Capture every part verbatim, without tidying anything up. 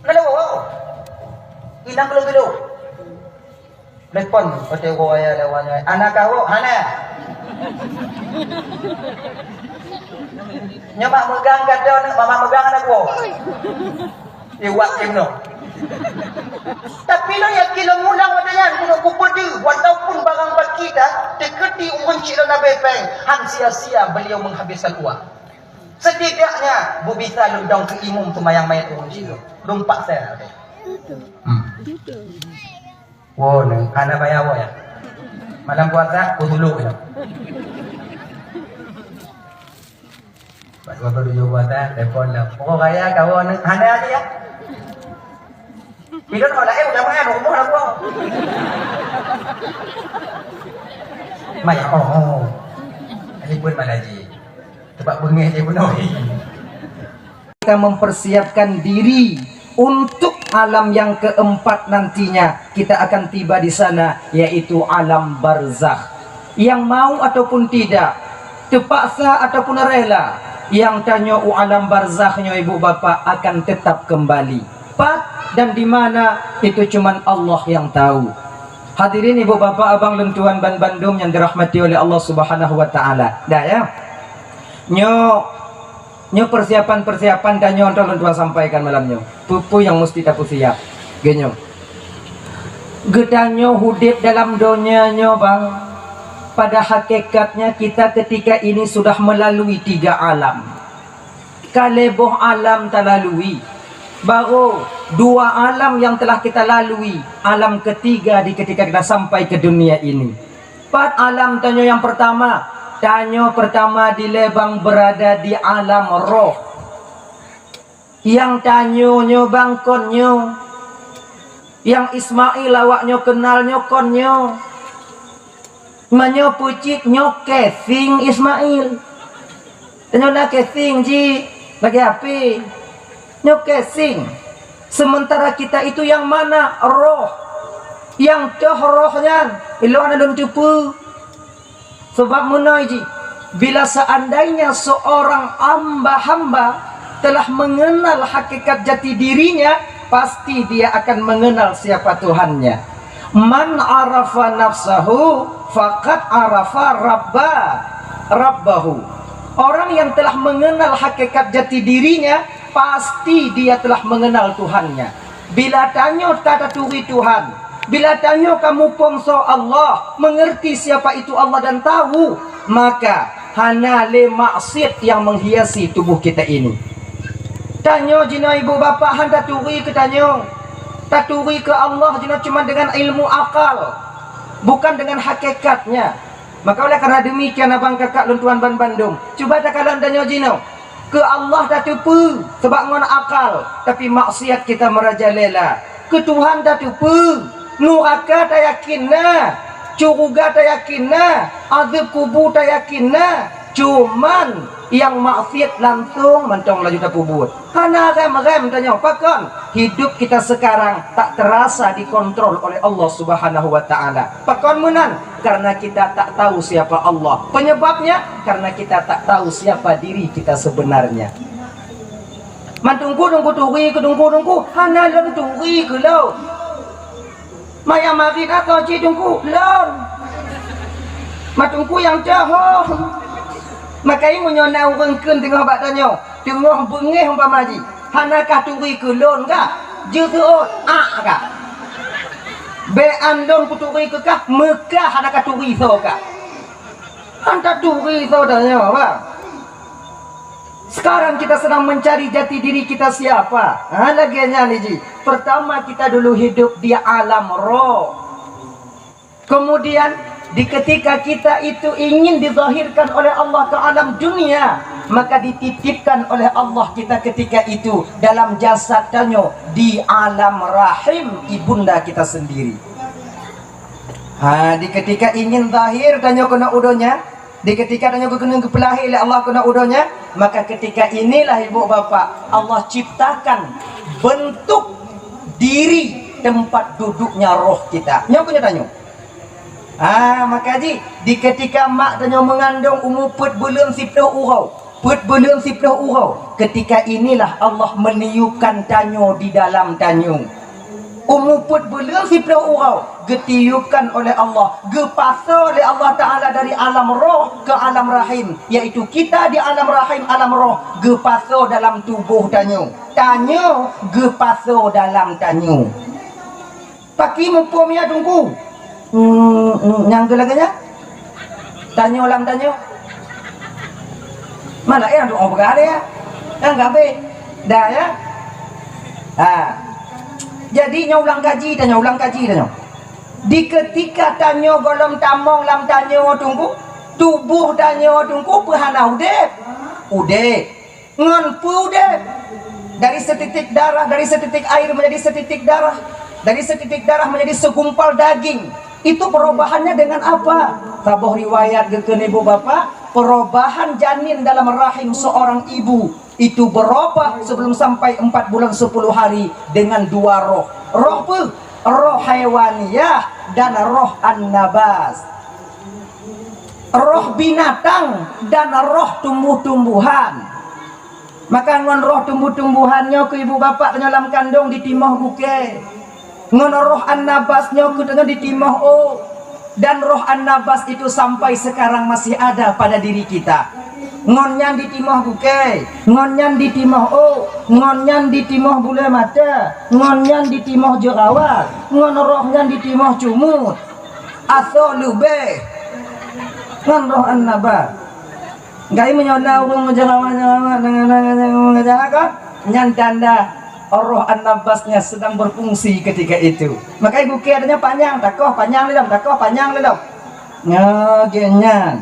Lalu, inang kilo-kilo. Telepon, kata ibu ayah lawan, "Anak kau, hana?" Nyoe mak megang kata, mak megang anak gua. Iwak keunoe. Tapi lôn yakin lôn ulang watèe nyan, keuneuk kupeudeuh, walaupun barang bak kita, teukeudi ureueng cit lôn abéh péng, han sia-sia beliau menghabiskan uang. Setidaknya, beubisa lôn dong keu imum seumayang manyét ureueng cit lôn. Lôn paksa. Hmm. Woe nyoe, hana payah woe ya. Malam puasa, ku tuluk nyoe. Pas waktu tujuh puasa, telepon lah. Pokok raya kawan ni, hana aja ya. Pilot orang lain, udah makan, rumah lah gua. Maya, oh, oh. Ini pun mana ji. Sebab bengeh je penuh. Kita mempersiapkan diri untuk alam yang keempat nantinya. Kita akan tiba di sana, yaitu alam barzakh. Yang mau ataupun tidak, terpaksa ataupun rela, yang tanyoe u alam barzakh nyoe ibu bapak akan tetap kembali. Pat dan di mana, itu cuman Allah yang tahu. Hadirin ibu bapak abang lôn tuan ban bandum yang dirahmati oleh Allah Subhanahu wa taala. Dah ya. Nyoe Nyoe persiapan-persiapan tanyoe untuk lôn tuan sampaikan malam nyoe. Peue-peue nyang musti tapeusiap. Geunyoe. Geutanyoe udeb dalam donya nyoe, bang. Pada hakikatnya kita ketika ini sudah melalui tiga alam. Ka lhèe boh alam talalui. Baru dua alam yang telah kita lalui. Alam ketiga di ketika kita sampai ke dunia ini. Pat alam tanyoe nyang pertama? Tanyoe pertama dilèe bang berada di alam roh. Nyang tanyoe nyoe bang kon nyoe. Nyang Ismail awak nyoe kenal nyoe kon nyoe. Meunyoe peucit nyoe casing Ismail. Tanyoe na casing ji lagèe H P. Nyoe casing. Sementara kita itu yang mana? Roh. Nyang toh roh nyan, ilôn hana lôn teupeue. Sebab meunoe jih, bila seandainya seorang hamba-hamba telah mengenal hakikat jati dirinya, pasti dia akan mengenal siapa Tuhannya. "Man arafa nafsahu faqad arafa rabba, rabbahu." Orang yang telah mengenal hakikat jati dirinya, pasti dia telah mengenal Tuhannya. Bila tanyoe ka taturi Tuhan, bila tanyoe ka muphom soe Allah, mengerti siapa itu Allah dan tahu, maka hana lé maksiat yang menghiasi tubuh kita ini. Tanyoe jinoe ibu bapak han taturi keu tanyoe. Taturi keu Allah jinoe cuma dengan ilmu akal, bukan dengan hakikatnya. Maka oleh karena demikian abang kakak lôn tuan ban bandum, cuba takalon tanyoe jinoe. Keu Allah tateupeue sabab ngon akal, tapi maksiat kita merajalela. Keu Tuhan tateupeue, nuraka tayakin na, syeuruga tayakin na, azeueb kubu tayakin na, cuman nyang maksiat langsong mantong laju tapeubuet. Hana rem-rem tanyoe pakon. Hidup kita sekarang tak terasa dikontrol oleh Allah Subhanahu wa Ta'ala. Pakon meunan? Karena kita tak tahu siapa Allah. Penyebabnya karena kita tak tahu siapa diri kita sebenarnya. Man teungku-teungku turi keu teungku-teungku, hana lôn turi keu lôn. Maya marit atau cit teungku lôn. Man teungku nyang cahong. Makai meunyoe na ureueng kheun teungoh bak tanyoe, teungoh beungéh umpama jih, hana ka turi keu lôn kah? Jeuet seuôt, ak kah? Bèk an lôn kuturi keu kah, meukah hana ka turi soe kah? Han taturi soe tanyoe, bah. Sekarang kita sedang mencari jati diri kita siapa. Ha, lagèe nyan jih. Pertama kita dulu hidup di alam roh. Kemudian di ketika kita itu ingin dizahirkan oleh Allah ke alam dunia, maka dititipkan oleh Allah kita ketika itu dalam jasad tanyoe di alam rahim ibunda kita sendiri. Ha, di ketika ingin zahir tanyoe keunoe u donya, di ketika tanyoe keuneuk geupeulahé lé Allah keunoe u donya, maka ketika inilah ibu bapak Allah ciptakan bentuk diri tempat duduknya roh kita. Nyoe keunoe tanyoe. Ha, maka jih di ketika mak tanyoe meungandong umu peuet buleuen siplôh uroe, Peuet buleuen siplôh uroe, ketika inilah Allah meniupkan tanyoe di dalam tanyoe. Umu peuet buleuen siplôh uroe geutiupkan oleh Allah, geupasoe lé Allah Taala dari alam roh ke alam rahim, yaitu kita di alam rahim, alam roh, geupasoe dalam tuboh tanyoe. Tanyoe geupasoe dalam tanyoe. Paki muphom ya Teungku? Hmm, hmm, nyang keu lagèe nyan? Tanyoe lam tanyoe. Mana ya doa peugah ya? Kan gabe. Dah ya? Ha. Jadi nyoe ulang kaji tanyoe, ulang kaji tanyoe. Di ketika tanyoe gohlom tamong lam tanyoe Teungku, tuboh tanyoe Teungku peu hana udép? Udép. Ngon peue udép? Dari setitik darah, dari setitik air menjadi setitik darah, dari setitik darah menjadi segumpal daging. Itu perubahannya dengan apa? Saboh riwayat geukheun ibu bapak, perubahan janin dalam rahim seorang ibu itu berubah sebelum sampai empat bulan sepuluh hari dengan dua roh. Roh peue? Roh haiwaniyah dan roh an-nabas. Roh binatang dan roh tumbuh-tumbuhan. Maka ngon roh tumbuh-tumbuhan nyoe keu ibu bapak tanyoe lam kandong ditimoh gukée. Ngon roh an-nabas nyoe keu tanyoe ditimoh ôk. Dan roh an-nabas itu sampai sekarang masih ada pada diri kita. Ngon nyan ditimoh gukée, ngon nyan ditimoh ôk, ngon nyan ditimoh bulée mata, ngon nyan ditimoh jeurawa, ngon roh nyan ditimoh cumut. Asoe leubeh ngon roh an-nabas. Gai meunyoe na ureuëng meujeurawa-jeurawa deungon jahat ka, nyan tanda roh an-nabasnya sedang berfungsi ketika itu. Maka gukée nyan panyang, takoh panyang lé lom, takoh panyang lé lom. Nyoe gét nyan.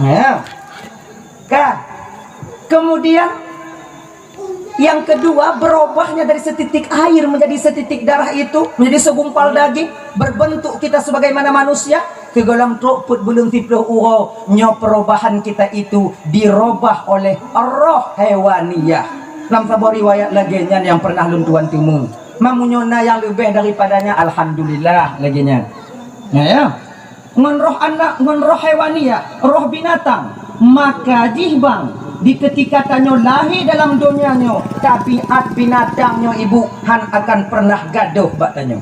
Ya. Ka. Kemudian yang kedua, berubahnya dari setitik air menjadi setitik darah itu, menjadi segumpal daging, berbentuk kita sebagaimana manusia, keu gohlom trok peuet buleuen siplôh uroe, nyoe perubahan kita itu dirubah oleh roh haiwaniyah. Lam saboh riwayat lagée nyan nyang pernah lôn tuan teumé. Meunyoe na nyang leubeh daripadanya, alhamdulillah, lagée nyan. Ya, ya. Ngon roh anak, ngon roh haiwaniyah, roh binatang. Maka jih bang, di ketika tanyoe lahé dalam donya nyoe, tabiat binatang nyoe ibu han akan pernah gadôh bak tanyoe.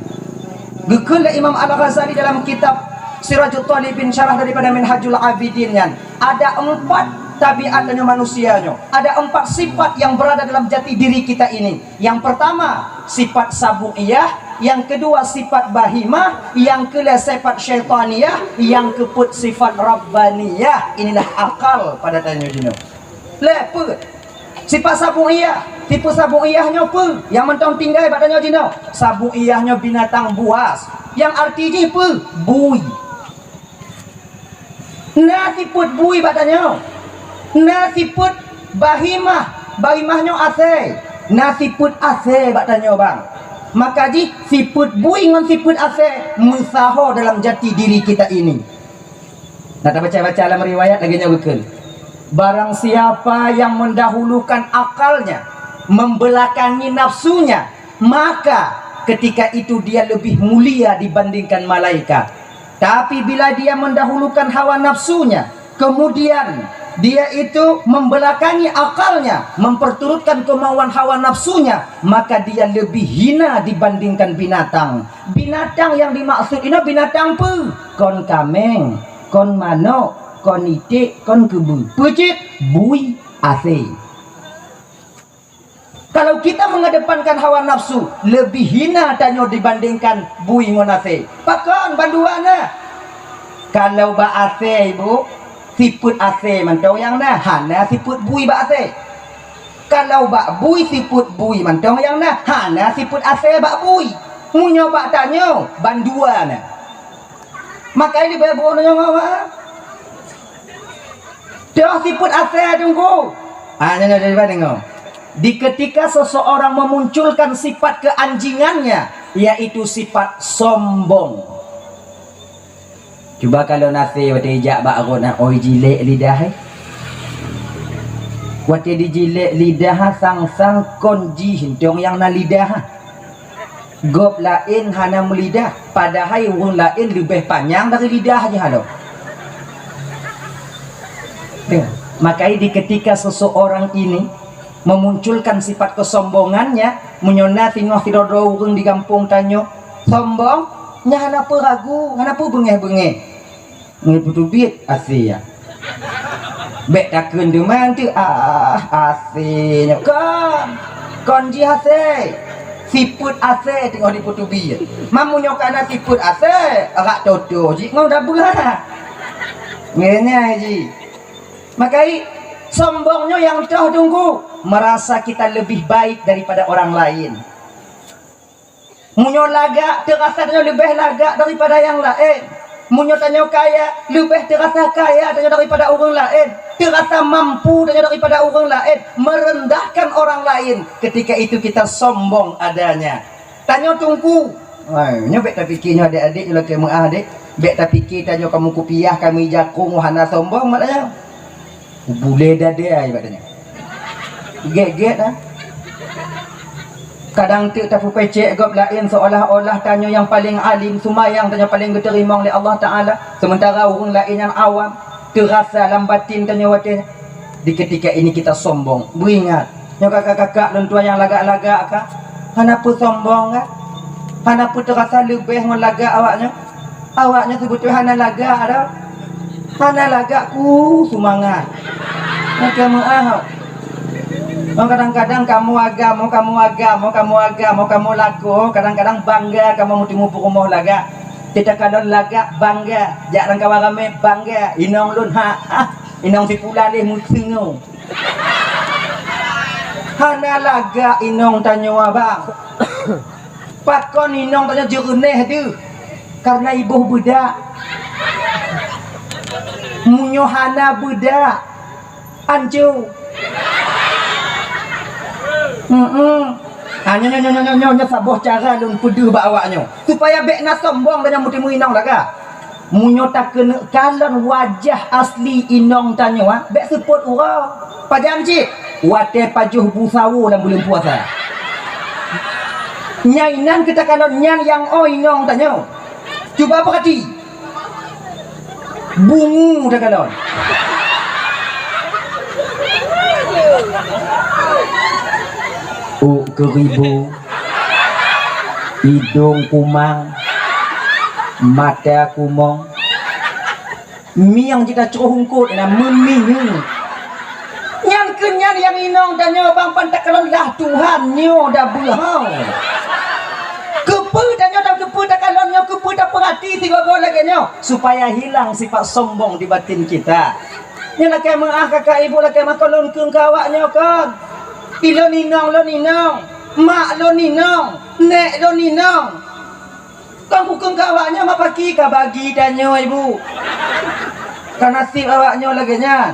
Geukheun lé Imam Al-Ghazali dalam kitab Sirajut Talibin, syarah daripada Minhajul Abidin nyan, ada empat tabiat tanyoe manusia nyoe, ada empat sifat yang berada dalam jati diri kita ini. Yang pertama, sifat sabu'iyah, yang kedua, sifat bahimah, yang keulhée, sifat syaitaniyah, yang keupeuet, sifat rabbaniyah. Inilah akal pada tanyoe jinoe. Lhée peuet. Sifat sabu'iyah, tipe sabu'iyah nyoe peue? Nyang mantong tinggai bak tanyoe jinoe. Sabu'iyah nyoe binatang buas. Nyang arti jih peue? Bui. Na sifeuet bui bak tanyoe. Na sifeuet bahimah, bahimah nyoe asée. Na sifeuet asée bak tanyoe bang. Maka jih sifeuet bui ngon sifeuet asée meusaho dalam jati diri kita ini. Nah, tabaca-baca lam riwayat lagée nyoe geukheun. Barang siapa yang mendahulukan akalnya, membelakangi nafsunya, maka ketika itu dia lebih mulia dibandingkan malaikat. Tapi bila dia mendahulukan hawa nafsunya, kemudian dia itu membelakangi akalnya, memperturutkan kemauan hawa nafsunya, maka dia lebih hina dibandingkan binatang. Binatang yang dimaksud ini binatang peue? Kon kaméng, kon manok, kon iték, kon keubeu. Peue cit? Bui, asée. Kalau kita mengedepankan hawa nafsu, lebih hina tanyoe dibandingkan bui ngon asée. Pakon bandua na? Kalau bak asée, ibu, sifeuet asée mantong nyang na, hana sifeuet bui bak asée. Kalau bak bui, sifeuet bui mantong nyang na, hana sifeuet asée bak bui. Meunyoe bak tanyoe, bandua na. Makajih leubeh boh nyoe, Mak. Toh sifeuet asée Teungku. Ah, nyoe, nyoe, deungoe. Di ketika seseorang memunculkan sifat keanjingannya, yaitu sifat sombong. Cuba kalau na asée watée ijak bak ron, oi jilek lidah, eh. Watée dijilek lidah, sang-sang kon jih mantong nyang na lidah. Gob laén hana meulidah, padahai ureuëng laén leubeh panyang dari lidah jih halo. Tengok. Maka di ketika seseorang ini memunculkan sifat kesombongannya, meunyoe na singoh sidroe-droe ureuëng di gampông tanyoe sombong, nyan hana peue ragu, hana peue beungéh-beungéh. Ngon peuteubiet asée ya. Bék takheun deungon teuh, ah, asée nyoe kon. Kon jih asée. Sifeuet asée teungoh dipeuteubiet. Meunyoe ka na sifeuet asée, rak toto jih ngon dabeuha. Ngeunyan jih. Maka sombong nyoe nyang toh teungku, merasa kita lebih baik daripada orang lain. Meunyoe lagak, teurasa tanyoe leubeh lagak daripada nyang laén. Meunyoe tanyoe kaya, leubeh teurasa kaya tanyoe daripada ureuëng laén. Teurasa mampu tanyoe daripada ureuëng laén, merendahkan orang lain. Ketika itu kita sombong adanya. Tanyoe teungku. Hai, nyoe bék tapike nyoe adék-adék, nyoe lakée meuah adék. Bék tapike tanyoe kamoe kupiah, kamoe jakong, hana sombong mak tanyoe. Bulée dadée ai bak tanyoe. Gét-gét ah. Kadang teuk tapeupécék gob laén seolah-olah tanyoe nyang paleng alim, seumayang tanyoe paleng geuteurimong lé Allah Taala, sementara ureuëng laén nyang awam, teurasa lam batin tanyoe watée nyan. Di ketika ini kita sombong. Beuingat, nyoe kakak-kakak lôn tuan nyang lagak-lagak ka, hana peue sombong ka? Hana peue teurasa leubeh ngon lagak awaknyoe? Awaknyoe seubeutôi hana lagak dah. Hana lagak ku seumangat. Lakée meuah. Oh, kadang-kadang kamoe agam, oh, kamoe agam, oh, kamoe agam, oh, kamoe lakoe, kadang-kadang bangga kamoe meuteumu peurumoh lagak. Teuka lôn lagak bangga, jak lam kawan ramé bangga, inong lôn ha, ha, inong si Pulan lé meuteungoh. Hana lagak inong tanyoe abang. Pakon inong tanyoe jeureunéh deuh? Karena iboh beudak. Meunyoe hana beudak, anco. Heeh. Ah, nyoe, nyoe, nyoe saboh cara lôn peudeuh bak awaknyoe, supaya bék na sombong dan meuteumu inong lagak. Meunyoe takeuneuk kalon wajah asli inong tanyoe, ah, bék seupôt uroe. Pajan cit? Watée pajoh bu sawo lam buleuen puasa. Nyan inan keu takalon nyan nyang oi inong tanyoe. Cuba peurati. Bungu takalon. Uk keuribu. Idong kumang, mata kumong, mieng jih tacroh hungkot na meuminyueng. Nyan keuh nyan nyang inong tanyoe bang, pan takalon lah Tuhan nyoe dabeuh ho. Keupeue tanyoe dan keupeue takalon nyoe, keupeue tapeurati sigoe-goe lagée nyoe, supaya hilang sifat sombong di batin kita. Nyan lakée meuah kakak ibu, lakée meuah kon lôn kheun keu awaknyoe kon. Ilôn inong lôn inong, mak lôn inong, nék lôn inong. Kon kukheun keu awaknyoe mak paki ka bagi tanyoe ibu. Ka naseb awaknyoe lagée nyan.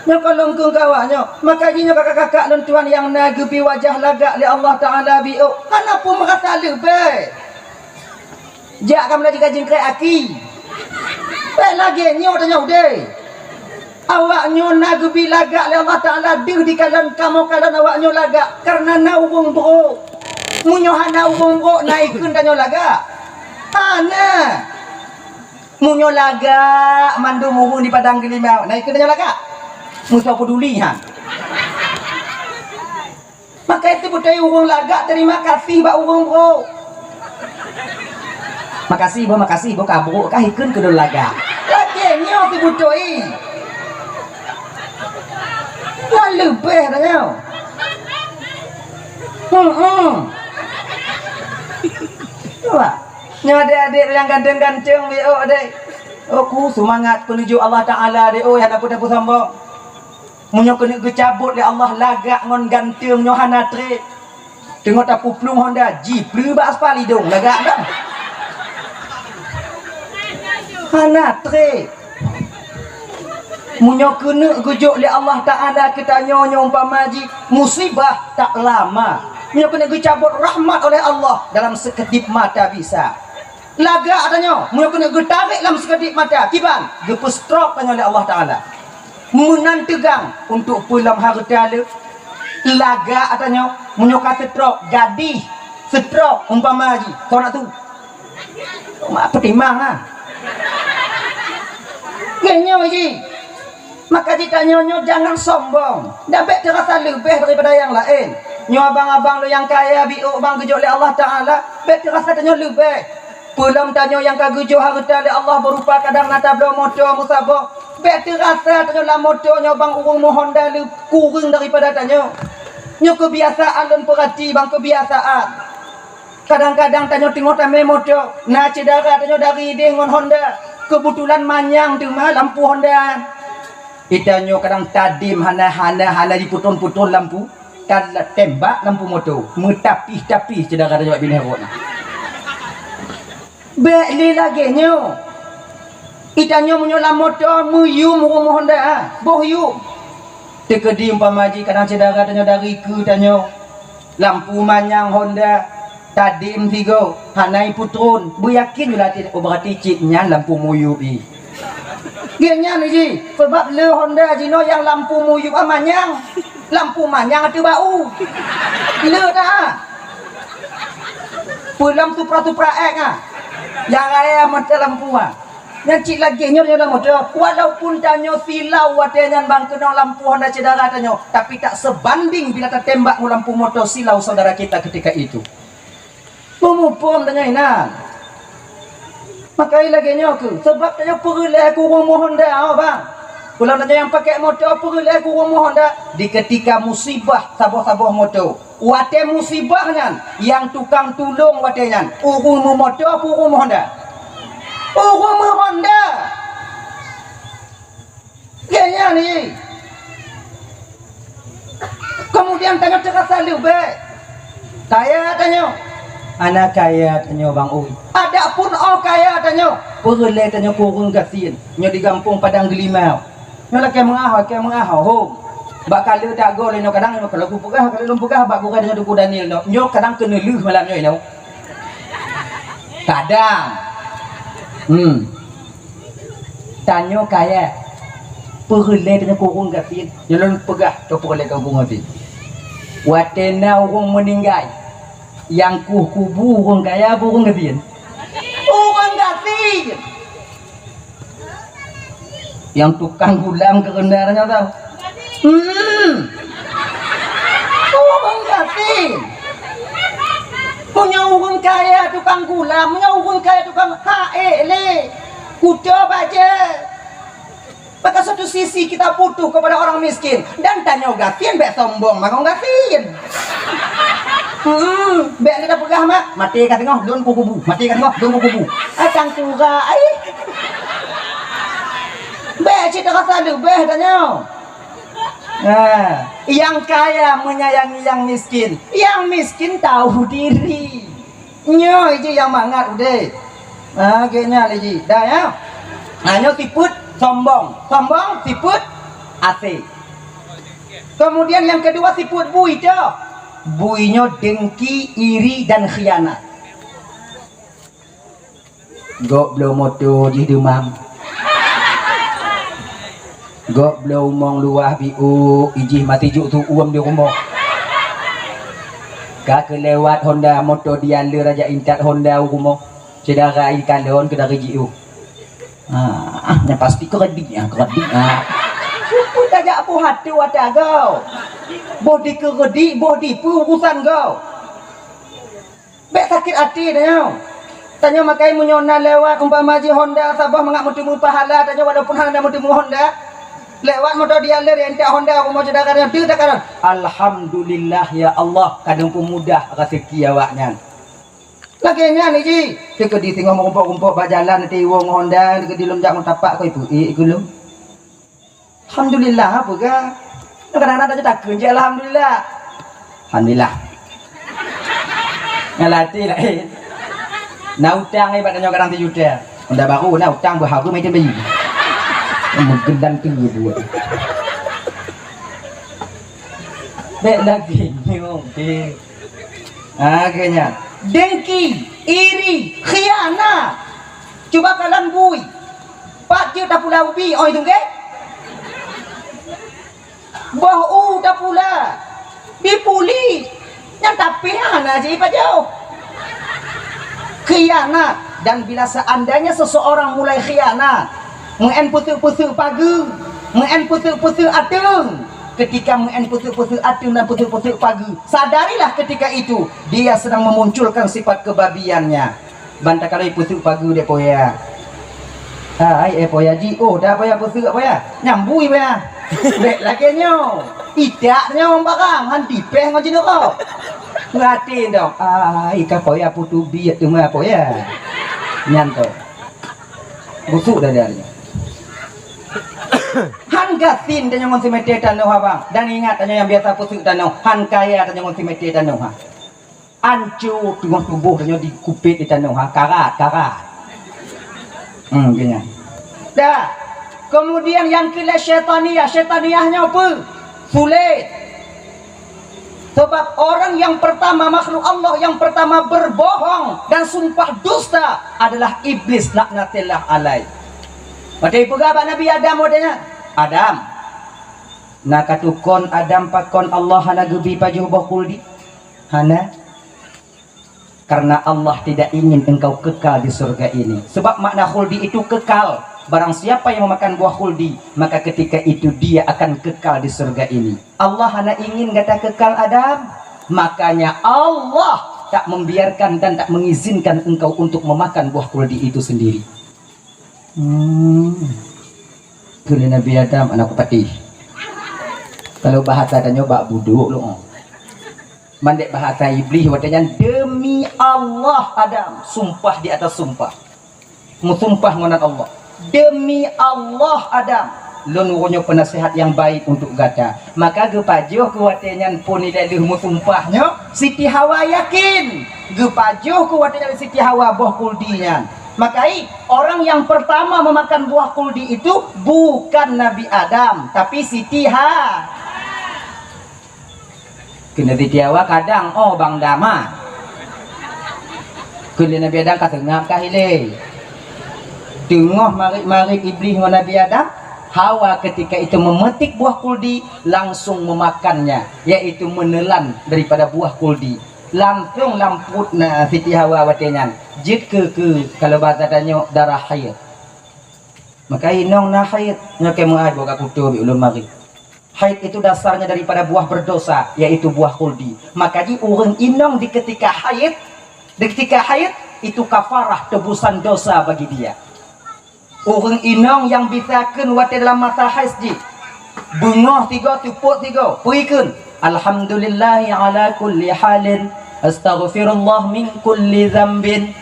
Nyoe kon lôn kheun keu awaknyoe, maka jih nyoe kakak-kakak lôn tuan nyang na geubi wajah lagak lé Allah Taala biôh, hana peue meurasa leubeh. Jak kamoe laju ka jingkrek aki. Bék lagée nyoe tanyoe udeb. Awaknyoe na geubi lagak lé Allah Taala deuh dikalon kamoe kalon awaknyoe lagak kareuna na ureuëng brok. Meunyoe hana ureuëng brok, na ikheun tanyoe lagak? Hana. Meunyoe lagak mandum ureuëng di padang geulimau, na ikheun tanyoe lagak? Musoh peuduli han. Maka itu beutôi ureuëng lagak terima kasih bak ureuëng brok. Makasih boh, makasih boh, ka brok kah ikheun keu lôn lagak. Lagée nyoe seubeutôi. Ngon leubeh tanyoe. Hmm, hmm. Cuba. Nyoe adék-adék nyang ganteng-ganteng, wéh, oh, adék. Oh, ku seumangat peunuju Allah Taala, adék, oh, hana peue tapeusombong. Meunyoe keuneuk geucabot lé Allah lagak ngon ganteng nyoe hana treb. Teungoh tapeuplueng honda, jipleue bak aspal idong, lagak dah. Hana treb. Meunyoe keuneuk geujok lé Allah Taala keu tanyoe nyoe umpama jih musibah tak lama. Meunyoe keuneuk geucabot rahmat oleh Allah dalam seukeudip mata bisa. Lagak tanyoe, meunyoe keuneuk geutarek lam seukeudip mata, kiban, geupeu-stroke tanyoe lé Allah Taala. Meunan teugang untuk peue lom hareuta le. Lagak tanyoe, meunyoe ka seutrok, gadih seutrok umpama jih, soe nak su? Mak peutimang ah. Nyoe jih. Maka jih tanyoe nyoe jangan sombong, dan bék teurasa leubeh daripada nyang laén. Nyoe abang-abang lôn nyang kaya, biôk bang geujok lé Allah Taala, bék teurasa tanyoe leubeh. Peulom tanyoe nyang ka geujok hareuta lé Allah beurupa kadang na tabloe moto meusaboh, bék teurasa tanyoe lam moto nyoe bang ureuëng meuhonda lé kureueng daripada tanyoe. Nyoe keubiasaan lôn peurati bang, keubiasaan. Kadang-kadang tanyoe teungoh tamé moto, na syedara tanyoe dari idéh ngon honda. Keubeutulan manyang teuma lampu honda. Itanyoe kadang tadem hana, hana, hana jipeuton-peuton lampu, ka tembak lampu moto, meutapih-tapih syedara tanyoe bak binéh rot na. Bék lé lagée nyoe. Itanyoe meunyoe lam moto meuyum ureuëng meuhonda, boh yum. Teukeudi umpama jih kadang syedara tanyoe dari keu tanyoe, lampu manyang honda, tadem sigoe, hana jipeuton, beuyakin ulatie, oh, beurati cit nyan lampu meuyum jih. Gét nyan jih, sabab le honda jinoe nyang lampu meuyum manyang, lampu manyang ateueh bak u. Le dah. Peulom Supra-Supra X ah. Nyang raya mata lampu ah. Nyan cit lagée nyoe dalam moto. Walaupun tanyoe silau watée nyan bang keunong lampu honda syedara tanyoe, tapi tak sebanding bila tatembak ngon lampu moto silau saudara kita ketika itu. Peumuphom tanyoe inan. Maka lagée nyoe keuh, sabab tanyoe peureulée keu ureuëng meuhonda, oh bang. Ulôn tanyoe nyang pakai moto peureulée keu ureuëng meuhonda di ketika musibah saboh-saboh moto. Watée musibah nyan, nyang tukang tulông watée nyan, ureuëng meumoto peue ureuëng meuhonda? Ureuëng meuhonda. Gét nyan jih. Keumudian tanyoe teurasa leubeh. Kaya tanyoe. Hana kaya tanyoe bang ui. Adapun oh kaya tanyoe, peureulée tanyoe keu ureuëng gasien. Nyoe di gampông Padang Geulimau. Nyoe lakée meuah, lakée meuah, hom. Bak kaleue tagoe lé nyoe kadang nyoe kalau kupeugah, kalau lôn peugah bak gurée deungon Teungku Daniel nyoe. Nyoe kadang keuneulheueh malam nyoe nyoe. Kadang. Hmm. Tanyoe kaya. Peureulée tanyoe keu ureuëng gasien. Nyoe lôn peugah, tanyoe peureulée keu ureuëng gasien. Watée na ureuëng meuninggai, nyang kueh kubu ureuëng kaya peue ureuëng gasien? Ureuëng gasien. Nyang tukang gulam keureuna nyoe tau. Hmm. Ureuëng gasien. Meunyoe ureuëng kaya tukang gulam, meunyoe ureuëng kaya tukang hak ék lé. Kuto bajée. Maka satu sisi kita butuh kepada orang miskin dan tanyoe gasien bék sombong mangat gasien. Hmm, bék lé tapeugah mak, maté ka teungoh lôn kukubu, maté ka teungoh lôn kukubu. Ah, tangkura ai. Bék cit rasa leubeh tanyoe. Nah, yang kaya menyayangi yang miskin, yang miskin tahu diri. Nyoe jih nyang mangat udeb. Ha, gét nyan lé jih. Dah ya. Ha, nyoe sifeuet sombong. Sombong sifeuet asé. Kemudian yang kedua sifeuet bui tu. Bui nyoe dengki, iri dan khianat. Gob bloe moto jih deumam. Gob bloe umong luwah biôk, ijih mati juk tuuem di rumoh. Ka keulewat honda moto dia le raja intat honda u rumoh. Syedara ikalon keu dari jiôh. Ah, nyang pasti keuredik, ah, keuredik, ah. Peue tajak boh até watée agoe. Boh dikeuredik, boh dipeue urusan goe. Bék sakét até tanyoe. Tanyoe makai meunyoe na lewat umpama jih honda saboh mangat meuteumé pahala tanyoe walaupun hana meuteumé honda. Lewat moto dia le entak honda rumoh syedara tanyoe teu takalon. Alhamdulillah ya Allah kadang peumudah rezeki awaknyan. Lagée nyan jih, teukeudi singoh meurumpok-rumpok bak jalan teuiwoe ngon honda, teukeudi lom jak ngon tapak koi peuék keu lom. Alhamdulillah, apa ga? Kadang-kadang takeun je alhamdulillah. Alhamdulillah. Ngalati laén. Na utang ibat tanyoe kadang sijuta. Honda baru na utang beuharu mai teubi. Meugeudang tu buat. Bék lagée nyoe, deh. Ha, geuh nyan. Dengki, iri, khianat. Cuba kalon bui. Pat jeuet tapula ubi, oi tungke. Boh u tapula. Dipuli. Nyan tapi hana jipajoh. Khianat. Dan bila seandainya seseorang mulai khianat, meu'en peuteuk-peuteuk pageue, Meu'en peuseuk-peuseuk ateueng. Ketika meu'en peuseuk-peuseuk ateueng dan peuseuk-peuseuk pageue, sadarilah ketika itu dia sedang memunculkan sifat kebabiannya. Ban takalon peuseuk pageue dek poya. Hai, eh, poya ji, oh, dah poya peuseuk poya. Nyambui poya. Bèk lagèe nyoe. Itak nyoe barang, han tipèh ngon jinurok. Ngati dong. Ai, ka poya putôh biet teuma poya. Nyan tu. Busuk dah dia ni. Han gasien tanyoe ngon simète tanoh, abang. Dan ingat, tanyoe nyang biasa peuseuk tanoh, han kaya tanyoe ngon simète tanoh, ha. Anco teungoh tuboh tanyoe dikupet di tanoh, ha, karat, karat. Hmm, geuh nyan. Dah. Kemudian nyang keulhèe syaitaniah, syaitaniah nyoe peue? Sulet. Sebab orang yang pertama, makhluk Allah yang pertama berbohong dan sumpah dusta adalah Iblis laknatillah alaih. Watèe peugah bak Nabi Adam watèe nyan, "Adam, na katukon Adam pakon Allah hana geubri pajoh boh khuldi?" Hana. Karena Allah tidak ingin engkau kekal di surga ini. Sebab makna khuldi itu kekal. Barang siapa yang memakan buah khuldi, maka ketika itu dia akan kekal di surga ini. Allah hana ingin gata kekal, Adam. Makanya Allah tak membiarkan dan tak mengizinkan engkau untuk memakan buah khuldi itu sendiri. Hmm. Kheun lé Nabi Adam, "Aneuk kupatéh." Kalau bahasa tanyoe bak budôk lôn. Mandek bahasa Iblis watèe nyan, "Demi Allah, Adam." Sumpah di atas sumpah. Meusumpah ngon nan Allah. "Demi Allah, Adam, lôn uroe nyoe peunasihat nyang baik untuk gata." Maka geupajoh keu watèe nyan phon ilèe lheueh meusumpah nyoe, Siti Hawa yakin. Geupajoh keu watèe nyan Siti Hawa boh khuldi nyan. Maka i, orang yang pertama memakan buah khuldi itu bukan Nabi Adam, tapi Siti Ha. Kheun Siti Hawa kadang, "Oh, Bang Dama." Kheun lé Nabi Adam, "Ka seungab kah ilèe?" Teungoh marit-marit Iblis ngon Nabi Adam, Hawa ketika itu memetik buah khuldi, langsung memakannya, yaitu menelan daripada buah khuldi. Langsung lam pruet na Siti Hawa watèe nyan. Jeuet keu, keu, kalau bahasa tanyoe, darah haid. Maka inong na haid, nyoe keu meu'ah boh ka kuto bak ulôn marit. Haid itu dasarnya daripada buah berdosa, yaitu buah khuldi. Maka di ureueng inong di ketika haid, di ketika haid, itu kafarah tebusan dosa bagi dia. Ureueng inong nyang bisa kheun watèe dalam masa haid jih, beungoh sigoe, seupôt sigoe, peue kheun, "Alhamdulillahi ala kulli halin, astaghfirullah min kulli dzambin."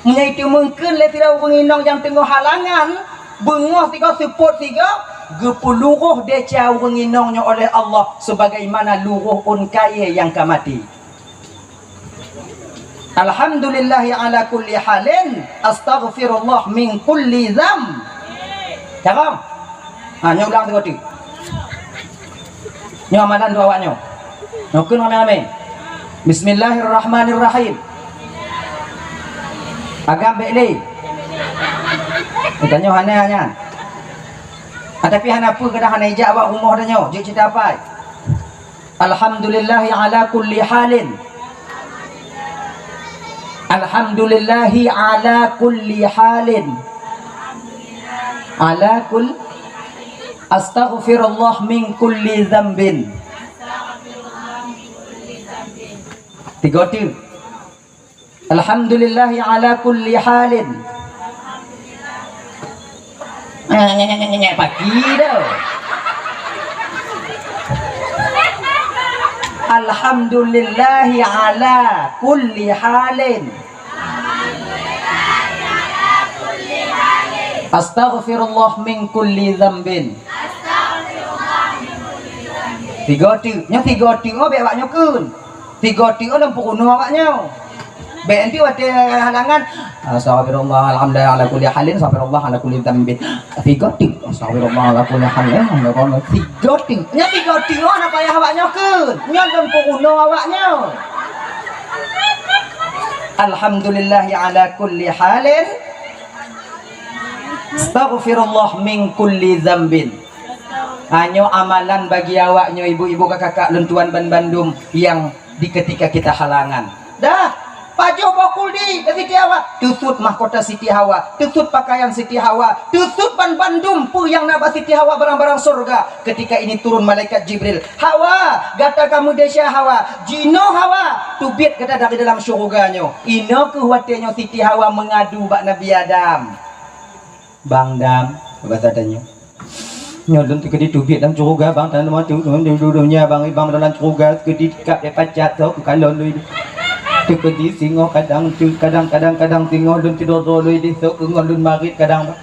Meunyoe itu meukheun lé sidroe ureueng inong nyang teungoh halangan, beungoh sigoe, seupôt sigoe, geupeuluroh desya ureueng inong nyoe oleh Allah sebagaimana luroh ôn kayèe nyang ka maté. "Alhamdulillahi ala kulli halin, astaghfirullah min kulli dzamb." Cakap. Ha, nyoe ulang sigoe teuk. Nyoe amalan dua awak nyoe. Nyoe kheun ramé-ramé. Bismillahirrahmanirrahim. Agam bèk lé. Tanyoe hana nyan. Ah, tapi hana peue, kadang hana ijak bak rumoh tanyoe. Jeuet cit apai. Alhamdulillahi ala kulli halin. Alhamdulillahi ala kulli halin. Ala kul-, astaghfirullah min kulli dzambin. Tiga tu. Alhamdulillahi ala kulli halin. Nyek, nyek, nyek, nyek, nyek, pagi dah. Alhamdulillahi ala kulli halin. Astaghfirullah min kulli dzambin. Tiga tu, nyoe tiga tu, oh, bèk awak nyoe kheun. Tiga tu, oh, lam peurunoe awak nyoe. Bèk nanti watèe halangan, "Astaghfirullah, alhamdulillah, ala kulli halin, astaghfirullah, ala kulli dzambin." Tiga tu, "Astaghfirullah, ala kulli halin, astaghfirullah." Tiga tu. Nyoe tiga tu, oh, hana payah awak nyoe kheun. Nyoe lam peurunoe awak nyoe. Alhamdulillahi ala kulli halin. Astaghfirullah min kulli dzambin. Ha, nyoe amalan bagi awak nyoe, ibu-ibu, kakak-kakak lôn tuan ban bandum nyang di ketika kita halangan. Dah. Pajoh boh khuldi keu Siti Hawa, teusut mahkota Siti Hawa, teusut pakaian Siti Hawa, teusut ban bandum peue nyang na bak Siti Hawa barang-barang syurga. Ketika ini turun malaikat Jibril, "Hawa, gata ka meudesya Hawa, jinoe Hawa, teubiet gata dari dalam syurga nyoe." Inoe keuh watée nyoe Siti Hawa meungadu bak Nabi Adam. "Bang Dam," basa tanyoe. "Nyoe lôn teukeudi teubiet lam syeuruga, Bang, tanyoe mantong di dunia, Bang, Bang, dalam syeuruga teukeudi tikab dek pacat, sok keu kalon lôn. Teukeudi singoh kadang, kadang, kadang, kadang singoh lôn tidor-dor lôn di sok keu ngon lôn marit kadang."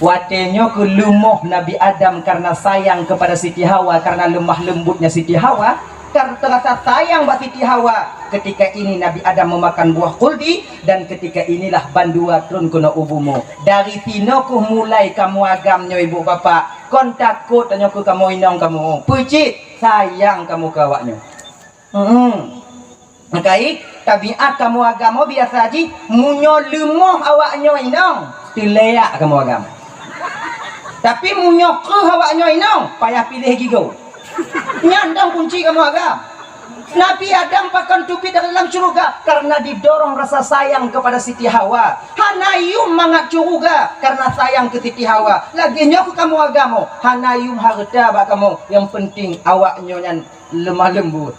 Watée nyoe keuh leumoh Nabi Adam karena sayang kepada Siti Hawa, karena lemah lembutnya Siti Hawa, karena terasa sayang bak Siti Hawa. Ketika ini Nabi Adam memakan buah khuldi, dan ketika inilah bandua trôn keunoe u bumoe. Dari sinoe keuh mulai kamoe agam nyoe ibu bapak. Kon takot tanyoe keu kamoe inong kamoe. Peucit sayang kamoe keu awaknyoe. Hmm. Meukai, tabiat kamoe agam biasa jih, meunyoe leumoh awaknyoe inong, teuleuyak kamoe agam. Tapi meunyoe kreueh awaknyoe inong, payah piléh gigoe. Nyan dong kunci kamoe agam. Nabi Adam pakon teubiet dari dalam syeuruga karena didorong rasa sayang kepada Siti Hawa. Hana yum mangat syeuruga karena sayang keu Siti Hawa. Lagée nyoe keuh kamoe agam, hana yum hareuta bak kamoe, nyang penting awaknyoe nyan lemah lembut.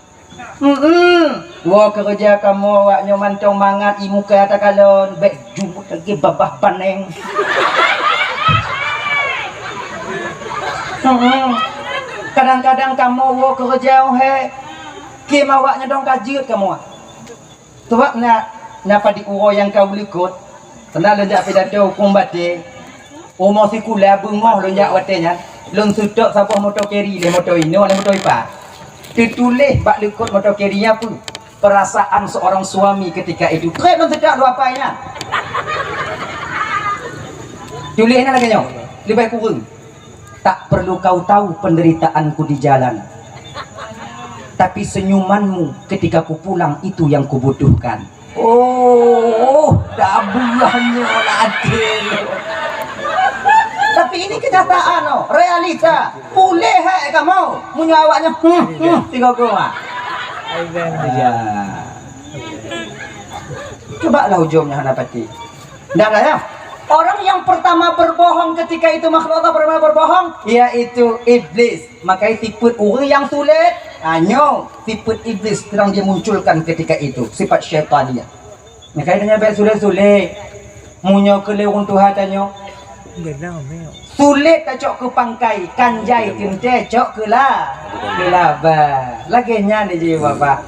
Hmm, woe keureuja kamoe awaknyoe mantong mangat, ie muka takalon, bék jumut lagée babah baneng. Hmm, kadang-kadang kamoe woe keureuja, oh hé, kém awaknyoe dong ka jeuet kamoe. Sabab na, na padub uroe nyang ka u likot, Pernah lôn jak pidato hukôm batée, umu sikula beungoh lôn jak watée nyan, lôn seutôt saboh moto keri lé moto inoe lé moto ipa. Teutuléh bak likot moto keri nyan peue? Perasaan seorang suami ketika itu. Trép lôn seutôt dua pai nyan. Tuléh na lagée nyoe, leubeh kureueng. Tak perlu kau tahu penderitaanku di jalan, tapi senyumanmu ketika ku pulang itu yang kubutuhkan. Oh, dah buahnya lagi. Tapi ini kenyataan, oh, realita. Boleh hai kamu meunyoe awaknya, hmm, hmm, tiga goma. Ya. Coba lah ujungnya hana pati. Dah lah ya. Orang yang pertama berbohong ketika itu makhluk Allah pertama berbohong, yaitu iblis. Maka sifat orang yang sulit, ha, nyoe sifat iblis sedang dia munculkan ketika itu, sifat syaitaniyah. Maka dia nyampe sulit-sulit. Meunyoe keu lé ureuëng tuha tanyoe, sulit tacok keu pangkai, kan jai teuntée cok keu la, keu laba. Lagée nyan jih Bapak.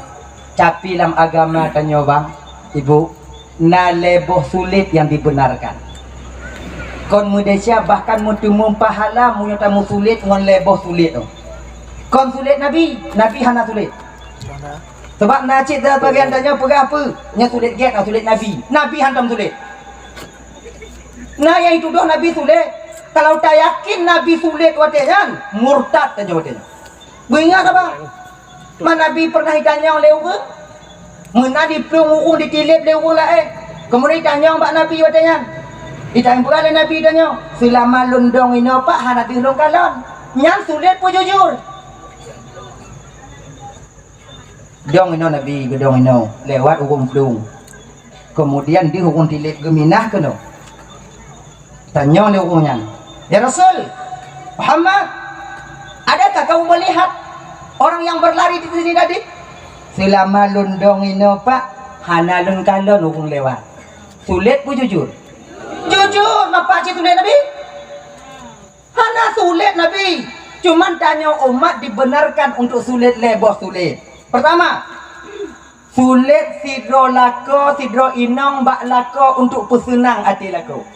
Tapi lam agama tanyoe bang, ibu, na lhée boh sulet nyang dibenarkan. Kon meudesya bahkan meuteumé pahala meunyoe tameusulet ngon lhée boh sulet nyoe. Kon sulet Nabi, Nabi hana sulet. Sabab na cit sabagian tanyoe peugah peue, nyan sulet gét, nyan sulet Nabi. Nabi hantom sulet. Na nyang jitudoh Nabi sulet. Kalau tayakin Nabi sulet watée nyan, murtad tanyoe watée nyan. Beuingat haba? Man Nabi pernah jitanyong lé ureuëng, meunan jiplueng ureuëng jitileb lé ureuëng laén. Keumudian jitanyong bak Nabi watée nyan. Jitanyong peugah lé Nabi tanyoe, "Seulama lôn dong inoe Pak hana deuh lôn kalon." Nyan sulet peujujur. Dong inoe Nabi, geudong inoe, lewat ureuëng plueng. Keumudian deuh ureuëng tileb geuminah keunoe. Tanyong lé ureuëng nyan, "Ya Rasul Muhammad, adakah kamu melihat orang yang berlari di sini tadi?" "Seulama lôn dong inoe Pak, hana lôn kalon ureuëng lewat." Sulet peujujur? Jujur, nampak cit sulet Nabi? Hana sulet Nabi. Cuman tanyoe umat dibenarkan untuk sulet lhée boh sulet. Pertama, sulet sidroe lakoe, sidroe inong bak lakoe untuk peuseunang até lakoe.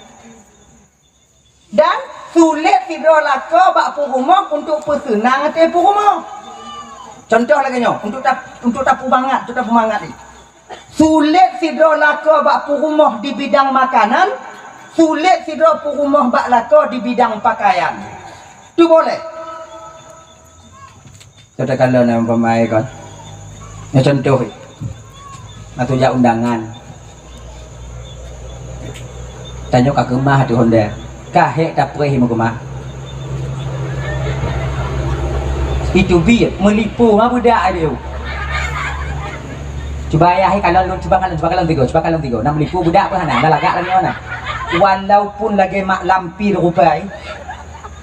Dan sulet sidroe lakoe bak peurumoh untuk peuseunang até peurumoh. Contoh lagée nyoe, untuk tap-, untuk tapeumangat, untuk tapeumangat ni. Sulet sidroe lakoe bak peurumoh di bidang makanan, sulet sidroe peurumoh bak lakoe di bidang pakaian. Tu boleh. Katakanlah nama pemain kan. Nah, contoh, atau jak undangan. Tanyoe ka keumah tu honda. Ka hék tapreh meukeumah. Itu biet meulipu ma budak dia. Cuba ayah, eh, kalon lôn, cuba kalon, cuba kalon tiga, cuba kalon tiga. Nak menipu budak pun hana, dah lagak lagi mana. Walaupun lagèe mak lampir rupai,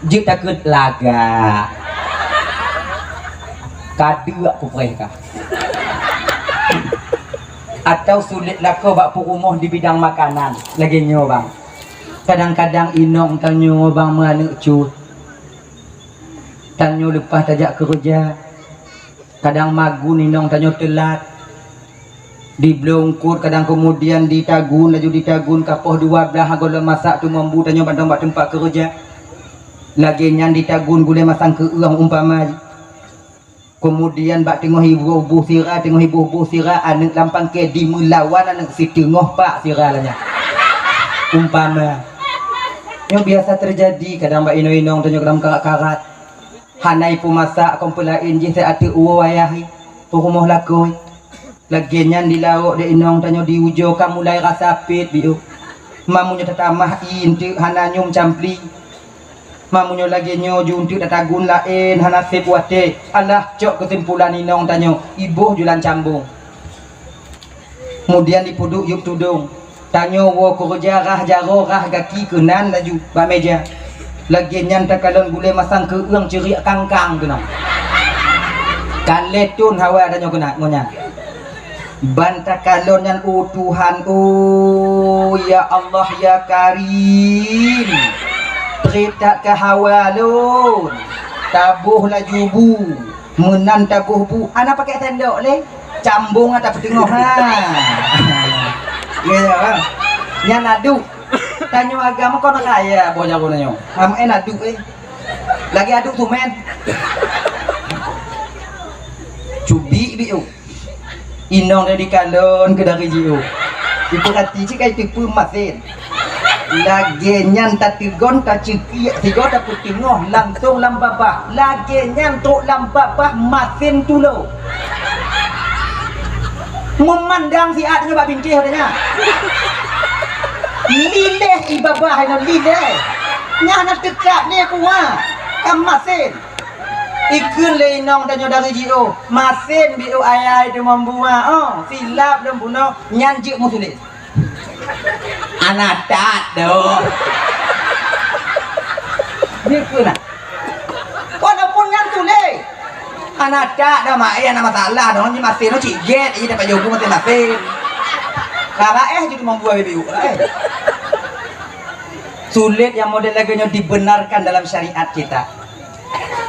jeuet takheun lagak. Ka deuk kupreh kah. Atau sulet lakoe bak peurumoh di bidang makanan, lagèe nyoe, bang. Kadang-kadang inong tanyoe, bang, meuaneuk cut. Tanyoe leupah tajak keureuja, kadang magun inong tanyoe teulat. Di bloe eungkôt kadang keumudian ditagun, laju ditagun ka poh dua blaih gohlom masak teumon bu tanyoe mantong bak teumpat keureuja. Lagèe nyan ditagun gulèe masang keueueng umpama. Keumudian bak teungoh iboh-boh sira, teungoh iboh-boh sira, aneuk lam pangke dimeulawan aneuk siteungoh pak sira lagèe nyan. Umpama. Nyoe biasa teujadi kadang bak inong-inong tanyoe kadang karat-karat. Hana ipeumasak kon peulaén jih, teuh ateueh uwoe ayah, peurumoh lakoe. Lagèe nyan di laôt di inong tanyoe di ujoe ka mulai rasa pét biôh. Meunyoe tatamah ié eunteuk hana nyoe meucampli. Meunyoe lagèe nyoe ju eunteuk tatagun laén hana sép watèe. Alah, cok keusimpulan inong tanyoe, iboh julan cambong. Keumudian dipeuduek yup tudong. Tanyoe woe keureuja rhah jaroe rhah gaki keunan laju bak mèja. Lagèe nyan takalon gulèe masang keueueng ceuriek kangkang keunan. Ka lhèe thôn hawa tanyoe keunan ngon nyan. Ban takalon nyan, oh Tuhan, oh ya Allah ya Karim. Trép that ka hawa lôn. Taboh laju bu. Meunan taboh bu, hana pakèk sendok lé. Cambong ata peuteungoh ha. Ya, ya, ha. Nyan aduk. Tanyoe agam kon kaya boh jaroe nyoe. Ham en aduk eh. Lagi aduk tumen. Cubi biu. Inong dari kalon ke dari jiu. Ipeurati cit kai teupeu masen. Lagèe nyan tateugon, taceukiek sigoe, tapeuteungoh langsong lam babah. Lagèe nyan trok lam babah masen tulo. Meumandang siat nyoe bak bintéh watèe nyan. Lileh i babah nyoe lileh. Nyan na teuka lé kuah. Ka masen. Ikheun lé inong tanyoe dari jiôh. Masen biôh ayai teumon bu ma. Oh, silap lom bunoe nyan jeuet meusulet. Hana that doh. Jeuet keu na. Walaupun nyan tuléh. Hana that doh, mak, eh, hana masalah doh. Ni masen doh cik gét, eh, dapat jobu masen-masen. Lah, eh, jeuet meubuah bibi. Eh. Sulit yang model lagèe nyoe dibenarkan dalam syariat kita.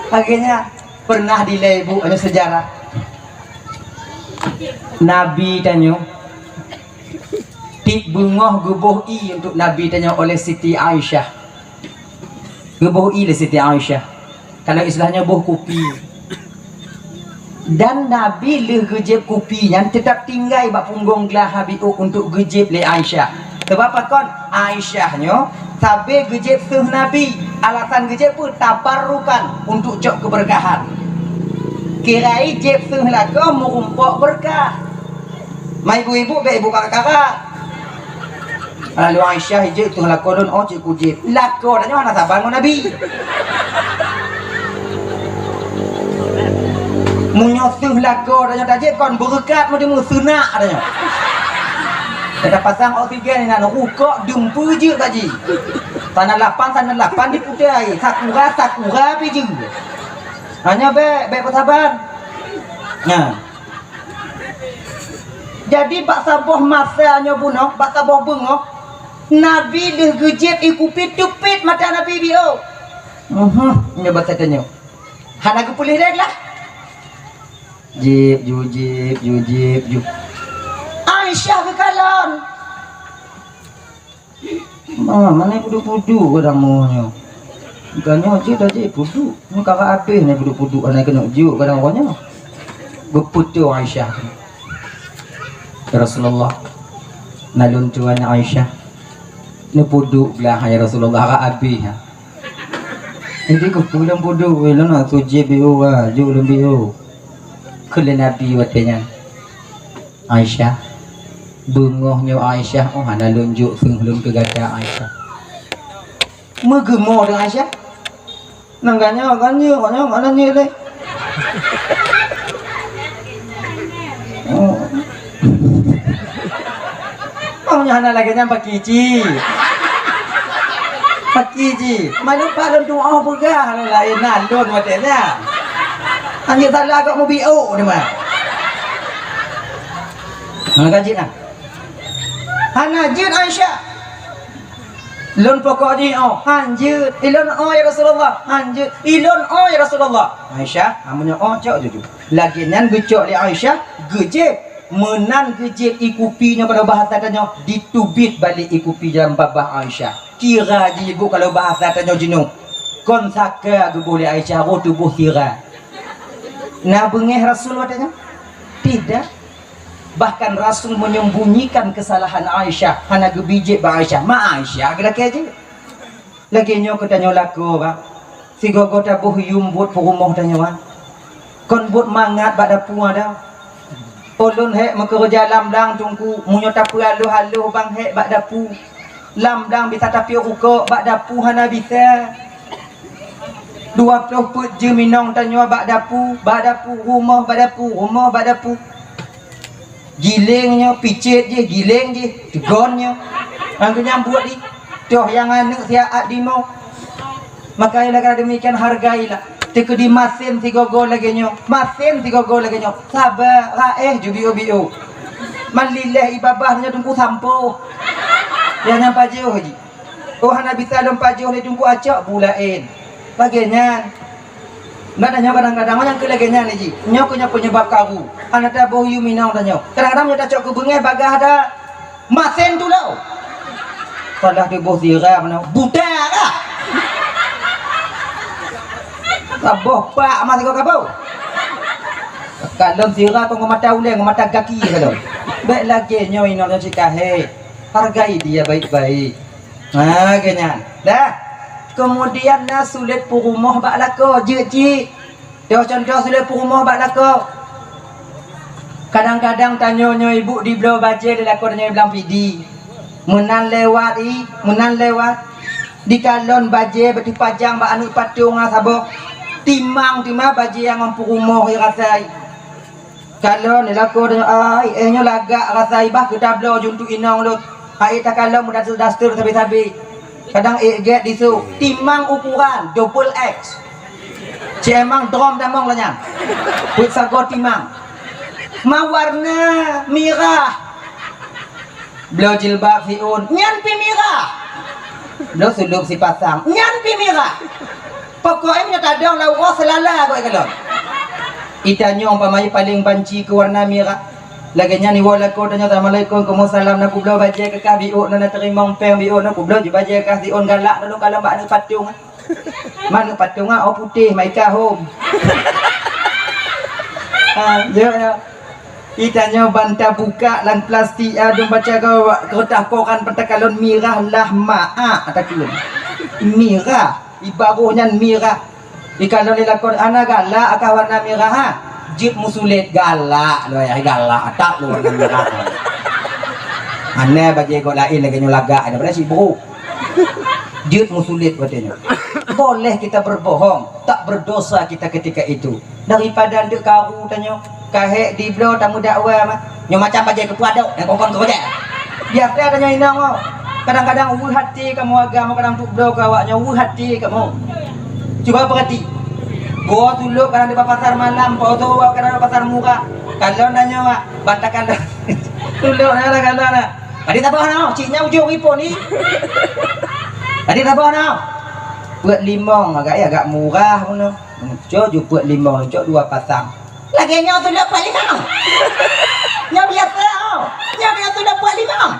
Akhirnya pernah dilée ibu, ada sejarah. Nabi tanyoe Tiep beungoh geuboh ié untuk Nabi tanyoe oleh Siti Aisyah. Geuboh ié lé Siti Aisyah. Kalau istilahnyo boh kupi. Dan Nabi lheueh geujieb kupi nyan teutap tinggai bak punggong glah Nabi untuk geujieb lé Aisyah. Sabab pakon? Aisyah nyoe sabe geujieb seuh Nabi. Alasan geujieb peue? Tabarrukan, untuk cok keubeurkahan. Kira jieb seuh lakoe meurumpok beurkah. Ma ibu-ibu bèk ibu kakak-kakak. Lalu Aisyah ijeuet tuh lakoe lôn, oh, cit kujieb. Lakoe tanyoe hana saban ngon Nabi. Meunyoe seuh lakoe tanyoe tajieb kon beureukat meuteumu seunak tanyoe. Teuka pasang oksigen inan rukok dum peujeuet bak jih. Sana lapan, sana lapan diputai. Sakura, sakura pih jeuet. Hanya bèk, bèk peusaban. Nah. Jadi bak saboh masa nyoe bunoe, bak saboh beungoh, Nabi lheueh geujieb ié kupi teupit mata Nabi biôh. Uhum, nyoe basa tanyoe. Hana geupeuleueh lé glah. Jieb, ju jieb, ju jieb, ju. Aisyah geukalon. Ma, mana puduk-puduk kadang mu nyoe. Bukan nyoe cit dah cit puduk. Ni kakak habéh ni puduk-puduk aneuk keuneuk juk kadang orang nyoe. Geupeuteu Aisyah. Ya Rasulullah, nalôn tuan Aisyah. Ni puduk belah ya Rasulullah, kakak habéh. Jadi keupeue lôn puduk, lôn nak sujud biu, juk lôn biu. Kheun lé Nabi watèe nyan, "Aisyah, beungoh nyoe Aisyah, oh hana lôn jok seuh lôn keu gata Aisyah." Meugeumo deungon Aisyah. Nang ganyoe, ganyoe, ganyoe, mana nyoe lé? Oh. Hana lagèe nyan paki ci. Paki ci. Manupat lôn tu'oh peugah lôn laén na lôn watèe nyan. Anjeuet salah kok mubiôk teuma. Hana ka jeuet na. Hana jeuet Aisyah. Lôn pokok jih oh, han jeuet. Ilôn oh ya Rasulullah, han jeuet. Ilôn oh ya Rasulullah. Aisyah, amun nyoe oh cok juju. Lagèe nyan geucok lé Aisyah, geujieb. Meunan geujieb i kupi nyoe kalau bahasa tanyoe, diteubiet balek i kupi dalam babah Aisyah. Tira jih bu kalau bahasa tanyoe jinoe. Kon saka geuboh lé Aisyah, roh tuboh tira. Na beungèh Rasul watèe nyan? Tidak. Bahkan Rasul menyembunyikan kesalahan Aisyah, hana geubi jieb bak Aisyah. Ma Aisyah geulakèe jih. Lagèe nyoe keu tanyoe lakoe, bah. Sigoe-goe taboh yum buet peurumoh tanyoe, ah. Kon buet mangat bak dapu ada. Ulôn hék meukeureuja lam blang teungku, meunyoe tapeualoh-aloh bang hék bak dapu. Lam blang bisa tapiôh rukok, bak dapu hana bisa. Dua ploh peuet jeuem inong tanyoe bak dapu, bak dapu rumoh, bak dapu rumoh, bak dapu. Giléng nyoe, picet jih, giléng jih, teugon nyoe. Ngon geunyang buet jih, toh nyang aneuk siat at dimoe. Makanya dengan demikian hargailah. Teukeudi masen sigoe-goe lagèe nyoe, masen sigoe-goe lagèe nyoe. Saba, raéh ju biôh-biôh. Man lillah i babah nyoe teungku sampoe. Nyang nyan pajoh jih. Oh hana bisa lôn pajoh lé teungku acok bu laén. Lagèe nyan. Nah, nyoe kadang-kadang nyang keu lagèe nyan jih. Nyoe keu nyoe penyebab karu. Hana taboh yum inong tanyoe. Kadang-kadang nyoe tacok keu beungèh bagah ada masen tu lo. Salah tuboh sira meunan buta kah? Kaboh pak mah sigoe kaboh. Kalon sira kong ngon mata ulèe, ngon mata gaki kalon. Bèk lagèe nyoe inong nyoe cit kahé. Hargai dia baik-baik. Ha, lagèe nyan. Dah. Kemudian na sulet peurumoh bak lakoe, jeuet cit. Toh contoh sulet peurumoh bak lakoe. Kadang-kadang tanyoe nyoe ibu dibloe bajèe lé lakoe tanyoe blang pidi. Meunan lewat i, meunan lewat. Dikalon bajèe beutipajang bak aneuk patong ah saboh. Timang teuma bajèe nyang ngon peurumoh i rasai. Kalon lé lakoe tanyoe ai, eh nyoe lagak rasai bah keu tabloe ju untuk inong lôn. Hai takalon meudaster-daster sabe-sabe. Kadang ék gèt disu, timang ukuran double X. Cemang drom damong lanyang. Peuet sagoe timang. Ma warna mirah. Bloe jilbab siôn, nyan pi mirah. Bloe sulôb sipasang, nyan pi mirah. Pokok e meunyoe tadong lam uroe seulala goe keulôn. Itanyong pamai paleng banci keu warna mirah. Lagèe nyan iwoe lakoe tanyoe, "Assalamualaikum, kamoe salam, na kubloe bajèe keu kah biôh, na teurimong péng biôh, na kubloe ju bajèe kah siôn galak, na lôn kalon bak aneuk patong." Manok patong ah, oh putéh, maika hom. Ha, ya, ya. Itanyoe ban tabuka lam plastik, ah, dum baca keu, keureutah koran peuet takalon mirah lah maak takheun. Mirah, ibaroh nyan mirah. Ikalon lé lakoe, "Ana galak akah warna mirah, ha?" Jeuet meusulet, "Galak, lôn, galak, atak lôn warna mirah." Ana bajèe gob laén lagèe nyoe lagak, daripada sibuk. Jeuet meusulet watèe nyoe. Boleh kita berbohong, tak berdosa kita ketika itu. Daripada deuk karu tanyoe, kahek dibloe tamudakwa mah. Nyoe macam bajèe keupeue adok, nyang kongkon keu bajèe. Biasa tanyoe inong, oh. Kadang-kadang weueh até kamoe agam, kadang tuk bloe keu awak nyoe weueh até kamoe. Cuba perhati. Goe tulok kadang di pasar malam, poso kadang di pasar murah. Kalau nanya, Mak, bantah kalau. Tulok na, kalau na. Tadi saboh na, cik nyang ujong ipo ni. Tadi saboh na. Peuet limong agak, ya, agak murah pun. Muncul ju peuet limong, cok dua pasang. Lagèe nyoe tulok peuet limong. Nyoe biasa, oh. Nyoe biasa tulok peuet limong.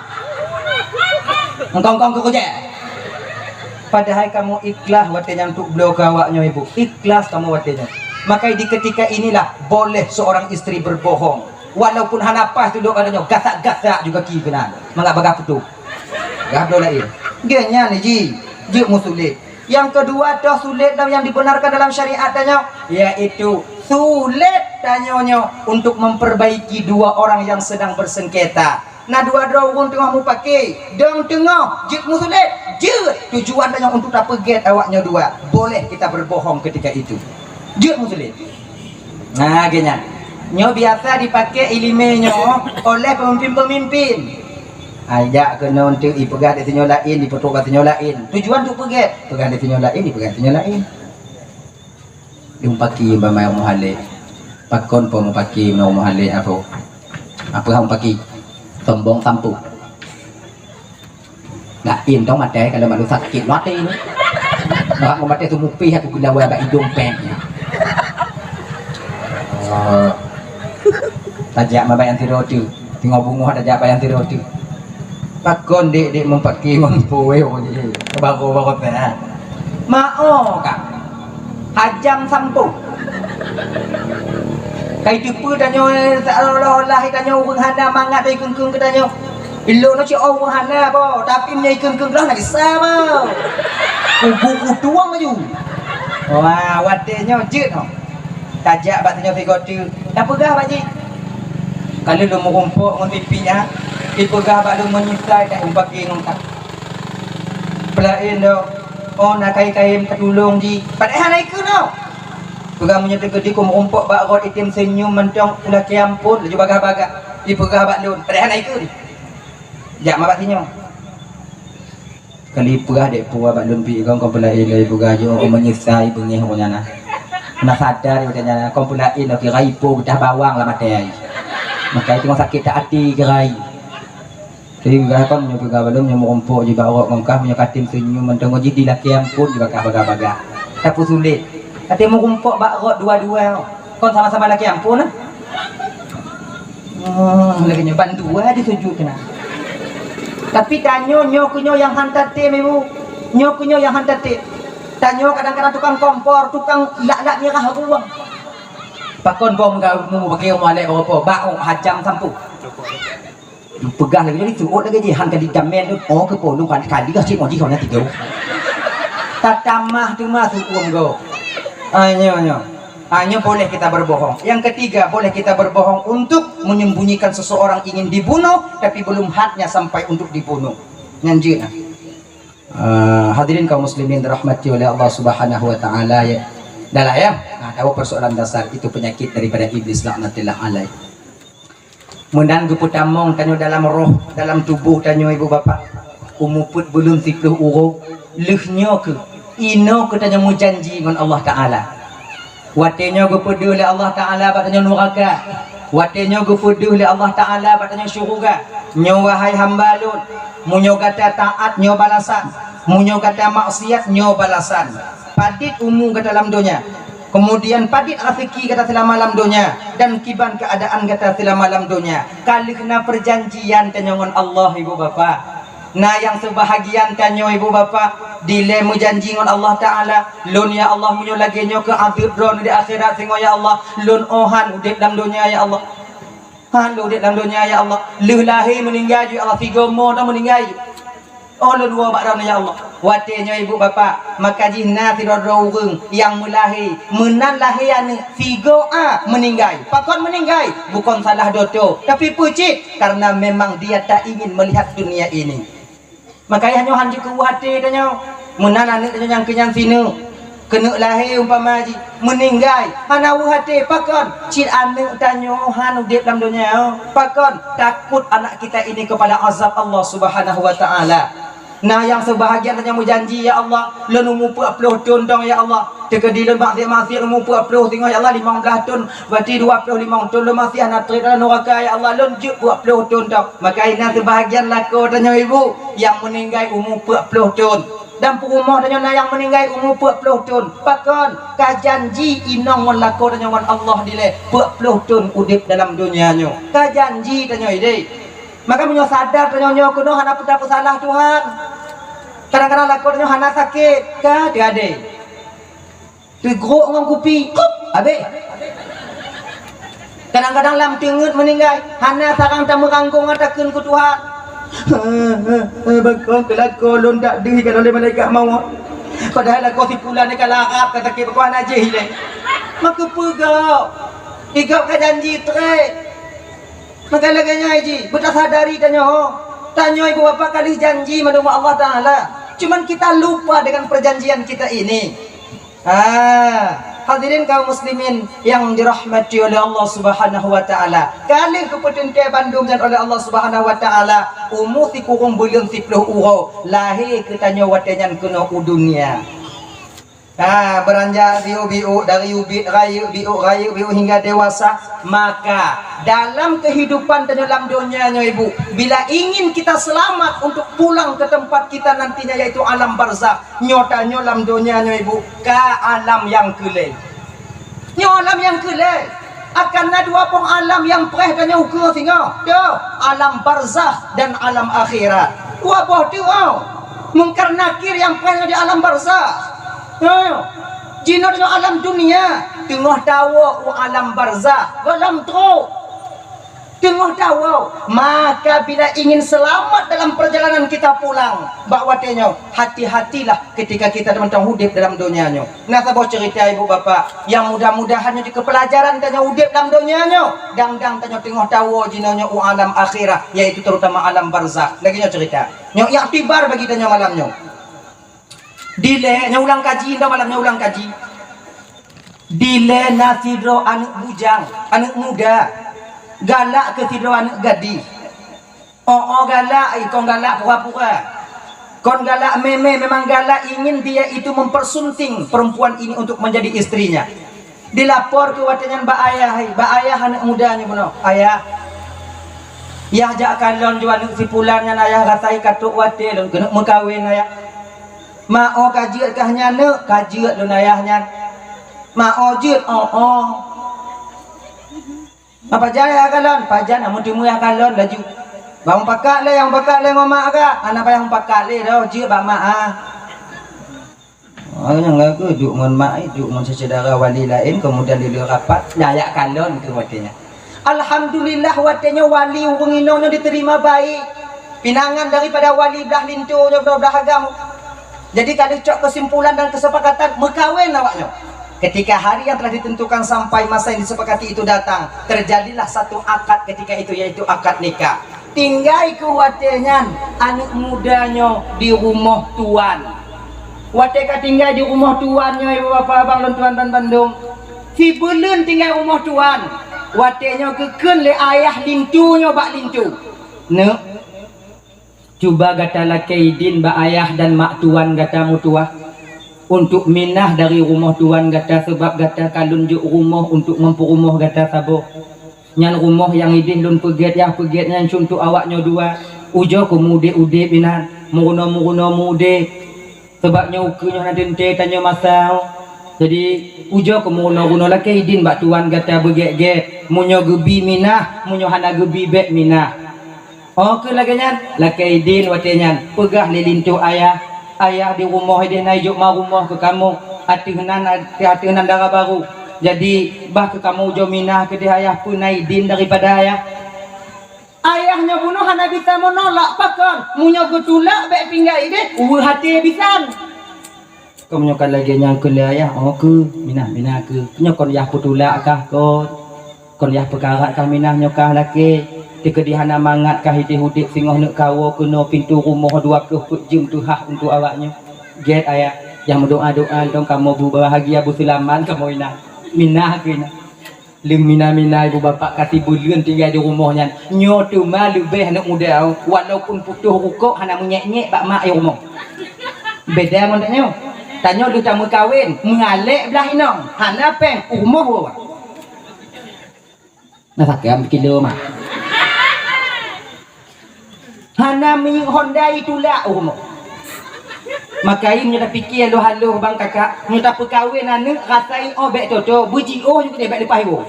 Engkong-kong keu kujak. Padahai kamoe ikhlas watèe nyan tuk bloe keu awak nyoe, Ibu. Ikhlas kamoe watèe nyoe. Maka di ketika inilah boleh seorang istri berbohong. Walaupun hana paih tulok gata nyoe, gasak-gasak juga ki keunan. Mangat bagah putôh. Gah bloe laén. Gèt nyan ji, jeuet meusulet. Yang kedua, toh sulet yang dibenarkan dalam syariat tanyoe, yaitu sulet tanyoe nyoe untuk memperbaiki dua orang yang sedang bersengketa. Na dua droe ureueng teungoh mupake, dong teungoh jeuet meusulet, jeuet tujuan tanyoe untuk tapeugèt awak nyoe dua. Boleh kita berbohong ketika itu. Jeuet meusulet. Nah, geuh nyan. Nyoe biasa dipake ileumèe nyoe oleh pemimpin-pemimpin. Ai jak keunoe teuk ipeugah di sinyoe laén, ipeutrok bak sinyoe laén. Tujuan untuk peugét, peugah di sinyoe laén, ipeugah di sinyoe laén. Lôn paki bak Mak Muhalik. Pakon po mupaki ngon Muhalik apo? Apa hang paki? Sombong sampôh. Laén dong maté kalau malu sakét maté ni. Bak maté tu mupih aku geulawa bak idong pèng. Oh. Tajak ma bak nyang sidroe tu. Teungoh beungoh tajak bak nyang sidroe tu. Pakon dek-dek meupaké ngon po wéh ureueng jih. Baru-baru teuh, ha. Mao ka. Hajam sampôh. Kai teupeu tanyoe seolah-olah tanyoe ureueng hana mangat ikheun-kheun keu tanyoe. Ilôn nyoe cit ureueng hana po, tapi meunyoe ikheun-kheun keu lôn na gisa po. Kubu kutueng laju. Wah, watèe nyoe jeuet nyoe. Tajak bak tanyoe sigoe teuk. Tapeugah bak jih. Ka lheueh lôn meurumpok ngon pipi nyan, ipeugah bak lôn meunyeusai that meupaké ngon ka. Peulaén dong, oh na kayém-kayém tatulông jih. Padahai hana ikheun nyoe. Peugah meunyoe teukeudi ku meurumpok bak rot item seunyum mantong ulakèe ampôn laju bagah-bagah. Ipeugah bak lôn, padahai hana ikheun. Jak ma bak sinyoe. Kali peugah dek puwa bak lôn pih kong, kon peulaén lé peugah jih, oh, meunyeusai beungéh ureueng nyan na. Na sadar ureueng nyan na, kon peulaén lé kira ipo geudah bawang lam até ai. Maka itu sakét that até kira ai. Tapi peugah kon nyoe peugah bak lôn nyoe meurumpok jih bak rot ngon kah, meunyoe katem seunyum mantong jih di lakèe ampôn jih bagah-bagah. Tapeusulet. Katem meurumpok bak rot dua-dua. Kon sama-sama lakèe ampôn, ah? Oh, lagèe nyoe bandua disujut keunan. Tapi tanyoe nyoe keuh nyoe nyang han tatem, Ibu. Nyoe keuh nyoe nyang han tatem. Tanyoe kadang-kadang tukang kompor, tukang lak-lak mirah ruweueng. Pakon bom gau mu bagi mu alek bapa, bak hajam sampôh. Peugah lagèe nyoe diseuôt lagèe jih, han ka dijamin tu, oh, keu po lôn kali, kali cit ngon jih, ngon tiga. Tatamah teuma seuôt gob. Ah, nyoe, nyoe. Ah, nyoe boleh kita berbohong. Yang ketiga, boleh kita berbohong untuk menyembunyikan seseorang ingin dibunuh, tapi belum hadnya sampai untuk dibunuh. Nyan jeuet na. Ah, hadirin kaum muslimin dirahmati oleh Allah Subhanahu wa taala, ya. Dah lah, ya. Nah, tahu persoalan dasar itu penyakit daripada iblis laknatillah alaih. Meunan geupeutamong tanyoe dalam roh, dalam tuboh tanyoe, ibu bapak. Umu peuet buleuen siplôh uroe, lheueh nyoe keuh, inoe keuh tanyoe meujanji ngon Allah Taala. Watèe nyoe geupeudeuh lé Allah Taala bak tanyoe nuraka, watèe nyoe geupeudeuh lé Allah Taala bak tanyoe syeuruga, nyoe wahai hamba Lôn, meunyoe gata taat nyoe balasan, meunyoe gata maksiat nyoe balasan. Padit umu gata lam donya, kemudian padit raseuki gata seulama lam donya, dan kiban keuadaan gata seulama lam donya. Ka lheueh na peujanjian tanyoe ngon Allah, ibu bapak. Na nyang seubahagian tanyoe, ibu bapak, dilèe meujanji ngon Allah Taala, "Lôn, ya Allah, meunyoe lagèe nyoe keuh azeub Droeneuh di akhirat singoh, ya Allah, Lôn 'oh han udép lam donya, ya Allah. Han Lôn udép lam donya, ya Allah. Lheueh lahé meuninggai ju, ya Allah, sigoe mo na meuninggai ju. 'Oh Lôn woe bak Droeneuh, ya Allah.'" Watèe nyoe, ibu bapak, maka jih na sidroe-droe ureueng nyang meulahé, meunan lahé aneuk, sigoe a meuninggai. Pakon meuninggai? Bukon salah doto, tapi peue cit? Karena memang dia tak ingin melihat dunia ini. Maka nyoe han jikeuweuh até tanyoe. Meunan aneuk tanyoe nyang keunyan sineuk, keuneuk lahé umpama jih, meuninggai, hana weuh até. Pakon? Cit aneuk tanyoe han udép lam donya. Pakon? Takut anak kita ini kepada azab Allah Subhanahu wa Taala. Na nyang seubahagian tanyoe meujanji, "Ya Allah, Lôn umu peuet ploh thon dong, ya Allah. Teukeudi lôn maksiat-maksiat umu peuet ploh singoh, ya Allah, limong blaih thon, berarti dua ploh limong thon lôn maksiat hana trép dalam nuraka, ya Allah, Lôn jeuet peuet ploh thon dong." Maka na seubahagian lakoe tanyoe, ibu, nyang meuninggai umu peuet ploh thon. Dan peurumoh tanyoe na nyang meuninggai umu peuet ploh thon. Pakon? Ka janji inong ngon lakoe tanyoe ngon Allah dilèe peuet ploh thon udép dalam donya nyoe. Ka janji tanyoe idéh. Maka meunyoe sadar tanyoe nyoe keunoe hana peue tapeusalah Tuhan. Kadang-kadang lakoe tanyoe hana sakét, ka teuadé. Teugrok ngon kupi, kup, habéh. Kadang-kadang lam teungeut meuninggai, hana sarang tameuranggong takheun keu Tuhan. Bakon keu lakoe lôn dak deuh ka lé malaikat mawöt. Padahai lakoe si pulan ka larap ka sakét, bakon hana jéh ilèe. Maka peugah, igop ka janji trép. Maka lagèe nyan jih, beutasadari tanyoe. Tanyoe ibu bapak ka lheueh janji mandum Allah Taala. Cuman kita lupa dengan perjanjian kita ini. Ah, Hadirin kaum muslimin yang dirahmati oleh Allah Subhanahu wa taala. Ka lheueh geupeuteuntèe bandum nyan oleh Allah Subhanahu wa taala, umu sikureueng buleuen siplôh uroe, lahé geutanyoe watèe nyan keunoe u dunia. Ha, beuranjak biôk-biôk dari ubit rayeuk, biôk rayeuk, biôk hingga dewasa. Maka dalam kehidupan tanyoe lam donya nyoe, Ibu, bila ingin kita selamat untuk pulang ke tempat kita nantinya, yaitu alam barzakh, nyoe tanyoe lam donya nyoe, Ibu, ka alam nyang keu lhèe. Nyoe alam nyang keu lhèe. Akan na dua boh alam nyang preh tanyoe ukeue singoh. Yo, alam barzakh dan alam akhirat. Dua boh teuh. Mungkar Nakir nyang preh di alam barzakh. Yo. Jinoe nyoe alam dunia, teungoh tawoe u alam barzakh, goh lom trok. Teungoh tawoe, maka bila ingin selamat dalam perjalanan kita pulang, bak watèe nyoe, hati-hatilah ketika kita mantong udép dalam donya nyoe. Na saboh cerita ibu bapak, nyang mudah-mudahan nyoe jeuet keu peulajaran tanyoe udép lam donya nyoe, dang-dang tanyoe teungoh tawoe jinoe nyoe u alam akhirat, yaitu terutama alam barzakh. Lagèe nyoe cerita. Nyoe iktibar bagi tanyoe malam nyoe. Dilèe, nyoe ulang kaji, nyoe malam nyoe ulang kaji. Dilèe na sidroe aneuk bujang, aneuk muda, galak keu sidroe aneuk gadih. Oh, oh, galak, eh, kon galak pura-pura. Kon galak mé-mé, memang galak ingin dia itu mempersunting perempuan ini untuk menjadi istrinya. Dilapor keu watèe nyan bak ayah, hai, bak ayah aneuk muda nyoe bunoe. "Ayah, yah jak kalon ju aneuk si pulan nyan, ayah rasa ka trok watèe lôn keuneuk meukawen, ayah." "Ma, oh, ka jeuet kah nyan, neuk?" "Ka jeuet lôn, ayah, nyan." "Ma, oh, jeuet?" "Oh, oh." "Ma, pajan ayah kalon?" "Pajan, amun teumé ayah kalon laju." "Bang pakat lé, nyang pakat lé ngon mak ka?" "Hana payah pakat lé, dah jeuet bak mak ah." Oh, nyang lagu duek ngon mak, eh, duek ngon syedara wali laén, kemudian di luar rapat, nyan jak kalon keu watèe nyan. Alhamdulillah, watèe nyoe wali ureueng inong nyoe diterima baik. Pinangan daripada wali blah linto nyoe blah agam. Jadi, ka lheueh cok kesimpulan dan kesepakatan meukawen awak nyoe. Ketika hari yang telah ditentukan sampai masa yang disepakati itu datang, terjadilah satu akad ketika itu, yaitu akad nikah. Tinggai keu watèe nyan aneuk muda nyoe di rumoh tuan. Watèe ka tinggai di rumoh tuan nyoe, ibu bapak, abang lôn tuan ban bandum, sibuleuen tinggai rumoh tuan, watèe nyoe geukheun lé ayah linto nyoe bak linto, "Neuk, cuba gata lakèe idin bak ayah dan mak tuan gata meutuwah, untuk minah dari rumoh tuan gata, sabab gata ka lôn jok rumoh untuk meupeurumoh gata saboh." Nyan rumoh nyang idéh lôn peugét, yah peugét nyan cuntoh awak nyoe dua. Ujoe keuh meu-udép-udép inan, meurunoe-meurunoe meu-udép. Sabab nyoe ukeue nyoe hana teuntée tanyoe masa. Jadi, ujoe keuh meurunoe-runoe, lakée idin bak tuan gata beugét-gét. Meunyoe geubi minah, meunyoe hana geubi bék minah. Óh keuh lagée nyan, lakée idin watée nyan, peugah lé linto ayah, "Ayah di rumoh idéh na ijok ma rumoh keu kamoe, ateueh nan, ateueh nan dara barô. Jadi, bah keu kamoe ujoe minah keudéh ayah, peue na idin daripada ayah?" Ayah nyoe bunoe hana bisa meunolak, pakon? Meunyoe geutulak bék tinggai idéh, uweuh até bisan. Kon meunyoe ka lagée nyan keu lé ayah, óh keuh, minah-minah keuh. Nyoe kon yah peutulak kah kon? Kon yah peukarat kah minah nyoe kah lakée? Teukeudi hana mangat kah idéh udép singoh neuk kawoe keunoe pintoe rumoh dua ploh peuet jeuem teuhah untuk awak nyoe? Gét ayah, yah meudoá-doá lom kamoe beubahagia beuseulamat kamoe inah. Minah keuh inah. Lheueh mina-mina ibu bapak ka sibuleuen tinggai di rumoh nyan, nyoe teuma leubeh aneuk muda, walaupun putôh rukok hana meunyék-nyék bak mak i rumoh. Beda ngon tanyoe. Tanyoe lheueh tameukawen, meualek blah inong, hana péng, u rumoh woe. Na sakém kilo mak. Hana minyeuk honda itulak u rumoh. Maka nyoe tapike haloh-haloh bang kakak, nyoe tapeukawen aneuk rasa i óh bék toto, beujiôh nyoe keudéh bék leupah iwoe.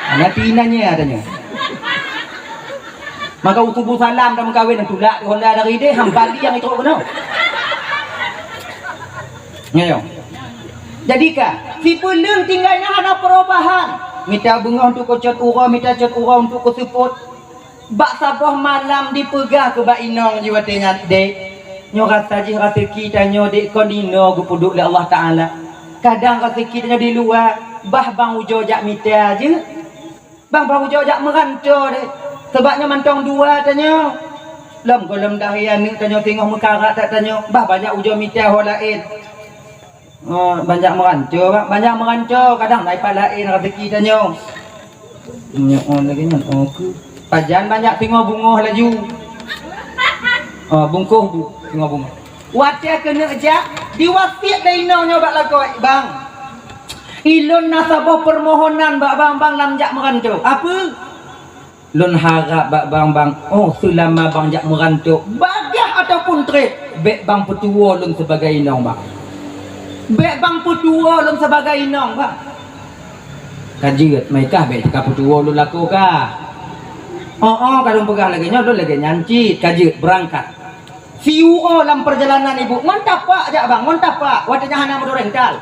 Hana pi inan nyoe tanyoe. Maka u suboh salam tameukawen, tulak honda dari idéh, ham bali nyang itrok keunoe. Nyoe. Jadi ka, sibuleuen tinggai na hana perubahan. Mita beungoh untuk keu cot uroe, mita cot uroe untuk keu seupôt. Bak saboh malam dipeugah keu bak inong jih watée nyan, "Dek, nyoe rasa jih raseuki tanyoe dek kon inoe geupeuduek lé Allah Taala. Kadang raseuki tanyoe di luwa, bah bang ujoe jak mita jeuet. Bang, bang ujoe jak meuranto deh. Sabab nyoe mantong dua tanyoe. Lom gohlom dahé aneuk tanyoe singoh meukarat that tanyoe, bah bang jak ujoe mita ho laén." Oh, banyak meuranco, Bang. Banyak meuranco, kadang na ipat laén rezeki tanyoe. Nyoe, oh, lagèe nyan, oh, keu. Pajan banyak singoh beungoh laju. Oh, bungkôh bu, singoh beungoh. Watèe keuneuk jak, diwasiet lé inong nyoe bak lakoe, "Bang, ilôn na saboh peumohonan bak bang, bang lam jak meuranco." "Apeue?" "Lôn harab bak bang, bang, oh, seulama bang jak meuranco, bagaih ataupun trép, bèk bang peutuwoe lôn sibagai inong bang. Bèk bang peutuwoe lôn sibagai inong bang." "Ka jeuet, meukah bèk ka peutuwoe lôn lakoe kah." "Oh, oh, ka lôn peugah lagèe nyoe, lôn lagèe nyan cit, ka jeuet, beurangkat." Siuroe lam peurjalanan ibu, ngon tapak jak bang, ngon tapak, watèe nyan hana meudurèng kal.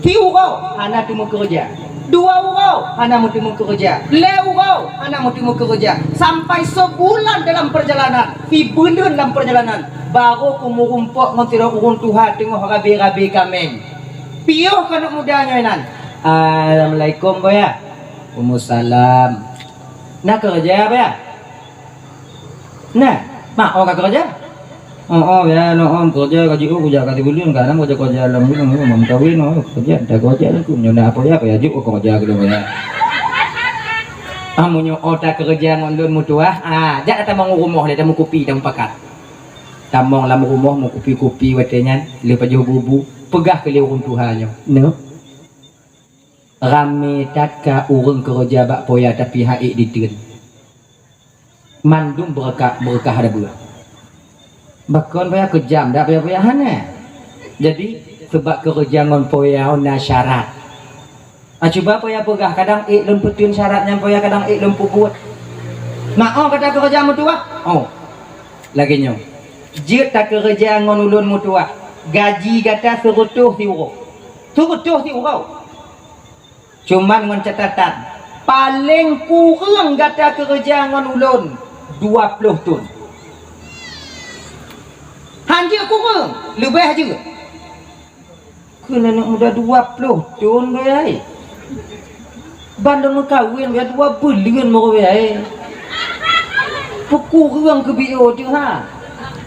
Siuroe hana teumeukeureuja. Dua uroe hana meuteumeukeureuja. Lhèe uroe hana meuteumeukeureuja. Sampai sebulan dalam perjalanan, sibuleuen lam peurjalanan, barô keumeurumpok ngon sidroe ureueng tuha teungoh rabe-rabe kaméng. Piôh keuneuk muda nyoe nan. "Assalamualaikum, Buya." "Waalaikumsalam." "Na keureuja, Buya?" "Nah, mak, oh ka keureuja?" "Oh, oh, ya, no, oh, keureuja ka jiôh, keureuja ka sibuleuen, kadang keureuja, keureuja lam buleuen, oh, mam kawin, oh, keureuja, dah keureuja lom, nyoe na apa ya, apa ya, jok keureuja keudroe ya." "Ah, meunyoe oh ta keureuja ngon lôn meutuwah, ah, jak tamong u rumoh lé, tameukupi, tameupakat." Tamong lam rumoh meukupi-kupi watèe nyan, lheueh pajoh bu-bu, peugah keu lé ureueng tuha nyoe, "Neuk, ramé that ka ureueng keureuja bak poya tapi hana ék diteun." Mandum beureukat, beureukat ada buah. Bakon payah keujam dak payah-payah hana. Jadi, seubab keureuja ngon poya na syarat. Ah, cuba poya peugah, kadang ék lôn peuteun syarat nyan, poya kadang ék lôn peubuet. Mak, oh, gata keureuja meutuwah? Oh. Lagèe nyoe. Jeuet takeureuja ngon ulôn meutuwah. Gaji gata seureutôh siuroe. Seureutôh siuroe. Cuman ngon catatan, paleng kureueng gata keureuja ngon ulôn dua ploh thon. Hanjeuet kureueng, leubeh jeuet. Kheun aneuk muda dua ploh thon, wahai. Ban lôn meukawen, wahai, dua buleuen baru, wahai. Peukureueng keu B O teuh, ha.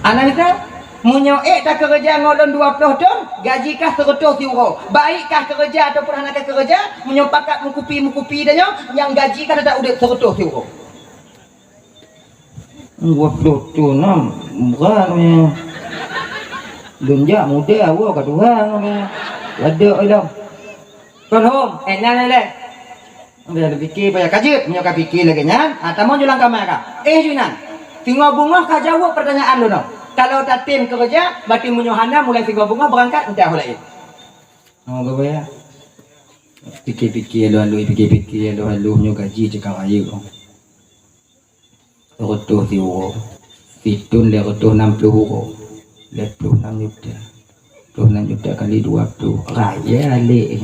Ana mita? Meunyoe ék takeureuja ngon lôn dua ploh thon, gaji kah seureutôh siuroe. Baik kah keureuja ataupun hana kah keureuja, meunyoe pakat meukupi-meukupi tanyoe, nyang gaji kah teutap udép seureutôh siuroe. Dua ploh thon nam, brat nyoe. Lôn jak muda, awak ka tuha nyoe. Ladek ilong. Kon hom, ék nyan lé. Udah dipikir payah ka jeuet, meunyoe ka pikir lagèe nyan, ah, tamong ju lam kama ka. Eh, ju inan. Singoh beungoh ka jaweueb peurtanyaan lôn nyoe. Kalau tatem keureuja, berarti meunyoe hana mulai singoh beungoh beurangkat, entah ho laén. Oh, gawé ya. Pikir-pikir lalu-lalu, pikir-pikir lalu-lalu, nyoe gaji cit ka rayeuk. Seureutôh siuroe. Sithon lhèe reutôh nam ploh uroe. Lhèe ploh nam juta. Ploh nam juta kali dua ploh. Raya lé.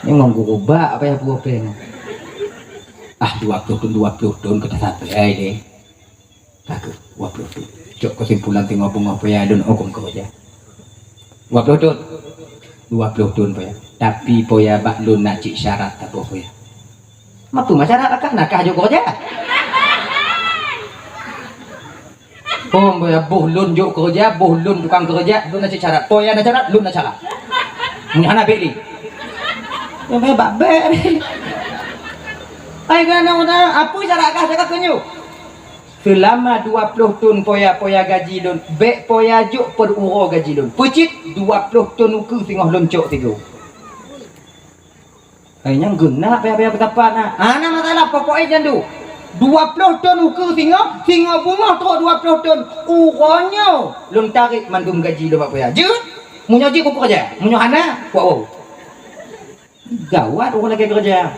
Nyoe ngon gurubak apa ya pue péng. Ah, dua ploh thon, dua ploh thon ka tasapai lé. Ka keuh, dua ploh thon. Cok keusimpulan singoh beungoh poya lôn hukôm keureuja. Dua ploh thon. Dua ploh thon poya. Tapi poya bak lôn na cit syarat saboh poya. Mapeue ma syarat, akah na kah jok keureuja? Hom poya, boh lôn jok keureuja, boh lôn tukang keureuja, lôn na cit syarat. Poya na syarat, lôn na syarat. Nyan hana bèk lé. Nyan bèk bak bèk. Ai, kana, kana, apeue syarat kah cakap keu nyoe? Seulama dua ploh thon poya, poya gaji lôn, bèk poya jok per uroe gaji lôn. Peue cit? Dua ploh thon ukeue singoh lôn cok sigoe. Hai nyang geunak payah-payah beutapa na. Hana masalah, pokok e jandu. Dua ploh thon ukeue singoh, singoh beungoh trok dua ploh thon. Uroe nyoe lôn tarek mandum gaji lôn bak poya. Jeuet? Meunyoe jeuet, kukeureuja. Meunyoe hana, kuwoe. Gawat ureueng lagèe keureuja.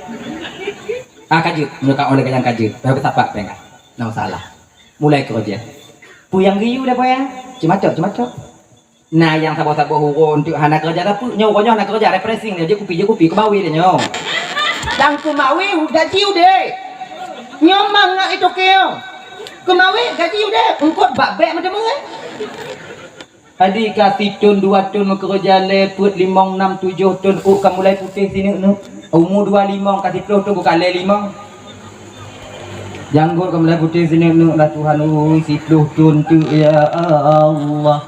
Ah, ka jeuet, meunyoe ka oleh nyang ka jeuet, payah beutapa péng ka. Na masalah. Mulai keureuja. Peue nyang geuyue deh poya? Ceumatok, ceumatok. Na nyang saboh-saboh uroe eunteuk hana keureuja, tapi nyoe uroe nyoe hana keureuja, refreshing nyoe, jeuet kupi, jeuet kupi, keumawe nyoe. Dan keumawe gaji udeh. Nyoe mangat itoke nyoe. Keumawe gaji udeh, eungkot bak bèk meuteumé. Adi ka sithon, dua thon meukeureuja, lhèe, peuet, limong, nam, tujoh thon, ôk ka mulai putéh sineuk-neuk. Umu dua limong ka siploh thon, ka lhèe limong. Janggot ka mulai putéh sineuk-neuk, lah Tuhan ui, siploh thon teuk, ya Allah.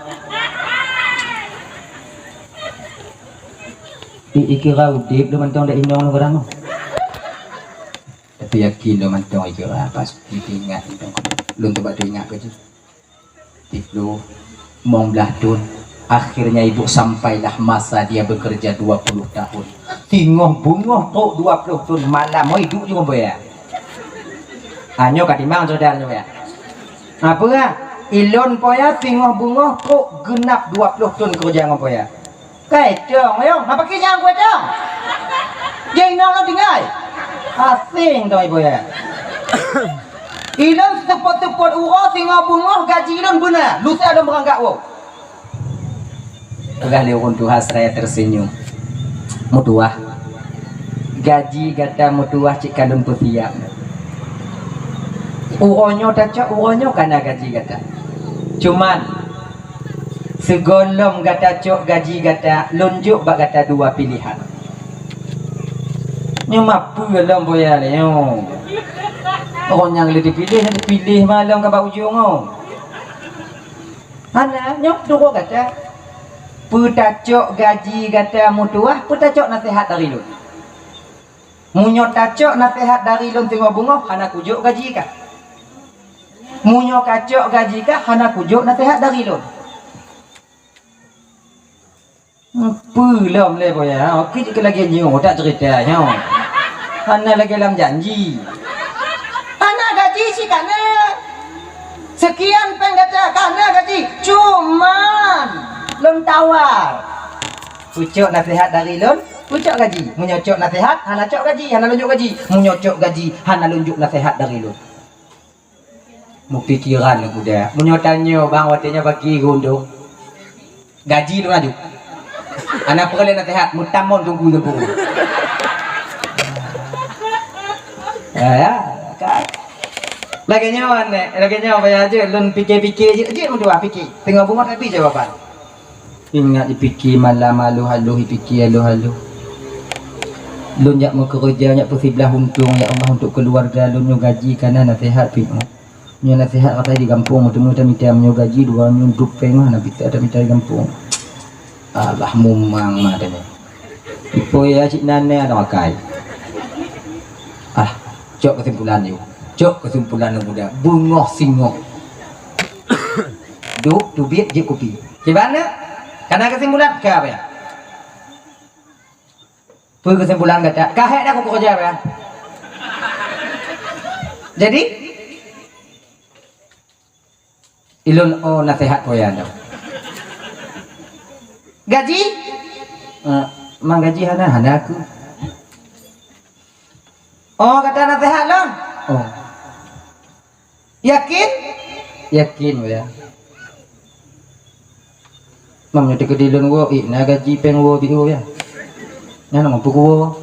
Ikira udép lôn mantong dak inong lôn kadang. Tapi yakin lôn mantong ikira, pasti teuingat mantong. Lôn teuba teuingat keu jih. Tiplôh, limong blaih thon. Akhirnya ibu sampailah masa dia bekerja dua puluh tahun. Singoh beungoh trok dua puluh thon malam, oi, duek jih ngon boya. Ah, nyoe ka timang syedara nyoe ya. Apa? Ilôn poya singoh beungoh trok geunap dua puluh thon keureuja ngon poya. Kai tong, ayong, hana pakai nyang kuat tong. Jeng nong nong tinggai. Asing tong ibu ya. Ilôn seupôt-seupôt uroe singoh beungoh gaji ilôn beuna, lusa lôn beurangkat woe. Peugah lé ureueng tuha seraya tersenyum. Meutuah. Gaji gata meutuah cit ka lôn peusiap. Uroe nyoe tacok, uroe nyoe ka na gaji gata. Cuman, sigohlom gata cok gaji gata, lôn jok bak gata dua pilihan. Nyoe ma peue lom boya lé nyoe. Ureueng nyang lé dipiléh, dipiléh ma lom ka bak ujong nyoe. Hana, nyoe turoe gata. Peue tacok gaji gata meutuah, peue tacok naseuhat dari lôn. Meunyoe tacok naseuhat dari lôn singoh beungoh, hana kujok gaji kah. Meunyoe kacok gaji kah, hana kujok naseuhat dari lôn. Peue lom lé boya, oke jeuet lagèe nyoe, tak cerita nyoe. Hana lagèe lam janji. Hana gaji cit ka na. Sekian péng gata, ka na gaji. Cuman, lôn tawar. Peue cok naseuhat dari lôn, peue cok gaji. Meunyoe cok naseuhat, hana cok gaji, hana lôn jok gaji. Meunyoe cok gaji, hana lôn jok naseuhat dari lôn. Meupikiran lôn muda. Meunyoe tanyoe bang watèe nyoe bagi geuundong. Gaji lôn aju. Hana peureulèe naseuhat, meutamong teungku teungku. Ya, ya, kan. Lagèe nyoe, lagèe nyoe, baya jeuet lôn pike-pike jeuet, jeuet meutuah pike. Teungoh beungoh tapi jawaban. Ingat jipike malam aloh-aloh, jipike aloh-aloh. Lôn jak meukeureuja, jak peusiblah untông, ya Allah, untuk keuluwarga lôn nyoe gaji ka na naseuhat pih. Nyoe naseuhat asai di gampông, meuteumé tamita meunyoe gaji dua nyoe duek péng hana bisa tamita di gampông. Alah mumang mah tanyoe. Ipo ya cit nan nyoe adak akai. Ah, cok keusimpulan yuk. Cok keusimpulan lôn muda. Beungoh singoh. Duek teubiet jeuet kupi. Kiban na? Kana keusimpulan ka apa ya? Peue keusimpulan gata? Ka hék dah kukeureuja, ya? Jadi, ilôn oh naseuhat poya dah. Gaji? Eh, mang gaji hana, hana aku. Oh, gata naseuhat lôn? Oh. Yakin? Yakin, ya. Mam nyoe teukeudi lôn woe, ih, na gaji péng woe beu, ya. Nyan mampu kuwoe.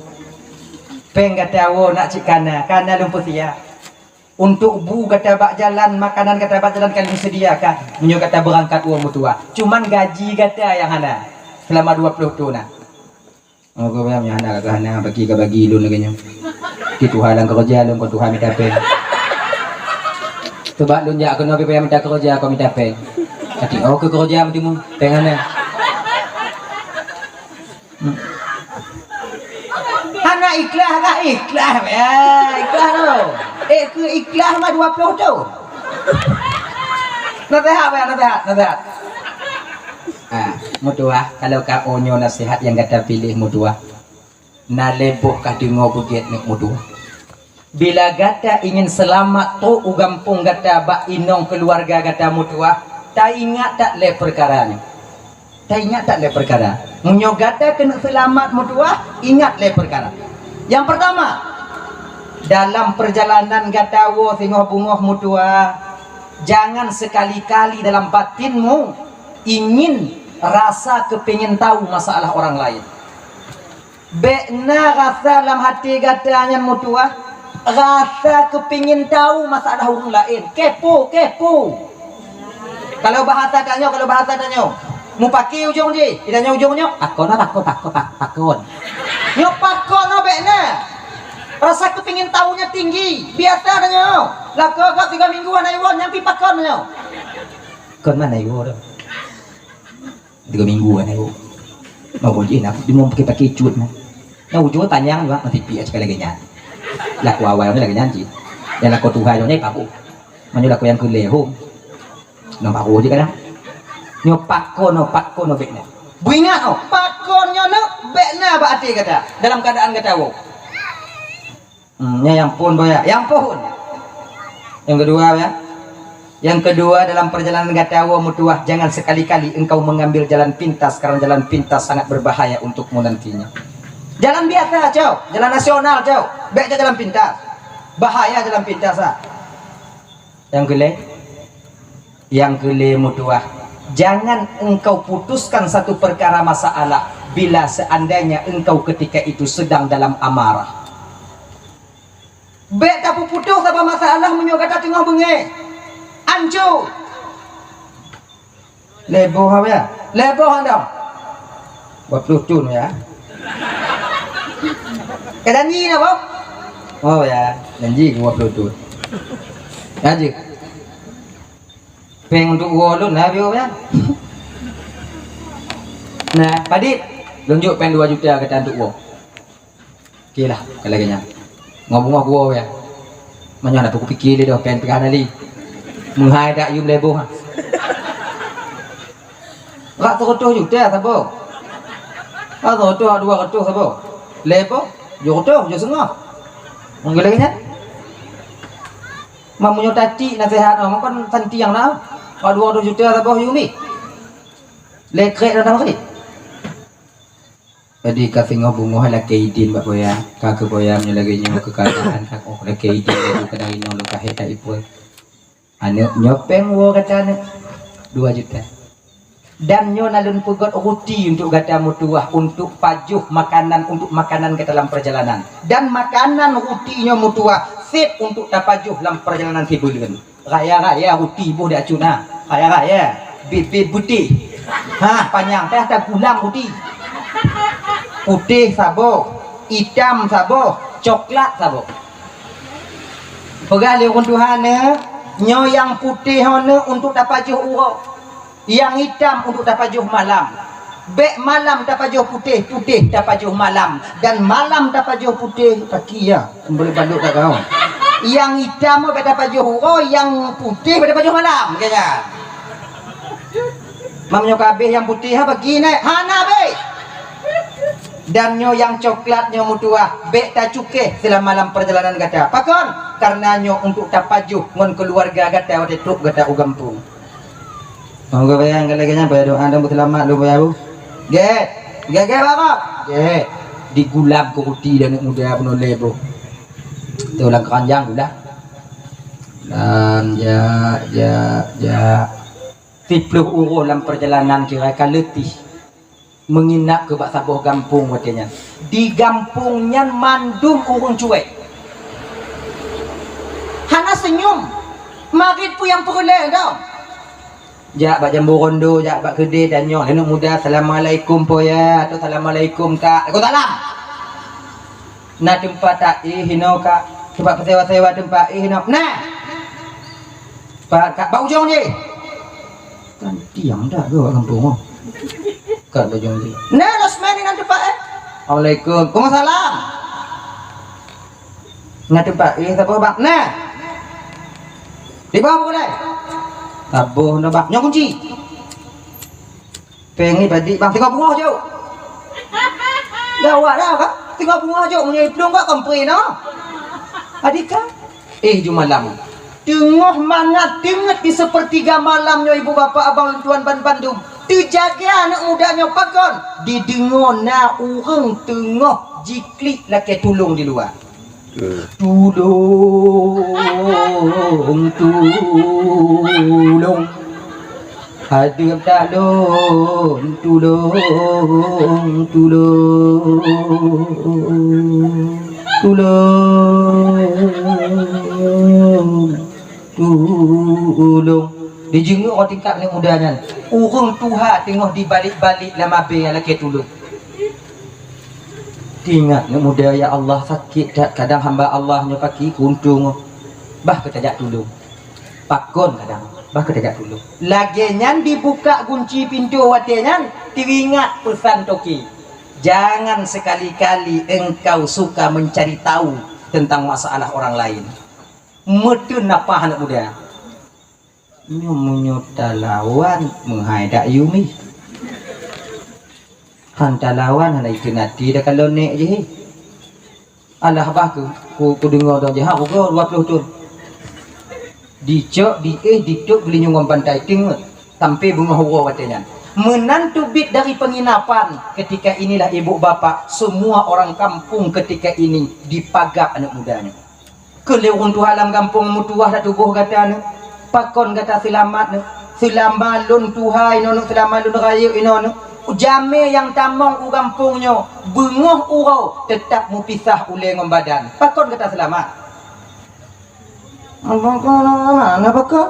Péng gata woe nak cit kana, kana lôn peusiap. Untuk bu gata bak jalan, makanan gata bak jalan ka lôn sediakan. Meunyoe gata beurangkat woe meutuah. Cuman gaji gata nyang hana selama dua puluh thon na. Oh, keu payah meuhana ka hana bagi ka bagi lôn lagèe nyoe. Di tuha lam keureuja lôn kon tuha mita péng. Sebab lôn jak keunoe pi payah mita keureuja kon mita péng. Tapi oh keu keureuja meuteumé péng hana. Hmm. Hana ikhlas kah? Ikhlas, ya, ikhlas tu. Eh, keu ikhlas mah dua puluh tu. Naseuhat, ya, naseuhat, naseuhat. Ha, meutuah, kalau ka oh nyoe naseuhat nyang gata piléh meutuah, na lé boh ka deungoe beugét nyoe meutuah. Bila gata ingin seulamat trok u gampông gata bak inong keuluwarga gata meutuah, taingat that lé peukara nyoe. Taingat that lé peukara. Meunyoe gata keuneuk seulamat meutuah, ingat lé peukara. Nyang peurtama, dalam peurjalanan gata woe singoh beungoh meutuah, jangan sekali-kali dalam batinmu ingin rasa keupingin tahu masalah orang lain. Bék na rasa lam até gata nyan meutuah, rasa keupingin tahu masalah ureueng laén. Kepo, kepo. Kalau bahasa tanyoe, kalau bahasa tanyoe, mupaki ujong jih, di tanyoe ujong nyoe, pakon, pakon, pakon, pakon. Nyoe pakon bék na. Rasa keupingin tahu nyan tinggi. Biasa tanyoe. Lakoe gob tiga minggu hana iwoe, nyan pi pakon nyoe. Kon mana iwoe tu? Tiga minggu kan aku. Oh, jih na deungon pakai-pakai cut na. Nyang ujue panyang juga masih piak sekali lagi nyan. Laku awai ni lagi nyan cit. Dan laku tuha jih ni paku. Manyo laku yang keu lehong. Nyoe baru je kadang. Nyoe pakon, nyoe pakon, nyoe bèk na. Beuingat, oh, pakon nyoe nyoe bèk na bak até gata dalam keadaan gata woe. Hmm, nyoe nyang phôn boh ya, nyang phôn. Yang kedua ya. Yang kedua, dalam perjalanan gata woe meutuah, jangan sekali-kali engkau mengambil jalan pintas, karena jalan pintas sangat berbahaya untukmu nantinya. Jalan biasa, cok, jalan nasional, cok. Bèk cok jalan pintas. Bahaya jalan pintas ah. Yang keulhèe, yang keulhèe meutuah, jangan engkau putuskan satu perkara masalah bila seandainya engkau ketika itu sedang dalam amarah. Bèk tapeuputoh saboh masalah meunyoe gata teungoh beungèh. Anco. Lhèe boh haba ya? Lhèe boh hana? Dua puluh thôn ya. Ka janji na, boh? Oh ya, janji dua puluh thôn. Janji. Pèng untuk woe lôn na, boh ya. Nah, padit. Lôn jok pèng dua juta gata untuk woe. Oke lah, kalau lagèe nyan. Ngon beungoh gua ya. Manyang dah aku pikir dia dah pèng pihak nali. Meuhai dak yum lhèe boh. Rak seratus juta saboh. Rak seratus, dua ratus saboh. Lhèe boh, tujuh ratus, tujoh setengah. Mungkin lagèe nyan. Mamunyo tati nasihat, oh, makan santiang lah. Rak dua ratus juta saboh yumi. Lhèe krek dah dah. Jadi ka singoh beungoh lakèe idin bak boya, ka keu boya meunyoe lagèe nyoe keuadaan ka oh lakèe idin laju kadang inong lôn kahé that iphôn. Aneuk nyoe pèng woe gata aneuk dua juta. Dan nyoe na lôn peugöt ruti untuk gata meutuah untuk pajoh makanan untuk makanan gata lam perjalanan. Dan makanan ruti nyoe meutuah sép untuk tapajoh lam perjalanan sibuleuen. Raya-raya ruti boh di acut na. Raya-raya. Bit-bit putéh. Ha, panyang teh ada gulam ruti. Putéh saboh, itam saboh, coklat saboh. Peugah lé ureueng tuha neuh, nyoe nyang putéh nyoe neuh untuk tapajoh uroe. Nyang itam untuk tapajoh malam. Bèk malam tapajoh putéh, putéh tapajoh malam, dan malam tapajoh putéh pagi ya. Boleh balok kat kau. Nyang itam bèk tapajoh uroe, nyang putéh bèk tapajoh malam, kaya. Mam nyoe kabeh nyang putéh ha pagi nyoe, hana bèk. Dan nyoe nyang coklat nyoe meutuah, bèk tacukéh selama lam perjalanan gata. Pakon? Karena nyoe untuk tapajoh ngon keuluwarga gata watèe trok gata u gampông. Monggo bayang lagèe nyan, baya doa dan beuselamat lôn baya bu. Gèt, gèt, gèt, bapa. Gèt. Digulam keu ruti dan aneuk muda peunoh lhèe boh. Tu lam keranjang gulam. Lam, jak, jak, jak. Siplôh uroe lam perjalanan kira ka leutih. Meunginap keu bak saboh gampông watèe nyan. Di gampông nyan mandum ureueng cuek. Hana seunyum. Marit peue nyang peureulèe dong. Jak bak jambu rondo, jak bak keudè dan nyoe aneuk muda, "Assalamualaikum, Po Ya," atau, "Assalamualaikum, Kak." "Waalaikumsalam." Na teumpat taéh inoe, Kak? Teumpat peusewa-sewa teumpat éh inoe? Nah! Pat, Kak, bak ujong jih. Kan tiang dak ke bak gampông oh. Kat bak ujong jih. Nah, last man inan teumpat éh. Assalamualaikum. Waalaikumsalam. Na teumpat éh saboh, Bang. Nah. Di bawah buku dai. Saboh na, Bang. Nyoe kunci. Péng ni badi bang singoh beungoh jok. Dah awak dah kan? Singoh beungoh jok meunyoe plueng kok kompre noh. Adika. Eh, ju malam. Teungoh mangat teungeut di sepertiga malam nyoe ibu bapak abang lôn tuan ban bandum. Teujaga aneuk muda nyoe pakon? Dideungoe na ureueng teungoh jiklik lakèe tulông di luwa. Tulông, tulông. Hadeueng that lôn, tulông, tulông. Tulông, tulông. Dijeungeuk rot tingkat aneuk muda nyan. Ureueng tuha teungoh dibalek-balek lam abèe lakèe tulông. Teuingat aneuk muda, ya Allah, sakét that kadang hamba Allah nyoe paki keuuntông. Bah keu tajak tulông. Pakon kadang. Bah keuh tajak tulông. Lagèe nyan dibuka gunci pintoe watèe nyan, teuingat peusan toke. Jangan sekali-kali engkau suka mencari tahu tentang masalah orang lain. Meuteun nafah aneuk muda. Nyoe meunyoe talawan, meuhai dak yumi. Han talawan, hana iteun até dak kalon nèk jih. Alah bah keuh, ku, kudeungö dong jih, ha, uroe dua ploh thôn. Dicok, diéh, ditôp geulinyueng ngon bantai, teungeut. Sampai beungoh uroe watèe nyan. Meunan teubiet dari penginapan, ketika inilah ibu bapak, semua orang kampung ketika ini dipagap aneuk muda nyoe. Keu lé ureueng tuha lam gampông meutuwah dak tuboh gata nyoe, pakon gata seulamat nyoe? Seulama lôn tuha inoe nyoe, seulama lôn rayeuk inoe nyoe, jamèe nyang tamong u gampông nyoe beungoh uroe teutab meupisah ulèe ngon badan. Pakon gata seulamat? Abang ko na, na pakon?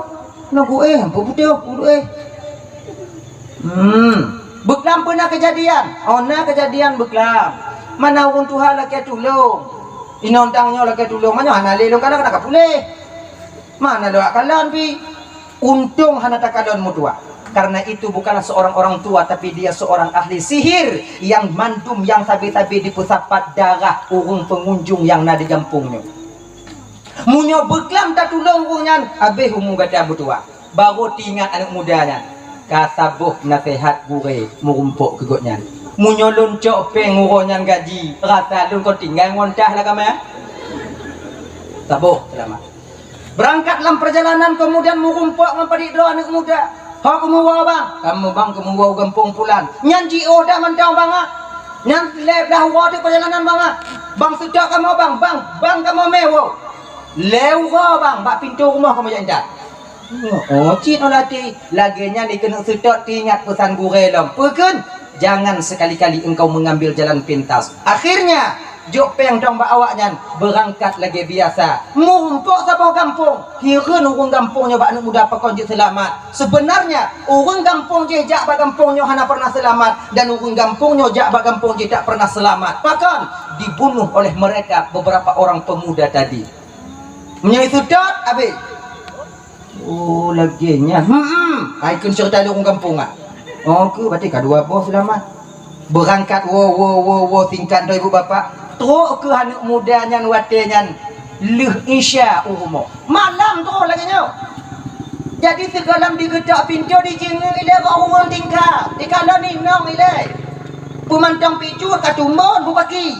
Na ku éh, ampôn putôh, ku éh. Hmm. Beuklam peue na keujadian? Oh, na keujadian beuklam. Mana ureueng tuha lakèe tulông. Inong tang nyoe lakèe tulông, meunyoe hana lé lôn kalon, hana ka puléh. Mana lôn kalon pih? Untông hana takalon meutuah. Karena itu bukanlah seorang orang tua, tapi dia seorang ahli sihir yang mandum nyang sabe-sabe dipeusapat darah ureueng pengunjung nyang na di gampông nyoe. Meunyoe beuklam tatulông ureueng nyan, habéh umu gata meutuah. Barô teuingat aneuk muda nyan, ka saboh naseuhat gurèe meurumpok keu gobnyan. Meunyoe lôn cok péng uroe nyan gaji, rasa lôn kon tinggai ngon tah lam kama? Saboh seulamat. Beurangkat lam peurjalanan, keumudian meurumpok ngon padit droe aneuk muda. "Ho kamoe woe, Bang?" "Kamoe, Bang, kamoe woe u gampông pulan." "Nyan jiôh dak mantong, Bang, ah? Nyan lhèe blah uroe teuk peurjalanan, Bang, ah? Bang seutôt kamoe, Bang, Bang, Bang kamoe mè woe." "Lhèe uroe, Bang, bak pintoe rumoh kamoe jak intat." Oh, cit ngon até. Lagèe nyan dikeuneuk seutôt teuingat peusan gurèe lom. Peue kheun? Jangan sekali-kali engkau mengambil jalan pintas. Akhirnya, jok péng dong bak awaknyan, beurangkat lagèe biasa. Meurumpok saboh gampông. Hireuen ureueng gampông nyoe bak aneuk muda pakon jeuet seulamat. Sebenarnya, ureueng gampông jih jak bak gampông nyoe hana pernah seulamat, dan ureueng gampông nyoe jak bak gampông jih tak pernah seulamat. Pakon? Dibunuh oleh mereka beberapa orang pemuda tadi. Meunyoe seutôt, habéh. Oh, lagèe nyan. Hmm, hmm. Hai kheun ceurita lé ureueng gampông, ah. Oh, keu berarti ka dua boh seulamat. Beurangkat woe, woe, woe, woe, singkat droe ibu bapak. Trok keuh aneuk muda nyan watèe nyan lheueh Isya u rumoh. Malam trok lagèe nyoe. Jadi sigohlom digeutok pintoe, dijeungeuk ilèe bak ureueng tingka. Dikalon inong ilèe. Peumantong pih cut ka tumbon bubaki.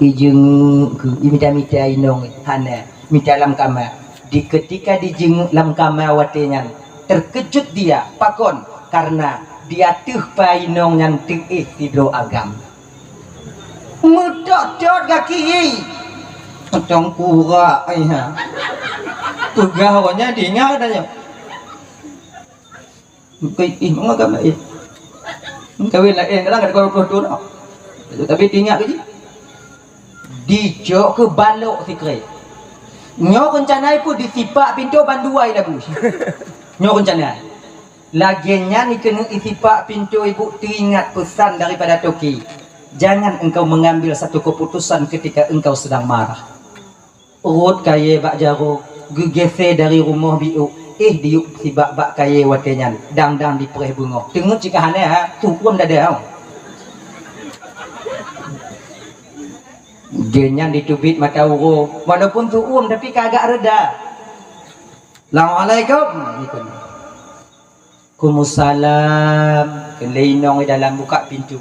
Ijeungeuk keuh, imita-mita inong, hana. Mita lam kama. Di ketika dijeungeuk lam kama watèe nyan, terkejut dia. Pakon? Karena di ateueh pa inong nyan teuéh sidroe agam. Meutot-tot gaki, "Teuntang kurak, ai ha." Peugah awaknyan, diingat geutanyoe. Bukan, ih, mangat agam laén. Kawin laén, kadang ka dua ploh thôn dah. Tapi teuingat keu jih. Dicok keuh balok sikrek. Nyoe reuncana peue, disipak pintoe bandua i labu. Nyoe reuncana. Lagèe nyan dikeuneuk isipak pintoe ibu, teuingat peusan daripada toke. Jangan engkau mengambil satu keputusan ketika engkau sedang marah. Rhot kayèe bak jaroe, geugisé dari rumoh biôk, éh diyueb sibak bak kayèe watèe nyan, dang-dang dipreh beungoh. Teungeut cit ka hana, ha, tu'uem dada. Geuh nyan diteubiet mata uroe, walaupun tu'uem tapi ka agak reda. "Assalamualaikum." Waalaikumsalam. Kheun lé inong di dalam, buka pintoe.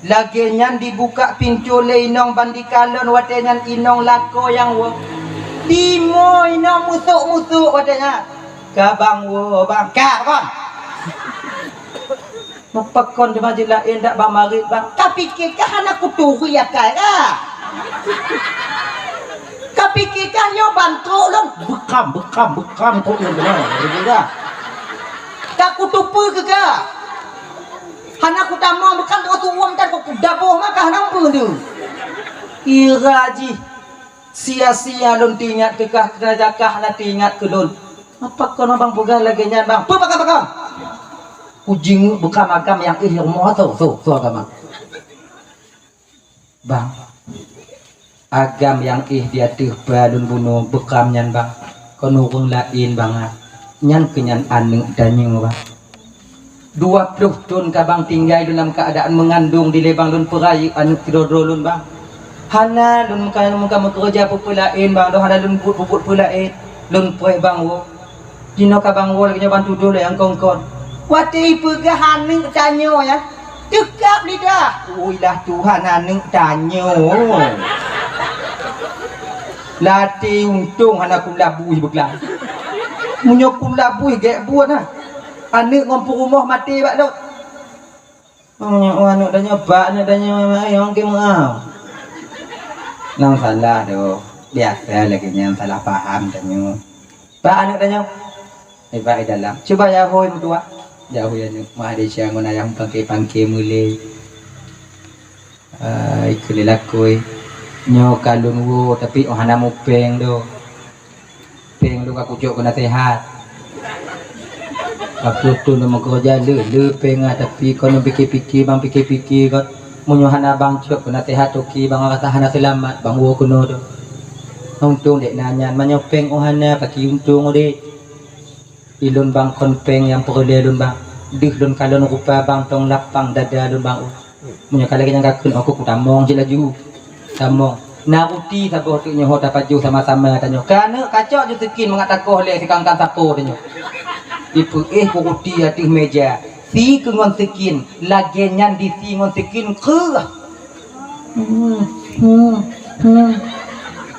Lagèe nyan dibuka pintoe lé inong ban dikalon, watèe nyan inong lakoe nyang woe. Timoh inong musôk-musôk watèe nyan. "Ka bang woe, bang." "Ka pakon?" "Pakon teuma jih laén dak bang marit, bang?" "Ka pike kah hana kuturi akai kah? Ka pike kah nyoe ban trok lôn?" "Beukam, beukam, beukam trok lôn keunoe." "Ka kutupeue keu kah? Hana kutamong, beukam trok tu'uem tan, kudaboh mah kah hana peue tu." Ira jih, sia-sia lôn teuingat keu kah, keu kah hana teuingat keu lôn. Pakon abang peugah lagèe nyan, bang? Peue pakon-pakon? Kujeungeuk beukam agam nyang éh rumoh tu, tu, tu agam. Bang, agam nyang éh di ateueh pa lôn bunoe beukam nyan, bang, kon ureueng laén, bang, ah. Nyan keuh nyan aneuk tanyoe, Bang. Dua ploh thon ka Bang tinggai lôn lam keuadaan meungandong dilée Bang, lôn peurayeuk aneuk sidroe-droe lôn, Bang. Hana lôn muka, muka meukeureuja peue-peue laén, Bang, lôn hana lôn buet peue-peue laén. Lôn preh Bang woe. Jinoe ka Bang woe lagée nyoe Bang tudoh lé nyang kon-kon. Watée ipeugah aneuk tanyoe nyan, teukab lidah. Ui lah Tuhan, aneuk tanyoe. Latée untông hana kulabui beuklam. Meunyoe kulabui gét buet na. Aneuk ngon peurumoh maté bak lôn. Meunyoe aneuk tanyoe, bak aneuk tanyoe, ayong keu meu'ah. Nang salah doh. Biasa lagée nyan salah paham tanyoe. Bak aneuk tanyoe. Iba i dalam. Cuba ya hôi meutuah. Ya hôi aneuk. Mahdesya ngon ayah pangke-pangke mulai. Ai, keu lé lakôi. Nyoe ka lôn woe, tapi oh hana mupeng doh. Peng lôn ka kucok keu naseuhat. Ka peuet thon lôn meukeureuja le, le peng ah, tapi kon lôn pike-pike, Bang pike-pike kon. Meunyoe hana Bang cok keu naseuhat, toke Bang rasa hana seulamat, Bang woe keunoe doh. Untông dék na nyan, meunyoe peng oh hana, paki untông udép. Ilôn Bang kon peng nyang peureulée lôn Bang. Deuh lôn kalon rupa Bang tong lapang dada lôn Bang. Meunyoe ka lagée nyang ka kheun, oh, kutamong cit laju. Tamong. Na ruti saboh teuk nyoe ho tapajoh sama-sama tanyoe. Ka aneuk kacok ju sikin mangat takoh lé sikangkang sapo tanyoe. Ipeuéh ku ruti ateueh méja. Si keu ngon sikin, lagée nyan disi ngon sikin kreueh. Hmm, hmm, hmm.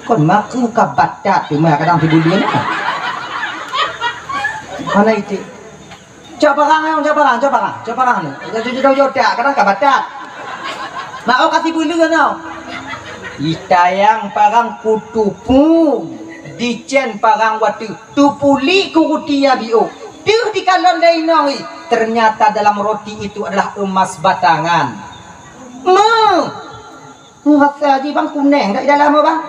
Kon makeuh ka batat teuma kadang sibuleuen. Hana iték. Cok parang, cok parang, cok parang, cok parang ni. Cok, cok, cok, cok, cok, kadang ka batat. Nak oh ka sibuleuen tau. Itayang parang kutupu, dicen parang watée, tupulik ku ruti ya biôh. Deuh dikalon lé inong i. Ternyata dalam roti itu adalah emas batangan. Meuh! Hase jih Bang kuneng dak di dalam, Bang.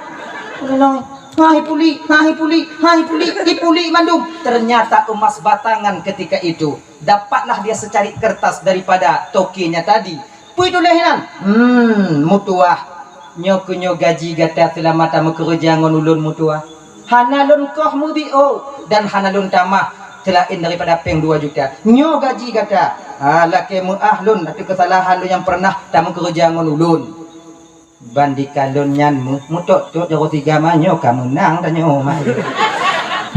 Kuneng. Hai puli, hai puli, hai puli, ipuli mandum. Ternyata emas batangan ketika itu. Dapatlah dia secarik kertas daripada tokenya tadi. Peue tuléh inan? Hmm, meutuah. Nyoe keuh nyoe gaji gata seulama tameukeureuja ngon ulôn meutuah. Hana lôn koh meubiôh dan hana lôn tamah seulaén daripada péng dua juta. Nyoe gaji gata. Ha, lakée meu'ah lôn ateueh keusalahan lôn nyang peureunah tameukeureuja ngon ulôn. Ban dikalon nyan meu-, meutot-tot jaroe tiga ma nyoe ka meunang tanyoe mak.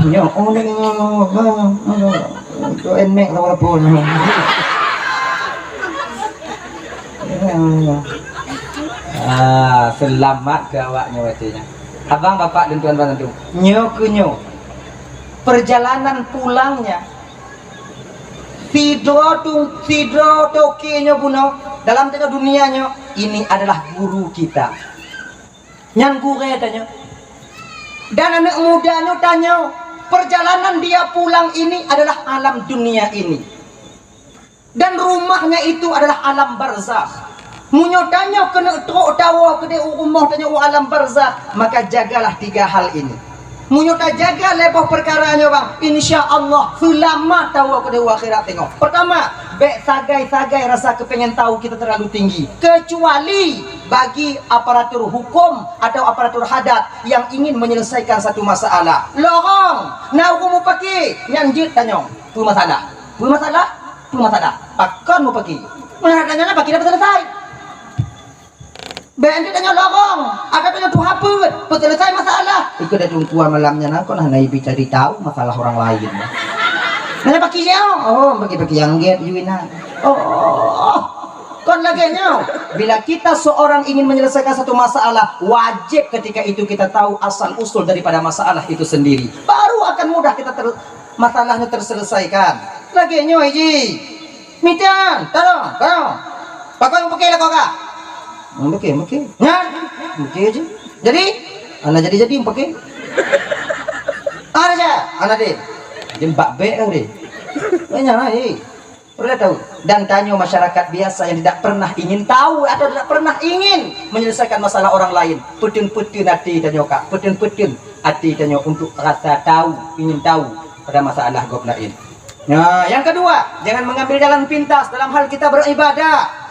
Nyoe, oh, nyoe, nyoe, nyoe, nyoe, nyoe, nyoe, nyoe, nyoe, nyoe, nyoe, nyoe. Ah, seulamat keu awak nyoe watée nyan. Abang, bapak, dan tuan-tuan, nyoe keuh nyoe. Perjalanan pulangnya, sidroe tu, sidroe toke nyoe bunoe dalam teuka dunia nyoe, ini adalah guru kita. Nyan gurée tanyoe. Dan aneuk muda nyoe tanyoe, perjalanan dia pulang ini adalah alam dunia ini. Dan rumahnya itu adalah alam barzakh. Meunyoe tanyoe keuneuk trok tawoe keudeh u rumoh tanyoe u alam barzakh, maka jagalah tiga hal ini. Meunyoe tajaga lé boh peukara nyoe, Bang, insya Allah seulamat tawoe keudeh u akhirat teungoh. Pertama, bék sagai-sagai rasa keupengen tahu kita terlalu tinggi, kecuali bagi aparatur hukum atau aparatur hadat yang ingin menyelesaikan satu masalah. Lorong, na ureuëng mupaki, nyan jeuet tanyong. Peue masalah? Peue masalah? Peue masalah? Pakon mupaki? Meunan tanyong na paki dah selesai. Bék jeuet tanyong lorong, ada tanyong tuha peuet, peuseuleusai masalah. Ikeu dah tumpuan malam nyan kon hana ibi cari tahu masalah orang lain. Nanya paki nyoe, oh, paki-paki nyang gét ju inan. Oh, kon lagée nyoe. Bila kita seorang ingin menyelesaikan satu masalah, wajib ketika itu kita tahu asal usul daripada masalah itu sendiri. Baru akan mudah kita ter-, masalahnya terselesaikan. Lagée nyoe ji. Mita, tarong, tarong. Pakon mupaki lakoe ka? Hmm, mupaki, mupaki. Nyan, mupaki je. Jadi, hana jadi-jadi mupaki. Hana je, hana deh. Jembak bék kau deh. Banyak lah, eh. Perlu tahu. Dan tanyoe masyarakat biasa yang tidak pernah ingin tahu atau tidak pernah ingin menyelesaikan masalah orang lain. Peuteueng-peuteueng até tanyoe ka. Peuteueng-peuteueng até tanyoe untuk rasa tahu, ingin tahu pada masalah gob laén. Nah, yang kedua, jangan mengambil jalan pintas dalam hal kita beribadah.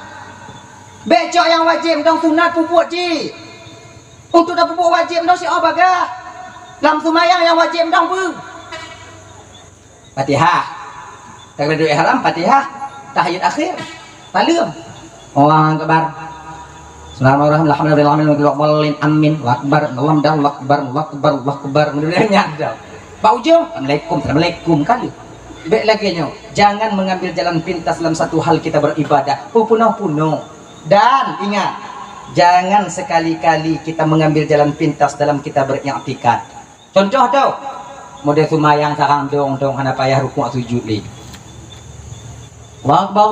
Bék cok nyang wajéb dong sunat peubuet cit. Untuk tapeubuet wajéb dong siat bagah. Lam seumayang nyang wajéb dong peue? Fatihah. Takbiratul ihram, Fatihah, tahiyat akhir. Taleuem. Allahu Akbar. Bismillahirrahmanirrahim. Alhamdulillahirabbil alamin. Amin. Allahu Akbar. Allahu Akbar. Allahu Akbar. Allahu Akbar. Kemudian nyan dah. Bak ujong, Assalamualaikum. Assalamualaikum. Kali. Bèk lagèe nyoe. Jangan mengambil jalan pintas dalam satu hal kita beribadah. Peupunoh-punoh. Dan ingat, jangan sekali-kali kita mengambil jalan pintas dalam kita beriktikad. Contoh tu, model seumayang sarang dong-dong hana payah rukuk sujud lé. Allahu Akbar,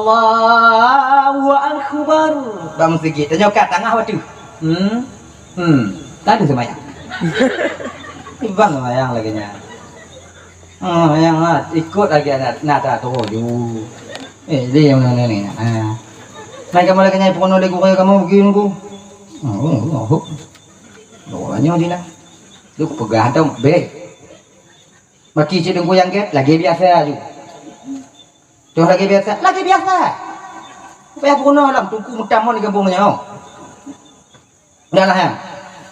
Allahu Akbar. Bak meuseujid, tanyoe ka tangah watèe. Hmm. Hmm. Tadi seumayang. Ibang seumayang lagèe nyan. Oh, nyang na ikot lagèe na, na ta tu ju. Eh, dia yang mana ni? Ha. Mai kamu lagi nyai pun lagi gurèe kamu begini ku. Oh, oh, oh. Doanya di lah. Tu peugah tu bèk. Maki cit dengku nyang gèt lagi biasa ju. Toh lagi biasa, lagi biasa. Payah bunoe lam tungku meutamon di gampông nyoe. Udahlah, ya.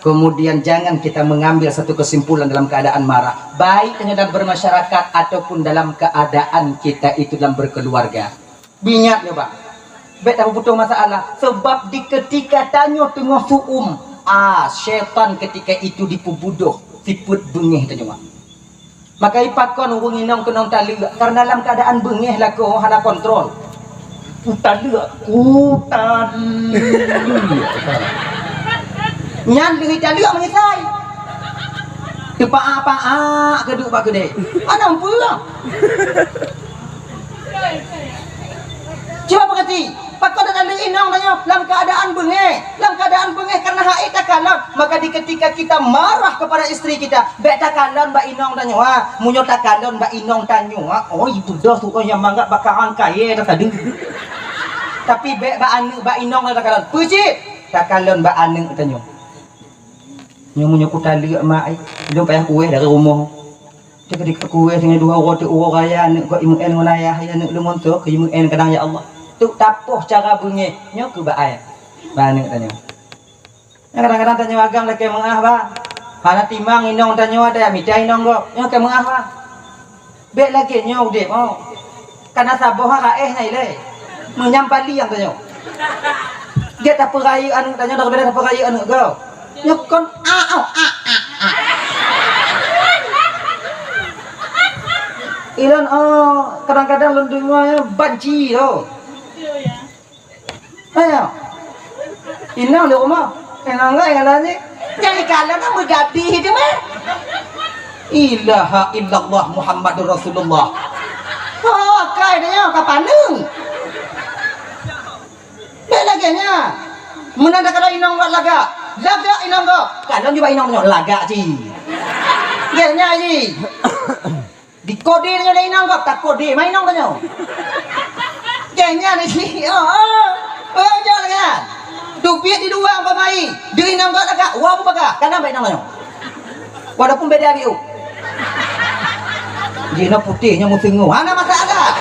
Kemudian jangan kita mengambil satu kesimpulan dalam keadaan marah, baik hanya dalam bermasyarakat ataupun dalam keadaan kita itu dalam berkeluarga. Ingat nyoe, Bang. Bèk tapeuputoh masalah, sebab di ketika tanyoe teungoh su'um, ah, syaitan ketika itu dipeubudoh sifeuet beungèh tanyoe. Maka ipakon ureueng inong keunong taleuek, karena dalam keadaan beungèh lakoe hana kontrol. Kutaleuek, kutaleuek. Nyan leueh taleuek meunyeusai. Teupaak-paak keuduek bak keudè. Hana peue. Cuba peugati, pakon tataleuek inong tanyoe lam keadaan beungèh. Lam keadaan beungèh karena hak takalon. Maka di ketika kita marah kepada istri kita, bèk takalon bak inong tanyoe, ha. Meunyoe takalon bak inong tanyoe, ha, oh, itu dah tu, oh, nyang mangat bak karang kayèe dah tadi. Tapi bèk bak aneuk, bak inong takalon. Peue cit? Takalon bak aneuk tanyoe. Nyoe meunyoe kutaleuek mak, eh, lôn payah kuweh dari rumoh. Teukeudeh kuweh singoh dua uroe teuk uroe raya aneuk kok imeu'en ngon ayah, ya aneuk lôn montok keu imeu'en kadang, ya Allah. Teuk tapoh cara beungèh nyoe keu bak ai. Bak aneuk tanyoe. Nyan kadang-kadang tanyoe agam lakèe meu'ah, bah. Hana timang inong tanyoe ada mita inong gob. Nyoe keu meu'ah, bah. Bèk lagèe nyoe udép, oh. Kana saboh ha raéh nyan ilèe. Meunyan bali nyang tanyoe. Gèt tapeurayeuk aneuk tanyoe daripada tapeurayeuk aneuk gob. Nyoe kon a, oh, a, a, a. Ilôn, oh, kadang-kadang lôn deungoe nyan banci tu. Ayo. Inong di rumoh. Inong enggak yang lain ni. Jadi kalau nak mengganti itu mah. Ilaha illallah Muhammadur Rasulullah. Oh, kai dia nyoe ka paneuk. Bèk lagèe nyan. Meunan dak kala inong buat lagak. Lagak inong gob. Kalau juga inong nyoe lagak cit. Gèt nyan cit. Dikode tanyoe lé inong gob, takode ma inong tanyoe. Gèt nyan cit, oh, oh. Oh, jauh lagèe nyan. Teubiet di luwa umpama i, di inong gob lagak, wa bubagah, kana bak inong tanyoe. Walaupun beda biu. Jinoe putéh, nyoe meuteungoh, hana masalah.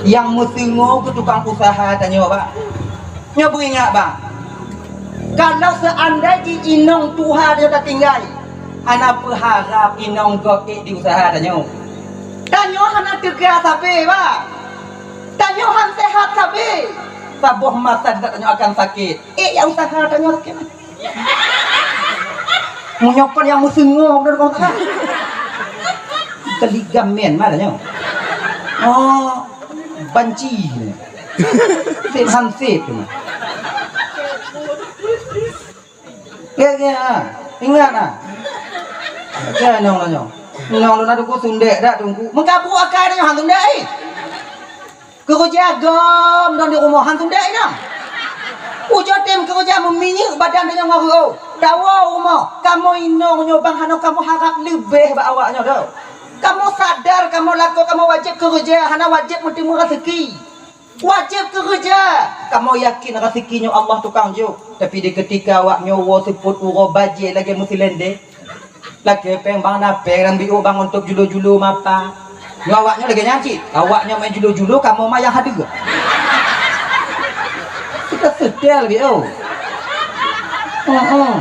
Nyang meuteungoh keu tukang usaha tanyoe, Bang. Nyoe beuingat, Bang. Kalau seandai jih inong tuha tanyoe tatinggai, hana peuharab inong gob ék di usaha tanyoe. Tanyoe hana teuga sabe, Bang. Tanyoe han sehat sabe. Saboh masa di saat tanyoe akan sakét. Ék ya usaha tanyoe sakét. Meunyoe kon nyang meuteungoh beudôh kong teuka. Teuligamen ma tanyoe. Oh, banci. Sép han sép. Ya, ya, ingat ah. Ya, inong tanyoe. Inong lôn na teungku sundek dak teungku. Meukabu akai tanyoe han sundek ai. Keureuja gom dong di rumoh han sundek inong. Ujoe tem keureuja meuminyeuk badan tanyoe ngon reuôh. Tawoe u rumoh, kamoe inong nyoe bang hana kamoe harab leubeh bak awak nyoe dong. Kamoe sadar kamoe lakoe kamoe wajéb keureuja, hana wajéb meuteumé raseuki. Wajéb keureuja. Kamoe yakin raseuki nyoe Allah tukang jok. Tapi di keutika awak nyoe woe seupôt uroe bajée lagée meusilendé. Lakée péng bang na péng lam biôk bang untuk julo-julo mata. Nyoe awak nyoe lagée nyan cit. Awak nyoe main julo-julo kamoe ma nyang hadeue. Kita setel biôk. Heeh.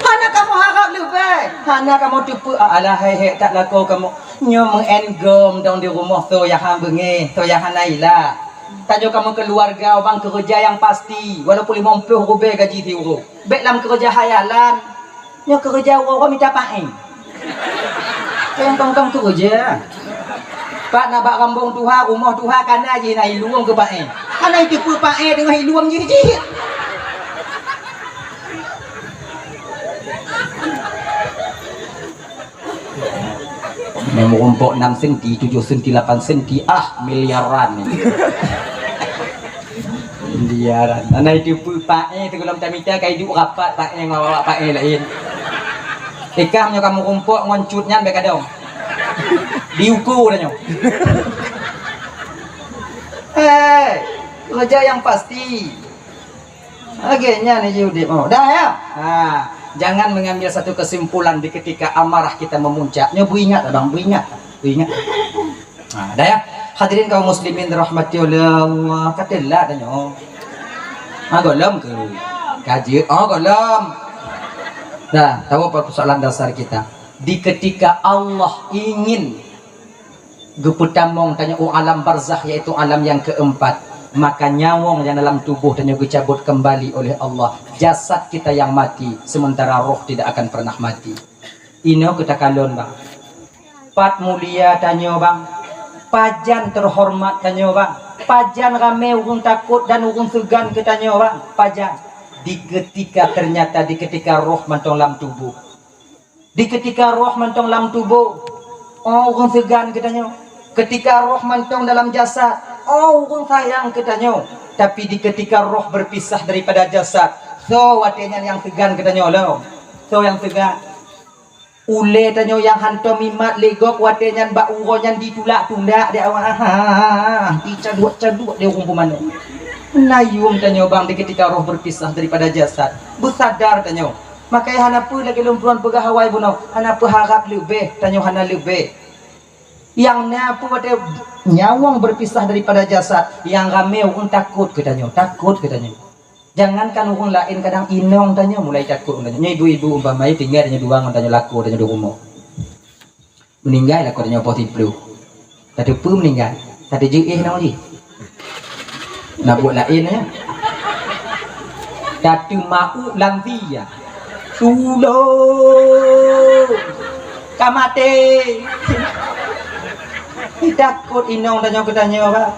Hana kamoe harab leubeh. Hana kamoe teupeu, alah, hai hék that lakoe kamoe. Nyoe meu'en gom dong di rumoh, soe nyang han beungéh, soe nyang hana ila. Tanyoe kamoe keuluwarga ubang keureuja nyang pasti, walaupun limong ploh rubée gaji siuroe. Bék lam keureuja khayalan. Nyoe keureuja uroe-uroe mita paéh. Nyang tong-tong keureuja. Pat na bak rambong tuha, rumoh tuha, kana jih na iluem keu paéh. Hana jiteupeu paéh teungoh iluem jih-jih. Nyang meurumpok enam senti, tujoh senti, lapan senti, ah, miliaran. Miliaran. Hana jiteupeu paéh, sigohlom tamita ka iduek rapat paéh ngon awak paéh laén. Ikah nyoe ka meurumpok ngon cut nyan bék kadong. Diuku dah nyoe. Hei, keureuja nyang pasti. Lagée nyan jih udeb, oh. Dah, ya? Ha, jangan mengambil satu kesimpulan di ketika amarah kita memuncak. Nyoe beuingat, abang, beuingat. Beuingat. Ha, dah, ya? Hadirin kaum muslimin dirahmati oleh Allah. Ka teulat dah nyoe. Ha, gohlom ke? Ka jeuet. Oh, gohlom. Dah, tahu apa persoalan dasar kita? Di ketika Allah ingin geupeutamong tanyoe u alam barzakh, yaitu alam yang keempat, maka nyawong nyang dalam tuboh tanyoe geucabot kembali oleh Allah. Jasad kita yang mati, sementara roh tidak akan pernah mati. Inoe keu takalon, bang. Pat mulia tanyoe, bang. Pajan teuhoreumat tanyoe, bang. Pajan ramé ureuëng takot dan ureuëng seugan keu tanyoe, bang. Pajan. Di ketika ternyata, di ketika roh mantong lam tuboh. Di ketika roh mantong lam tuboh, oh, ureuëng seugan keu tanyoe. Ketika roh mantong dalam jasad, oh, ureuëng sayang keu tanyoe. Tapi di ketika roh berpisah daripada jasad, soe watée nyan nyang seugan keu tanyoe lom? Soe nyang seugan? Ulée tanyoe nyang hantom mimat lé gob watée nyan bak uroe nyan ditulak-tulak di awak, ha, dicaduek-caduek di ureuëng pumanö. Nayum tanyoe bang di ketika roh berpisah daripada jasad. Beusadar tanyoe. Makanya hana peue lagée lôn tuan peugah awai bunoe, hana peuharab leubeh, tanyoe hana leubeh. Nyang na peue watée nyawong berpisah daripada jasad, nyang ramé ureuëng takot keu tanyoe, takot keu tanyoe. Jangankan ureuëng laén, kadang inong tanyoe mulai takot ngon tanyoe. Nyoe ibu-ibu umpama tinggai tanyoe dua ngon tanyoe lakoe tanyoe di rumoh. Meuninggai lakoe tanyoe poh siplôh. Tateupeue meuninggai, tateujeue éh nyoe jih. Na buet laén, ya. Tateuma'u lam sie, ya. Tulông! Ka maté! Takot inong tanyoe keu tanyoe, Pak.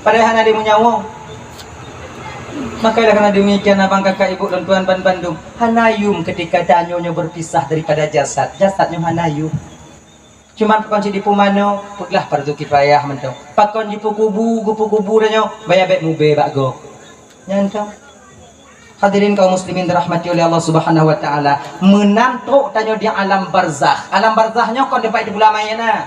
Padahai hana lé meunyawoe. Maka oleh karena demikian, abang, kakak, ibu, lôn tuan ban bandum, hana yum ketika tanyoe nyoe berpisah daripada jasad. Jasad nyoe hana yum. Cuman pakon cit jipeumanoe, peugah fardu kifayah mantong. Pakon jipeukubu, geupeukubu tanyoe, baya bék mubée bak gob. Nyan kan. Hadirin kaum muslimin dirahmati oleh Allah Subhanahu wa taala, meunan trok tanyoe di alam barzakh. Alam barzakh nyoe kon teumpat iteupeula manyét na.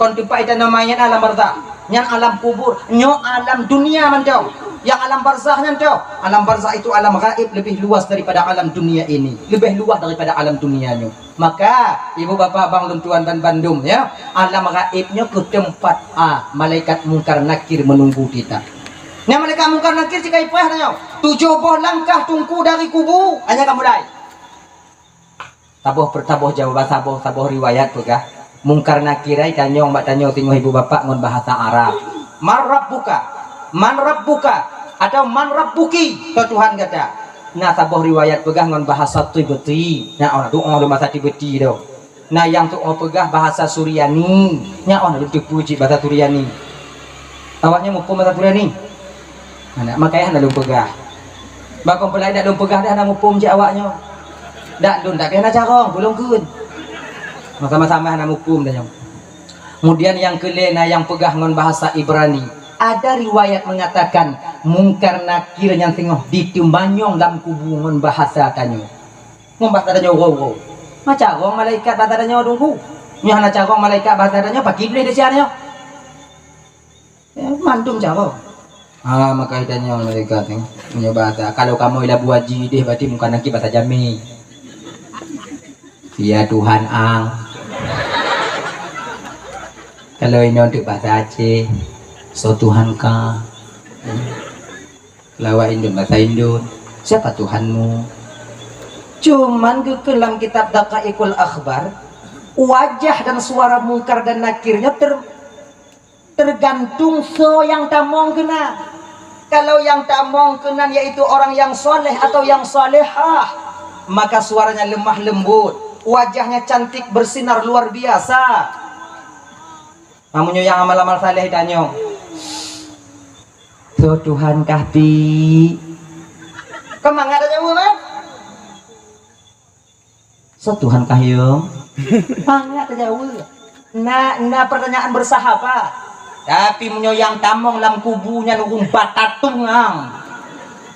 Kon teumpat itanoe manyét na alam barzakh. Nyan alam kubur, nyoe alam dunia mantong. Nyang alam barzakh nyan toh. Alam barzakh itu alam gaib, lebih luas daripada alam dunia ini, lebih luas daripada alam dunia nyoe. Maka, ibu bapak bang lôn tuan ban bandum, ya, alam gaib nyoe keu teumpat, ah, malaikat Mungkar Nakir menunggu kita. Nyan malaikat Mungkar Nakir sika ipeugah tanyoe, tujoh boh langkah teungku dari kubu, hanya ka mulai. Saboh per-, saboh jawaban, saboh, saboh riwayat peugah, Mungkar Nakir ai tanyong bak tanyoe singoh ibu bapak ngon bahasa Arab. "Man rabbuka?" "Man rabbuka?" Atau "Man rabbuki?" Soe Tuhan gata? Na saboh riwayat peugah ngon bahasa Qibti. Nyan oh, doa lom bahasa Qibti tu. Na nyang tuoh peugah bahasa Suryani. Nyan oh, lôn teupeu cit bahasa Suryani. Awaknyan muphom bahasa Suryani? Hana, makajih hana lôn peugah. Bak kon peulai dak lôn peugah dah hana muphom cit awaknyoe. Dak lôn, tapi hana carông, peue lôn kheun. Sama-sama hana muphom dah nyoe. Kemudian nyang keulhèe na nyang peugah ngon bahasa Ibrani. Ada riwayat mengatakan, Mungkar Nakir nyang teungoh diteumanyong lam kubu ngon bahasa tanyoe. Ngon bahasa tanyoe uroe-uroe. Ma carông malaikat bahasa tanyoe teungku. Nyoe hana carông malaikat bahasa tanyoe, pakri Iblih desya nyoe. Ya, mandum carông. Ha, maka tanyoe malaikat nyoe. Meunyoe bahasa, kalau kamoe i Labuhan Bajo deh, berarti Mungkar Nakir bahasa Jamé. Ya Tuhan ang. Kalau inoe teuk bahasa Aceh, soe Tuhan ka. Kalau awak Indon bahasa Indon, siapa Tuhanmu? Cuman geukheun lam kitab Daqaiqul Akhbar, wajah dan suara Mungkar dan Nakir nyoe ter-, tergantung soe nyang tamong keunan. Kalau nyang tamong keunan yaitu orang yang soleh atau yang solehah, maka suaranya lemah lembut, wajahnya cantik bersinar luar biasa. Meunyoe nyang amal-amal saleh tanyong, "Soe Tuhan kah, Pi?" Kan mangat tajaweueb, kan? "Soe Tuhan kah, Yong?" Mangat tajaweueb. Na, na pertanyaan bersahabat. Tapi meunyoe nyang tamong lam kubu nyan ureueng batatung ang,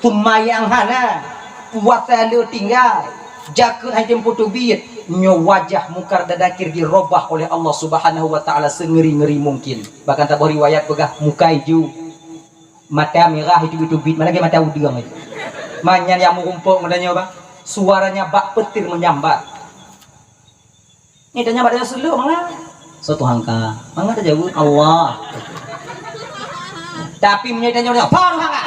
seumayang hana, puasa le tinggai, jakeuet hana jitem teubiet, nyoe wajah Mungkar dan Nakir dirobah oleh Allah Subhanahu wa Taala seungeri-ngeri mungkin. Bahkan saboh riwayat peugah muka ijo, mata mirah, itu-itu bit, mana lagi mata udeueng itu. Manyan nyang meurumpok ngon tanyoe, bah. Suaranya bak peutir menyambar. Nyan tanyoe bak tanyoe seuleuek mangat. "Soe Tuhan kah?" Mangat tajaweueb, "Allah." Tapi meunyoe tanyoe, "Soe Tuhan kah?"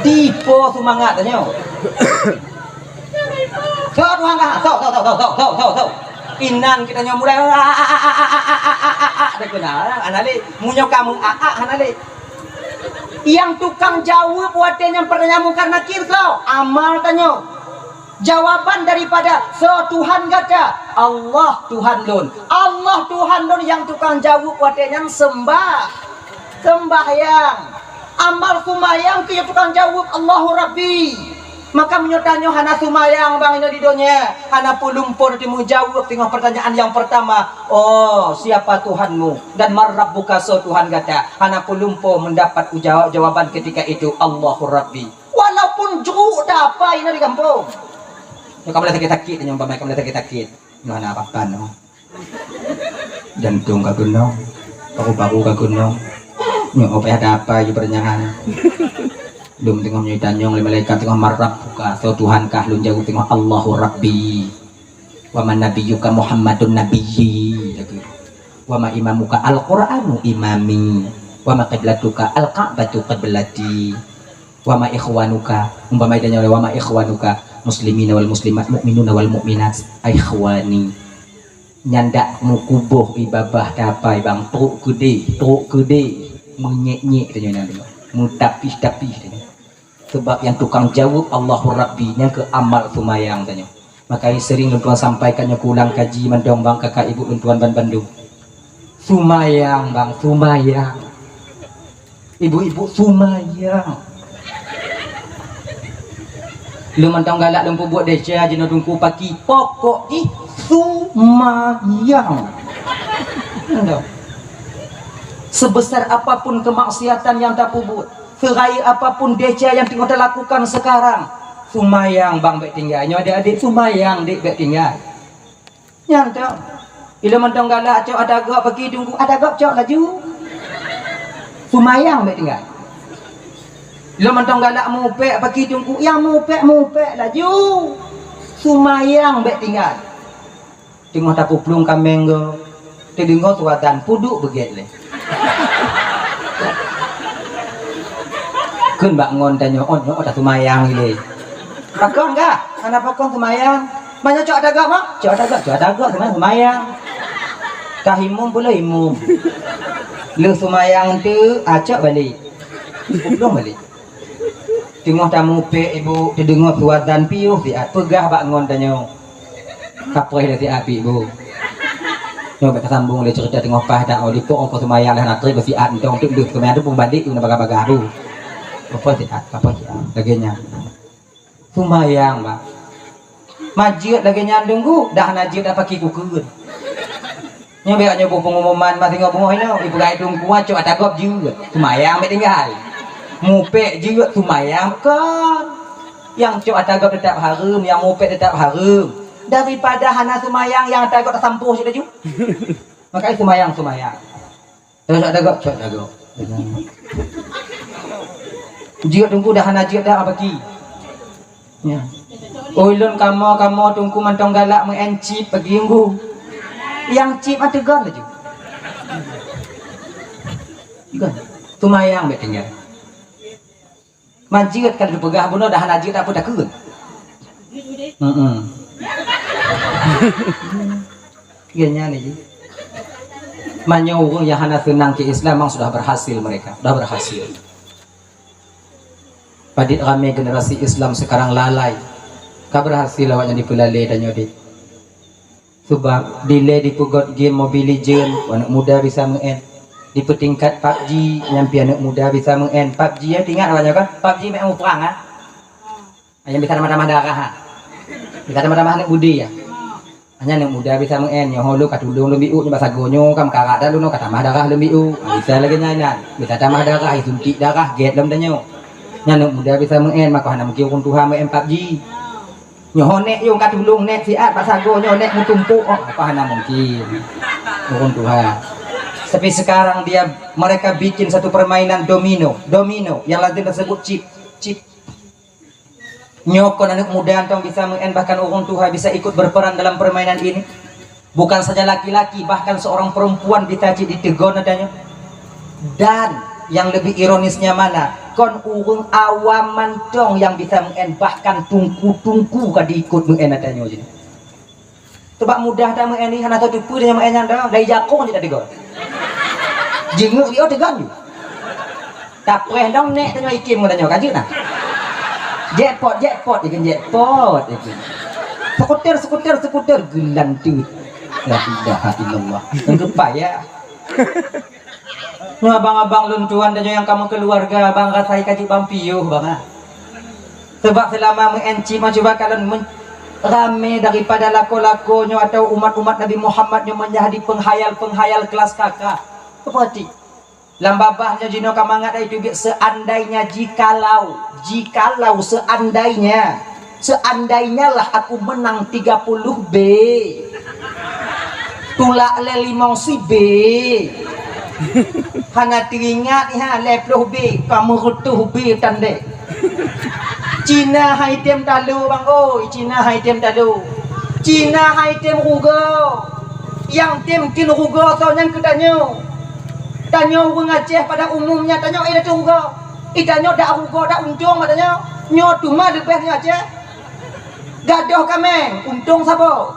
Dipo seumangat tanyoe. "Soe Tuhan kah? Soe, soe, soe?" Inan geutanyoe mulai, "A, a, a, a, a, a, a, a, a, a, a," dah keunan, hana lé. Meunyoe kamoe, "A, a," hana lé. Nyang tukang jaweueb watée nyan pertanyaan Mungkar Nakir soe? Amal tanyoe. Jawaban daripada soe Tuhan gata? "Allah Tuhan lôn." Allah Tuhan lôn nyang tukang jaweueb watée nyan seumbah. Seumbahyang. Amal seumayang keu tukang jaweueb, "Allahu Rabbi." Maka meunyoe tanyoe hana seumayang bang inoe di donya, hana peulumpo teumeujaweueb teungoh pertanyaan nyang pertama, "Oh, siapa Tuhanmu?" Dan "Man Rabbuka?" Soe Tuhan gata? Hana peulumpo meudapat ujaw-, jawaban ketika itu, "Allahu Rabbi." Walaupun jruk dapai na di gampông. Nyoe ka mulai sakét-sakét nyoe, umpama ka mulai sakét-sakét. Nyoe hana apa-apa nyoe. Jantong ka keunong, paru-paru ka keunong. Nyoe payah dapai ju peurtanyaan. Lom teungoh nyoe tanyong lé malaikat teungoh, "Man Rabbuka?" Soe Tuhan kah? Lôn jaweueb teungoh, "Allahu Rabbi." "Wa man nabiyyuka?" "Muhammadun nabiyyi," lagèe. "Wa ma imamuka?" "Al-Qur'anu imami." "Wa ma qiblatuka?" "Al-Ka'batu qiblati." "Wa ma ikhwanuka?" Umpama tanyoe, "Wa ma ikhwanuka?" "Muslimina wal muslimat, mukminuna wal mukminat, ikhwani." Nyan dak meukuboh ié babah dapai bang, trok keudeh, trok keudeh, meunyék-nyék tanyoe nyan, meutapih-tapih tanyoe. Sabab nyang tukang jaweueb Allahu Rabbi, nyang keu amal seumayang tanyoe. Maka sering lôn tuan sampaikan nyoe keu ulang kaji mantong bang, kakak ibu lôn tuan ban bandum. Seumayang bang, seumayang. Ibu-ibu seumayang. Lôn mantong galak lôn peubuet desya jinoe Teungku paki, pokok jih seumayang. Nyoe. Sebesar apapun kemaksiatan yang tapeubuet, Seurayeuk apapun desya nyang teungoh talakukan seukarang, seumayang bang bék tinggai. Nyoe adék-adék seumayang dék bék tinggai. Nyan toh. Ilôn mantong galak cok ata gob paki Teungku, ata gob cok laju. Seumayang bék tinggai. Ilôn mantong galak mupék paki Teungku, nyang mupék-mupék laju. Seumayang bék tinggai. Teungoh tapeuplueng kaméng gob, teudeungoe suazan peuduek beugét lé. Kheun bak ngon tanyoe, "Ôn nyoe taseumayang ilée." "Pakon kah?" "Hana pakon seumayang." "Meunyoe cok ata gob, ha?" "Cok ata gob, cok ata gob, seumayang, seumayang." Ka imum peuleueh imum. Lheueh seumayang teuk, acok balek. Peuplueng balek. Teungoh tamupék ibu, teudeungoe suazan piôh siat, peugah bak ngon tanyoe. Kapreh lé siat pih ibu. Nyoe bék tasambong lé ceurita teungoh paih dak, oh, dipok ongkoh seumayang lé hana trép siat, entong teuk deuh seumayang teuk peubalek u na bagah-bagah tu. Kapreh siat, kapreh siat. Lagée nyan. Seumayang, bah. Majeuet lagée nyan Teungku, dah hana jeuet dah paki kukheun. Nyoe bék nyoe pengumuman masingoh beungoh inoe, ipeugah Teungku cok ata gob jeuet, seumayang bék tinggai. Mupék jeuet, seumayang kon. Nyang cok ata gob teutap hareuem, nyang mupék teutap hareuem. Daripada hana seumayang, nyang ata gob tasampôh cit laju. Makajih seumayang, seumayang. Cok ata gob, cok ata gob. Jeuet Teungku dah hana jeuet dah paki. Ya. Ulôn kamoe-kamoe Teungku mantong galak meu'en cip pagi Teungku. Nyang cip mah teugon laju. Teugon. Seumayang bék tinggai. Manjeuet ka lheueh peugah bunoe dah hana jeuet apa takheun. Heeh. Iya nyan ni. Meunyoe ureuëng nyang hana seunang keu Islam memang sudah berhasil mereka, sudah berhasil. Padit ramé generasi Islam sekarang lalai. Ka berhasil awaknyan dipeulalé tanyoe deh. Sebab dilée dipeugét game Mobile Legend, aneuk muda bisa meu'en. Dipeutingkat PUBG, nyan pih aneuk muda bisa meu'en. PUBG ya, ingat awaknyan kan? PUBG mek muprang ah. Nyang bisa tamah-tamah darah ah. Bisa tamah-tamah aneuk budi ya. Hanya aneuk muda bisa meu'en, nyoe lôn ka tulông lôn biu, nyoe bak sagoe nyoe ka meukarat dah lôn, ka tamah darah lôn biu. Bisa lagée nyan, nyan. Bisa tamah darah, suntik darah, gét lom tanyoe. Nyan aneuk muda bisa meu'en, maka hana mungkin ureuëng tuha meu'en PUBG. Nyoe nek yong ka tulông nek siat bak sagoe nyoe nek meutumpuk, oh, apa hana mungkin. Ureuëng tuha. Tapi sekarang dia, mereka bikin satu permainan domino, domino yang lazim tersebut chip, chip. Nyoe kon aneuk muda tong bisa meu'en, bahkan ureuëng tuha bisa ikut berperan dalam permainan ini. Bukan saja laki-laki, bahkan seorang perempuan bisa cit ditegon ata nyoe. Dan yang lebih ironisnya mana? Kon ureuëng awam mantong yang bisa meu'en, bahkan tungku-tungku ka diikut meu'en ata nyoe jih. Sebab mudah that meu'en ni, hana tatupeue tanyoe meu'en nyan dah, dari jakong cit tategon. Jingeuk yo tegon ju. Tapreh dong nek tanyoe ikim ngon tanyoe ka jeuet nah. Jackpot, jackpot, ikin jackpot, ikin. Skuter, skuter, skuter, geulanteut. La ilaha illallah. Tenggepai ya. Nyoe abang-abang lôn tuan dan nyoe nyang ka meukeuluwarga, abang rasai ka jeuet bang piôh, bang, ah. Sebab seulama meu'en cit mah cuba kalon men-, ramé daripada lakoe-lakoe nyoe atau umat-umat Nabi Muhammad nyoe meunjadi penghayal-penghayal kelas kakak. Peurati, lam babah nyoe jinoe ka mangat dari teubiet, seandainya, jikalau, jikalau, seandainya, seandainyalah aku menang tiga puluh B, tulak lé limong si B, hana teuingat ha lhèe ploh B, ka meureutôh B tandék. Cina hai tem talu, bang oi, Cina hai tem talu. Cina hai tem rugoe. Nyang tem kheun rugoe soe nyan keu tanyoe. Tanyoe ureuëng Aceh pada umumnya, tanyoe eh dak rugoe. Eh, tanyoe dak rugoe, dak untông bak tanyoe. Nyoe teuma leubeh nyoe Aceh. Gadôh kaméng, untông saboh.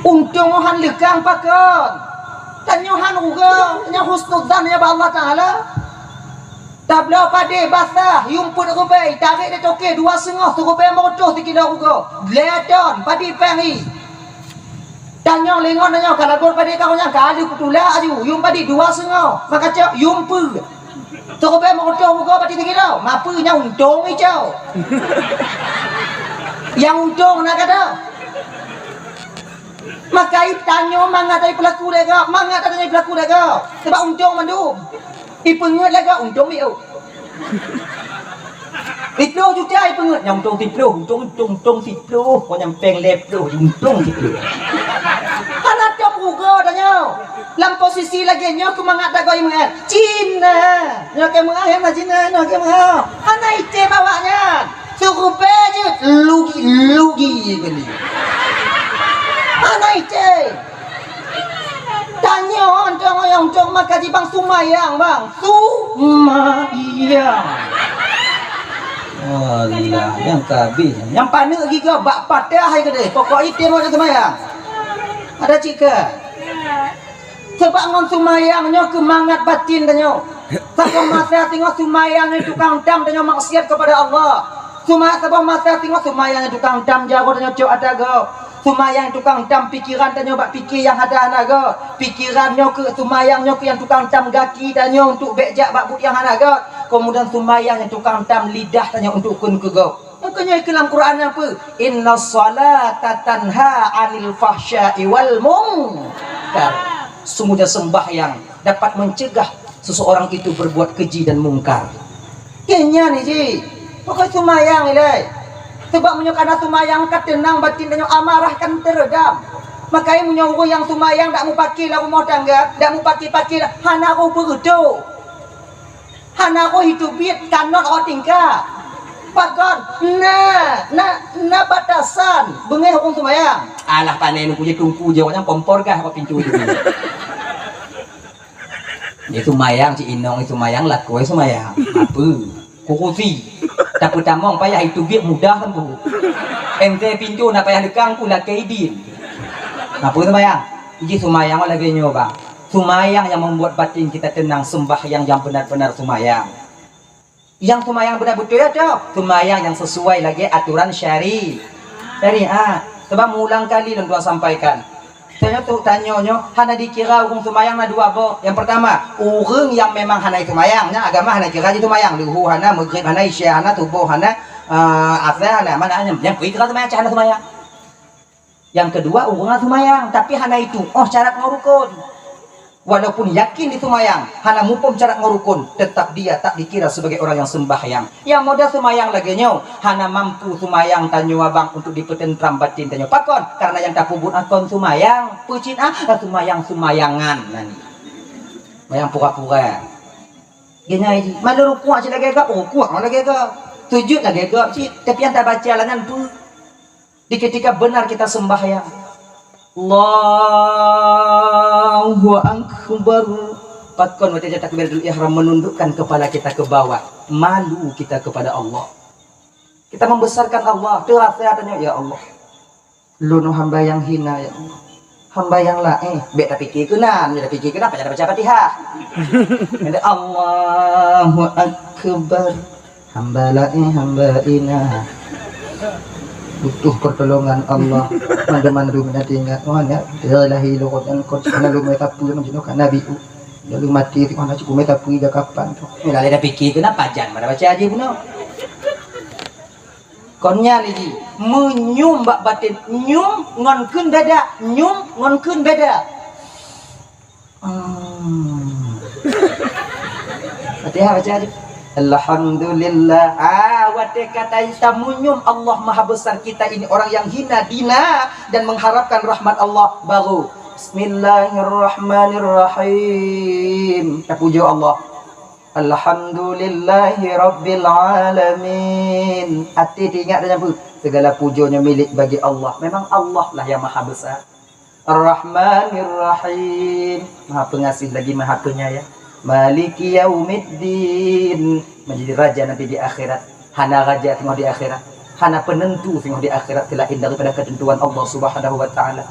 Untông han leukang pakon. Tanyoe han rugoe, tanyoe husnuzan ya bak Allah Taala. Tabloe padé basah, yuem peuet rubée, tarek di toke dua seungoh, sirubée meureutôh sikilo rugoe. Lhèe ton, padé péng hi. Tanyong lingon nyoe ka lagot padé ka nyan ka lheueh kutulak aju, yuem padé dua seungoh, maka cok yuem peuet. Sirubée meureutôh rugoe padé sikilo, mapeue nyang untông icok. Nyang untông na gata. Maka i tanyoe mangat dari pelaku lé gob, mangat dari pelaku lé gob. Sebab untông mandum. Ipeungeut lé gob, untông miôh. Siploh juta ipeungeut, nyang untông siploh, untông, untông, untông siploh, kon nyang péng lhèe ploh, untông siploh. Hana tom rugoe tanyoe. Lam posisi lagée nyoe keumangat dagoe meu'en. Cina. Nyoe keu meu'en na Cina, nyoe keu meu'en. Hana item awaknyan. Sirubée jeuet lugi, lugi beli. Hana item. Tanyoe untông, untông maka jibang sumayang, bang. Sumayang. Alah, nyang ka habéh. Nyang paneuk gigoe bak patah hai keudeh. Pokok item ada sumayang. Ada cika. Sebab ngon sumayang nyoe keumangat batin tanyoe. Saboh masa singoh sumayang nyoe tukang tam tanyoe maksiat kepada Allah. Suma-, saboh masa singoh sumayang nyoe tukang tam jaroe tanyoe cok ata gob. Sumayang tukang tam pikiran tanyoe bak pike nyang hana-hana gob. Pikiran nyoe keu sumayang nyoe keu nyang tukang tam gaki tanyoe untuk bék jak bak buet nyang hana gob. Kemudian sumayang nyang tukang tam lidah tanyoe untuk kheun keu gob. Maka nyoe keu lam Quran nyan peue? Inna salata tanha 'anil fahsya'i wal munkar. Sungguhnya sembahyang dapat mencegah seseorang itu berbuat keji dan mungkar. Keu nyan jih, pokok sumayang ilai. Sebab meunyoe kana sumayang ka teunang batin tanyoe, amarah kan teuredam. Maka meunyoe ureuëng nyang sumayang dak mupake lam rumoh tangga, dak mupake-pake, hana roh peureutôh. Hana roh itu biet kanot rot tingka. Pakon? Na, na, na batasan beungéh ureuëng seumayang. Alah, pané nungku je tungku je, awaknyan kompor gah bak pintu itu. Di sumayang, cit inong di sumayang, lakoe sumayang. Apa? Kurusi. Tapeutamong payah, itu biet mudah kan, Bu. Ente pintu na payah lekang, ku lakée idin. Apa sumayang? Ji sumayang lagée nyoe, Bang. Sumayang yang membuat batin kita tenang, sembahyang yang benar-benar sumayang. Yang sumayang beuna beutôi atau sumayang yang sesuai lagée aturan syari-, syariat. Sebab meuulang kali lôn tuan sampaikan. Tanyoe tu, tanyoe nyoe hana dikira ureuëng sumayang na dua boh. Yang pertama, ureuëng yang memang hana sumayang, nya agama hana kira jih sumayang. Luhu hana, maghrib hana, isya hana, suboh hana, eh, asar hana, mana hana. Nyang peue kira sumayang, cah hana sumayang. Yang kedua, ureuëng sumayang, tapi hana itu, oh, syarat ngon rukun. Walaupun yakin di sumayang, hana muphom syarat ngon rukun, tetap dia tak dikira sebagai orang yang sembahyang. Yang modal sumayang lagée nyoe, hana mampu sumayang tanyoe abang untuk dipeutentram batin tanyoe. Pakon? Karena yang tapeubuet akon sumayang, peucit ah, sumayang-sumayangan nani. Sumayang pura-pura. Geunyai jih, malu rukuk cit lagée gop, rukuk lagée gop. Sujud lagée gop cit, tapi yang tabaca langan tu. Di ketika benar kita sembahyang, Allahu Akbar. Pakon watée takbiratul ihram menundukkan kepala kita ke bawah, malu kita kepada Allah. Kita membesarkan Allah, terasa katanya, "Ya Allah, lôn hamba yang hina, ya Allah. Hamba yang laén." Bék tapike keunan, bék tapike keunan, pajan baca Fatihah. Ada Allahu Akbar. Hamba laén, hamba hina. Butuh pertolongan Allah. Mandum-mandum na ingat. Oh, nya, dia lahir lurus dan kon sana lu meta pun macam tu kan Nabi tu. Lalu mati tu kan cukup meta pun dah kapan tu. Ni lalai dah fikir ke nak pajan mana baca aja bunoe. Kon nyan lé jih, meunyoe bak baten, nyoe ngon kheun beda, nyoe ngon kheun beda. Hmm. Fatihah baca aja. Alhamdulillah. Ah, watée kata Isa meunyoe Allah Maha Besar, kita ini orang yang hina, dina dan mengharapkan rahmat Allah, baru Bismillahirrahmanirrahim. Tapujoe Allah. Alhamdulillahi rabbil alamin. Até teuingat dan nyampeue, segala pujoe nyoe milék bagi Allah. Memang Allah lah yang maha besar. Ar-Rahmanir Rahim, Maha Pengasih lagi Maha Penyayang. Maliki yaumiddin, menjadi raja nanti di akhirat. Hana raja singoh di akhirat. Hana penentu singoh di akhirat selain daripada ketentuan Allah Subhanahu wa Taala.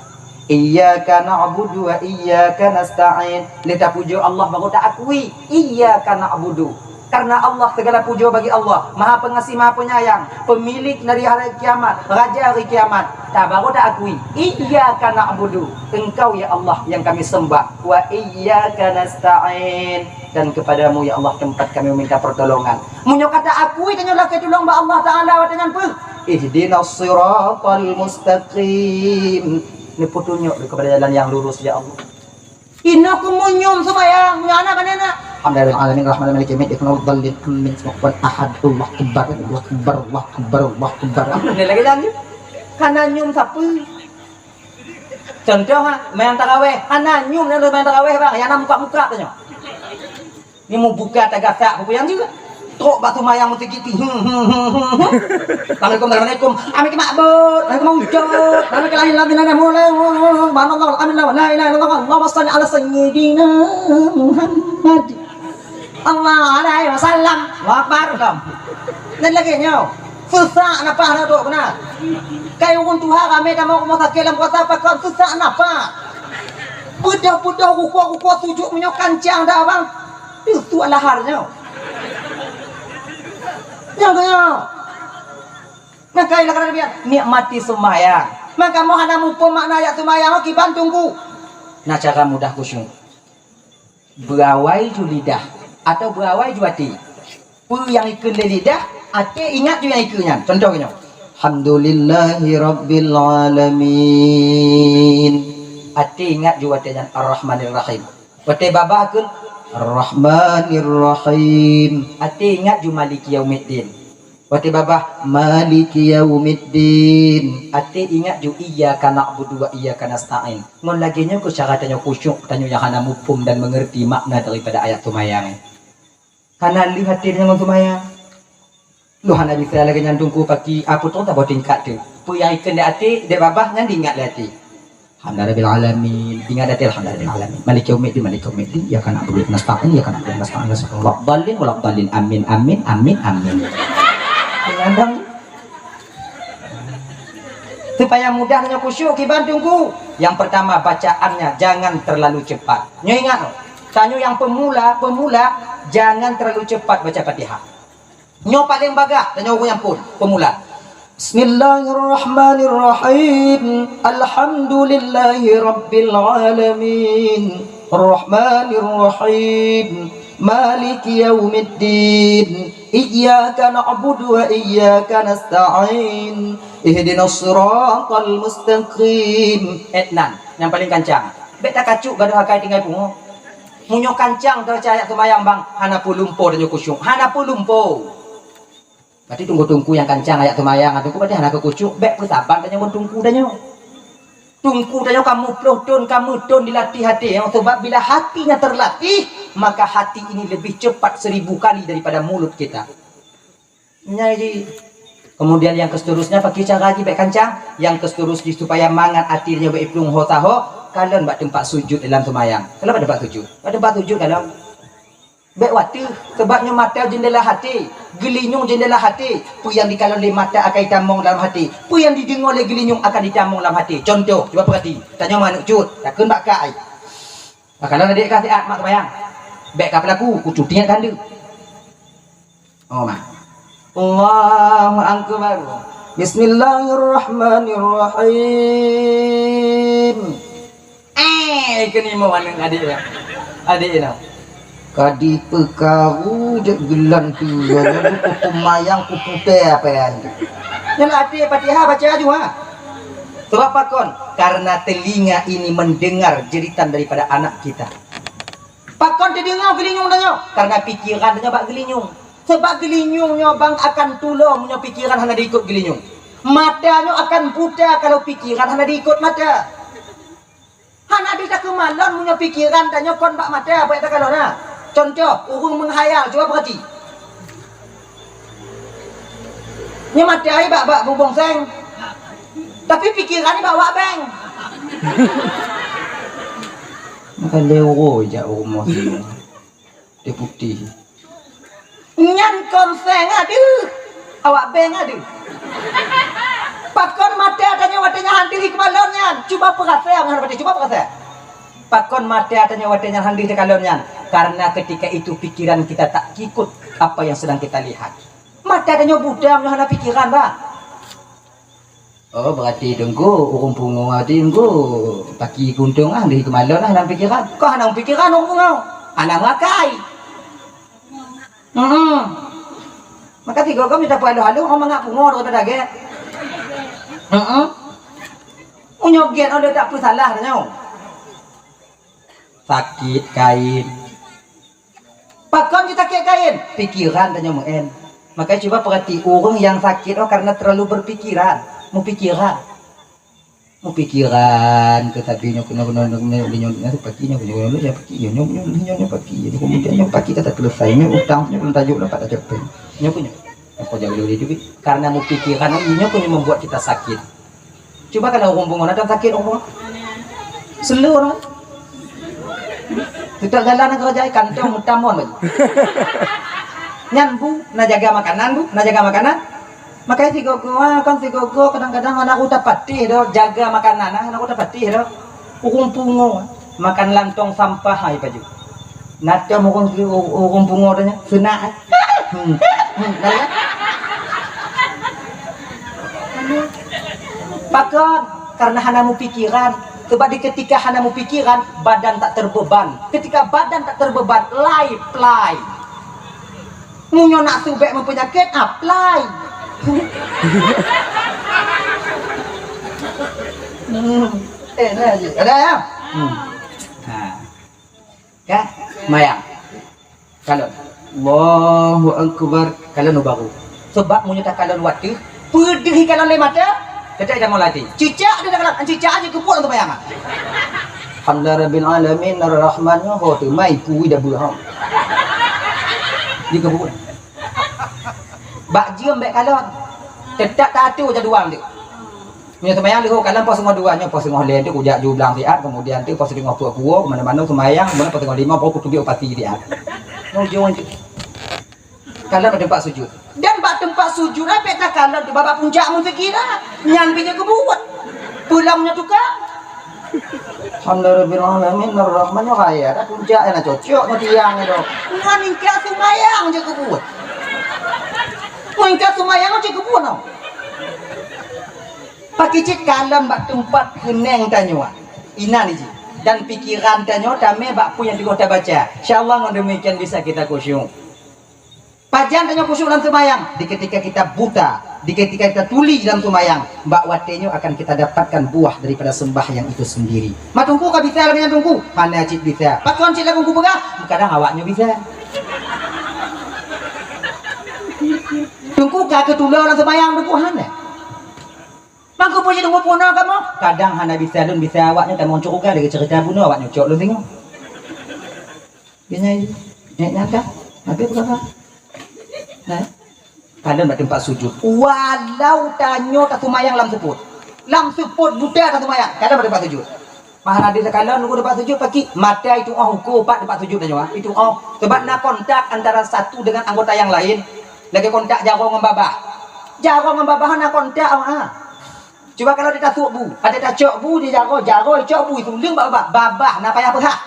Iyyaka na'budu wa iyyaka nasta'in. Lé tapujoe Allah baru taakui, iyyaka na'budu. Karena Allah, segala pujoe bagi Allah, Maha Pengasih, Maha Penyayang, pemilik dari hari kiamat, Raja hari kiamat. Ta baru taakui, iyyaka na'budu. Engkau ya Allah yang kami sembah. Wa iyyaka nasta'in. Dan kepadamu ya Allah tempat kami meminta pertolongan. Meunyoe ka taakui, tanyoe lakée tulông bak Allah Taala watée nyan peue? Ihdinas siratal mustaqim. Neupeutunyok kepada jalan yang lurus ya Allah. Inong keuh meunyoe seumayang, meunyoe aneuk kan aneuk. Alhamdulillahirabbil alamin, arrahmanirrahim, maliki yaumiddin, iyyaka na'budu wa iyyaka nasta'in, ihdinas siratal mustaqim. Allahu akbar, Allahu akbar, Allahu akbar, Allahu akbar. Ni lagée nyan. Hana nyoe sapeue. Contoh ha, main taraweh, hana nyoe na main taraweh bang, nyang na muka-muka tu nyoe. Ni mubuka tagasak peue nyang jeuet. Trok bak seumayang meusigit ti. Hmm, hmm, hmm, hmm, hmm. Assalamualaikum, assalamualaikum. Ami keu makbut, ami keu maujot, ami keu lain-lain, lain, lain, mulai, mulai, mulai. Subhanallah, alhamdulillah, la ilaha illallah, Allahumma shalli ala sayyidina Muhammad. Sallallahu alaihi wasallam. Allahu akbar. Dan lagée nyoe. Susah nafah na dok beuna. Kai ureuëng tuha ramé tamong rumoh sakét lam puasa pakon susah nafah. Beudôh-beudôh rukuk-rukuk sujud meunyoe kancang dah abang. Itu adalah hal nyoe. Nyang keu nyoe. Maka ialah kata Nabi, nikmati sembahyang. Maka kamoe hana muphom makna ayat sembahyang, kiban tunggu. Nah, cara mudah khusyuk. Beuawai ju lidah atau beuawai ju até. Peue nyang ikheun lé lidah, até ingat ju nyang ikheun nyan. Contoh nyoe. Alhamdulillahi rabbil alamin. Até ingat ju watée nyan Ar-Rahmanir Rahim. Watée babah kheun Ar-Rahmanir Rahim. Até ingat ju Maliki Yaumiddin. Watée babah Maliki Yaumiddin. Até ingat ju iyyaka na'budu wa iyyaka nasta'in. Ngon lagée nyoe keuh cara tanyoe khusyuk, tanyoe nyang hana muphom dan mengerti makna daripada ayat seumayang. Hana lheueh até tanyoe ngon seumayang. Lôn hana bisa lagée nyan tungku paki, apa tu saboh tingkat tu. Peue nyang ikheun di até, di babah nyan diingat lé até. Alhamdulillahirabbil alamin. Ingat até alhamdulillahirabbil alamin. Maliki yaumiddin, maliki yaumiddin. Iyyaka na'budu wa iyyaka nasta'in, iyyaka na'budu wa iyyaka nasta'in. Ihdinas siratal mustaqim. Dhalin waladdallin. Amin, amin, amin, amin. Kadang supaya mudah nyoe khusyuk kiban Teungku. Yang pertama bacaannya jangan terlalu cepat. Nyoe ingat, tanyoe nyang pemula, pemula jangan terlalu cepat baca Fatihah. Nyoe paléng bagah, tanyoe ureuëng nyang phon, pemula. Bismillahirrahmanirrahim. Alhamdulillahi rabbil alamin. Rahmanirrahim. Maliki yaumiddin. Iyyaka na'budu wa iyyaka nasta'in. Ihdinas siratal mustaqim. Etnan, nyang paléng kancang. Bék takacuk gadoh akai tinggai pungo. Meunyoe kancang teubaca ayat seumayang bang, hana peulumpo tanyoe khusyuk, hana peulumpo. Berarti teungku-teungku nyang kancang ayat seumayang, teungku berarti hana keu khusyuk, bék peusaban tanyoe ngon teungku tanyoe. Teungku tanyoe ka meuploh thon, ka meuthon dilatih até, sebab bila hatinya terlatih, maka hati ini lebih cepat seribu kali daripada mulut kita. Nyan jih. Kemudian yang keseterusnya, pakri cara jih bék kancang. Yang keseterus jih supaya mangat até nyoe bék iplueng ho taho, kalon bak teumpat sujud dalam seumayang. Kalon bak teumpat sujud. Bak teumpat sujud kalon. Bék wateuh, sebab nyoe mata jeundela até, geulinyueng jeundela até. Peue nyang dikalon lé mata akan jitamong dalam até. Peue nyang dideungoe lé geulinyueng akan jitamong dalam até. Contoh, cuba peurati. Tanyoe manok cut, takheun bak kah ai. Maka lôn adék ka siat mak seumayang. Bék ka peulaku, kucuti nyan ka handeuh. Oh, mak. Allahu Akbar. Bismillahirrahmanirrahim. Eh, keuneuk mo aneuk adék ya. Adék nyoe. Ka dipeukaru dek geulan tu, ya, nyoe kupemayang kuputée apa ya. Nyan até Fatihah baca aju, ha. Sebab pakon? Karena telinga ini mendengar jeritan daripada anak kita. Pakon teudeungoe geulinyueng tanyoe? Karena pikiran tanyoe bak geulinyueng. Sebab geulinyueng nyoe bang akan tulông meunyoe pikiran hana diikot geulinyueng. Mata nyoe akan buta kalau pikiran hana diikot mata. Hana bisa keumalon meunyoe pikiran tanyoe kon bak mata, buet takalon na. Contoh, ureuëng meuhayal, cuba peurati. Nyoe mata ai bak, bak bubong seng. Tapi pikiran ai bak wak beng. Maka lé uroe jak u rumoh sinoe. Dia putih. Nyan kon seng adeuh. Awak beng adeuh. Pakon mata tanyoe watée nyan handeuh keumalon nyan? Cuba peurasa ngon hati, cuba peurasa. Pakon mata tanyoe watée nyan handeuh takalon nyan? Karena ketika itu pikiran kita tak ikut apa yang sedang kita lihat. Mata tanyoe buta meunyoe hana pikiran, bah. Oh, berarti teungku ureuëng pungo, berarti teungku paki kuntung ah, di keumalon ah, hana pikiran. Kok hana pikiran ureuëng pungo? Hana makai. Heeh. Maka tiga kami tak perlu halu, orang mangat pungo daripada gek. Heeh. Meunyoe gek ada tak peue salah tanyoe. Sakit kain. Pakon jisakét kain? Pikiran tanyoe meu'en. Makanya cuba perhati, ureuëng nyang sakét oh karena terlalu berpikiran, mupikiran. Mupikiran ke sabe nyoe keunoe keunoe nyoe nyoe nyoe nyoe paki nyoe nyoe nyoe nyoe paki nyoe nyoe nyoe nyoe nyoe paki nyoe kemudian nyoe paki ka teupeuleusai nyoe utang nyoe belum tajuk dapat tajok peng. Nyoe pun nyoe. Apa jaga diri juga? Karena mupikiran oh nyoe pun yang membuat kita sakit. Cuba kalau ureuëng pungo, na sakét ureuëng pungo? Seuleu ureuëng. Teutap jalan nanggroe jai kantong meutamon laju. Nyan bu, na jaga makanan bu, na jaga makanan. Makanya sigoe-goe, ah, kan sigoe-goe kadang-kadang hana rota patéh doh jaga makanan, ah, hana rota patéh doh. Ureuëng pungo, ah, makan lam tong sampah hai paju. Na teuh ureuëng, ureuëng pungo tanya, seunak, eh? Hmm. Hmm, dah, ya? Pakon? Karena hana mupikiran. Sebab di ketika hana mupikiran, badan tak terbeban. Ketika badan tak terbeban, lai plai. Meunyoe nak subek meupenyakit, apply. Hmm. Eh, nah, ada ya? Hmm. Ha. Kan? Mayang. Kalon. Allahu Akbar. Kalon baru. Sebab meunyoe takalon watèe, peudeuh kalon lé mata, teutap ida mulai ti. Cicak dia dah kalon, cicak aja keubuet untuk mayang. Alhamdulillah Rabbil Alamin, Ar-Rahman, ho tu mai kui dah beuham. Dia keubuet. Bak jeuem bèk kalon. Teutap taatur jadual dia. Nyoe seumayang leuhô kalon poh singoh dua, nyoe poh singoh lhèe tu kujak ju blang siat, kemudian tu poh singoh peuet kuwoe, keumanö-manö seumayang, kemudian poh singoh limong baru kutubiet upati siat. Nyoe ujong tu. Kalon bak teumpat sujud. Dan bak teumpat sujud, ai bèk takalon di babah puncak meuseugila. Nyan pih jeuet keu buet. Pulang nyoe tukang. Alhamdulillahirabbil alamin, arrahman, nyoe raya dah puncak, na cocok nyoe tiang nyoe. Nyan ingka seumayang jeuet keu buet. Nyan ingka seumayang jeuet keu buet, noh. Pakri cit kalon bak teumpat keunong tanyoe, inan jih, dan pikiran tanyoe tamè bak peue nyang teungoh tabaca. Insya Allah, ngon demikian bisa kita khusyuk. Pajan tanyoe khusyuk lam seumayang? Di ketika kita buta, di ketika kita tuli lam seumayang, bak watèe nyoe akan kita dapatkan buah daripada sembahyang itu sendiri. Mak Teungku ka bisa lagèe nyan Teungku? Hana cit bisa. Pakon cit lagèe Teungku peugah? Kadang awak nyoe bisa. Teungku ka keutulo lam seumayang Teungku? Hana. Mangko peue jeuet Teungku peurunoe kamoe? Kadang hana bisa lôn, bisa awak nyoe tamong syeuruga lagèe ceurita bunoe awak nyoe cok lôn singoh. Biasanya, nyak nyata, habis berapa? Nah, kalon bak teumpat sujud. Walau tanyoe taseumayang lam seupôt, lam seupôt buta taseumayang, kalon bak teumpat sujud. Maha hadis takalon nunggu teumpat sujud, pakri mata itu oh uko pat teumpat sujud tanyoe, ah, itu oh. Sebab na kontak antara satu dengan anggota yang lain, lagèe kontak jaroe ngon babah. Jaroe ngon babah na kontak, ah. Cuba kalau di tasôk bu, ada tacok bu di jaroe, jaroe cok bu itu leueng bak babah, babah na payah peuhah.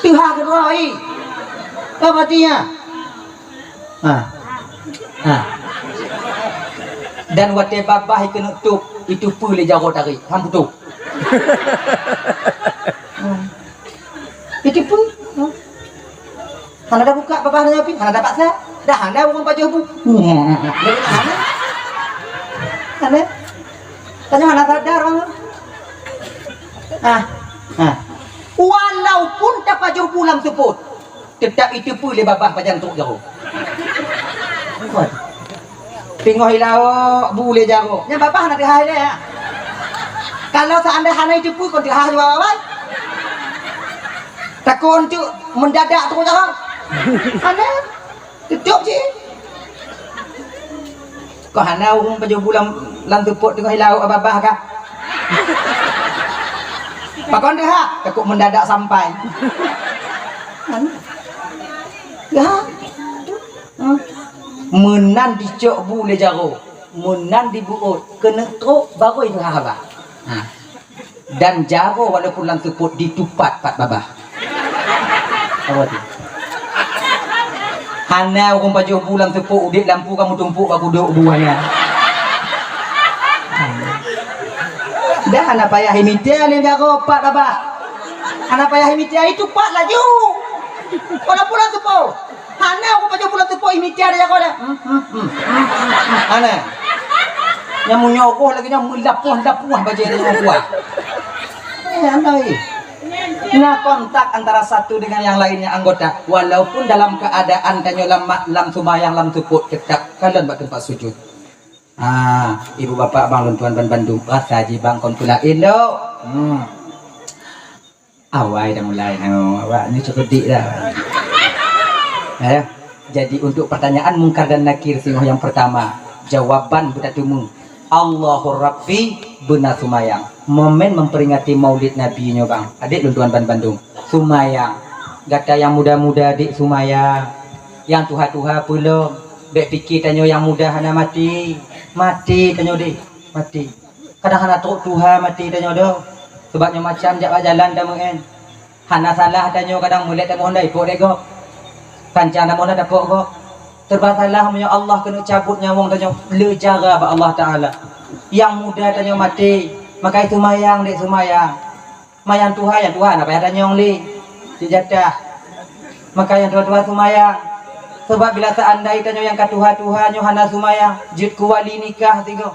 Teuhah keudroe, i. Apa artinya? Ha. Ha. Dan watèe babah ikeuneuk tôp, itu peue lé jaroe tarék, han putôh. Itu peue? Hana tabuka babah nyoe pih, hana tapaksa. Dah hana ureueng pajoh bu. Hana. Hana. Tanyoe hana sadar ureueng. Ah, ah. Walaupun tapajoh bu lam seupôt, teutap iteupeue lé babah pajan trok jaroe. Teungoh ilaok bu lé jaroe. Nyan babah na teuhah ilèe, ya. Kalau seandai hana iteupeue kon teuhah jua babah. Takon tu mendadak tu jaroe. Hana. Tutup je. Kok hana ureueng pajoh bu lam, lam seupôt teungoh ilaok babah kah? Pakon teuhah? Takot mendadak sampai. Hana. Ya. Hmm. Meunan dicok bu lé jaroe, meunan dibeuôt, keuneuk trok baru itu haba. Ha. Dan jaroe walaupun lam seupôt ditupat pat babah. Apa tu? Hana ureueng pajoh bu lam seupôt udép lampu kamoe tumpuk bak kudok bu nyan. Dah hana payah imita lé jaroe pat babah. Hana payah imita, itupat laju. Walaupun lam seupôt. Hana ureueng pajoh bu lam seupôt imita lé jaroe dah. Hmm, hmm, hmm, hmm, hmm, hmm. Hana. Nyang meunyoe roh lagèe nyan meulapoh-lapoh bajèe nyoe kuah. Eh, hana, eh. Na kontak antara satu dengan yang lainnya anggota, walaupun dalam keadaan tanyoe lam ma-, lam seumayang lam seupôt teutap kalon bak teumpat sujud. Ah, ibu bapak bang lôn tuan ban bandum, rasa jih bang kon peulaén lom. Hmm. Awai dah mulai, oh, awak ni cukup dik dah. Ya. Jadi untuk pertanyaan Mungkar dan Nakir singoh yang pertama, jawaban beutateumeung, Allahur Rabbi beuna seumayang. Momen memperingati Maulid Nabi nyoe bang, adék lôn tuan ban bandum, seumayang. Gata nyang muda-muda adék seumayang, nyang tuha-tuha peulom. Bèk pike tanyoe nyang muda hana maté, maté tanyoe deh, maté. Kadang hana trok tuha maté tanyoe doh, sabab nyoe macam jak bak jalan tameu'en. Hana salah tanyoe kadang mulèe tamoh hana ipok lé gob. Kancang tamoh hana tapok gob. Serba salah meunyoe Allah keuneuk cabot nyawöng tanyoe le jara bak Allah Taala. Nyang muda tanyoe maté, makai seumayang dek seumayang. Mayang tuha, nyang tuha hana payah tanyong lé. Cit jatah. Makai nyang tuha-tuha seumayang. Sabab bila seandai tanyoe nyang ka tuha-tuha nyoe hana seumayang, jeuet keu wali nikah sigoe.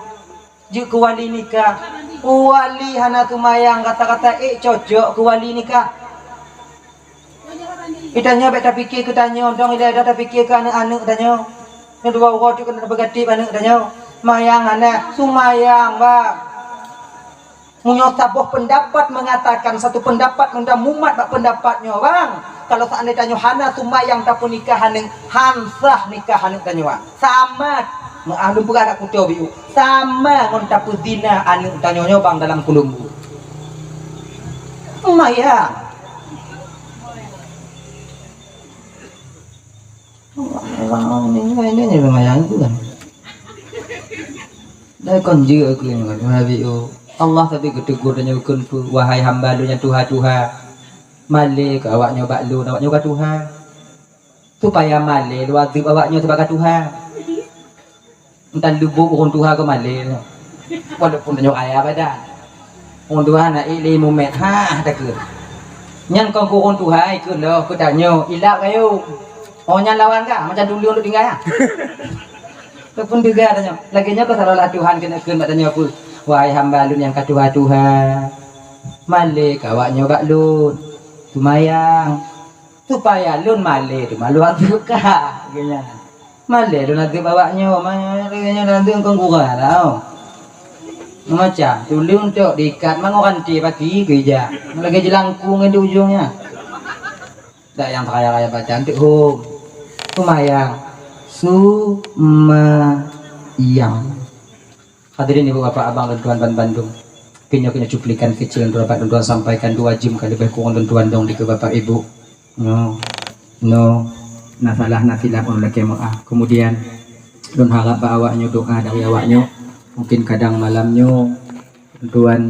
Jeuet keu wali nikah. Wali hana seumayang, kata-kata ék cocok keu wali nikah. Itanyoe bèk tapike keu tanyoe, dong ilèe dah tapike keu aneuk-aneuk tanyoe. Nyoe dua uroe tu keuneuk beugatip aneuk tanyoe. Mayang hana, seumayang bah. Meunyoe saboh peundapat meungatakan satu peundapat, meunyoe mumat bak peundapat nyoe, bang, kalau seandai tanyoe hana sumbayang tapeunikah aneuk, han sah nikah aneuk tanyoe, bang. Sama, meuah lôn peugah dak kuto biu, sama ngon tapeuzina aneuk tanyoe nyoe, bang, dalam kulumbu. Sumbayang. Orang ini, ini, ini lumayan tu kan. Dah kon jeuet aku ni, Tuhan, oh. Allah tapi geutegur dan nyukun tu, "Wahai hamba Lôn nyang tuha-tuha, malée keu awak nyoe bak Lôn, awak nyoe ka tuha. Supaya malée Lôn azeub awak nyoe sibagai tuha." Entan lubuk ureueng tuha keu malée nyoe. Walaupun tanyoe kaya badan. Ureueng tuha na ilée mumet, ha, takheun. Nyan kon keu ureueng tuha ikheun lom, keu tanyoe ilap kayém. Oh, nyan lawan ka, macam tuleueng duk tinggai, ha. Ataupun teuga tanyoe. Lagée nyoe keu seolah-olah Tuhan keuneuk kheun bak tanyoe peue? Wahai hamba Lôn nyang ka tuha-tuha, malée keu awak nyoe bak Lôn. Sumbayang. Supaya Lôn malée teuma Lôn azeub ka, geuh nyan. Malée Lôn azeub awak nyoe, malée nyoe Lôn azeub kon gura tau. Macam tuleueng tok diikat mangat ranté pati keu ija. Lagée jeulangkung ngon di ujong nyan. Dak nyang raya-raya baca anteuk hom. Sumbayang. Sumbayang. Hadirin ibu bapak abang dan tuan ban bandum. Keu nyoe, keu nyoe cuplikan kecil lôn dapat lôn tuan sampaikan dua jeuem ka leubeh kurang lôn tuan dong dikeue bapak ibu. Nyoe, nyoe na salah na silap ulôn lakée meu'ah. Kemudian lôn harap bak awak nyoe doa dari awak nyoe. Mungkin kadang malam nyoe lôn tuan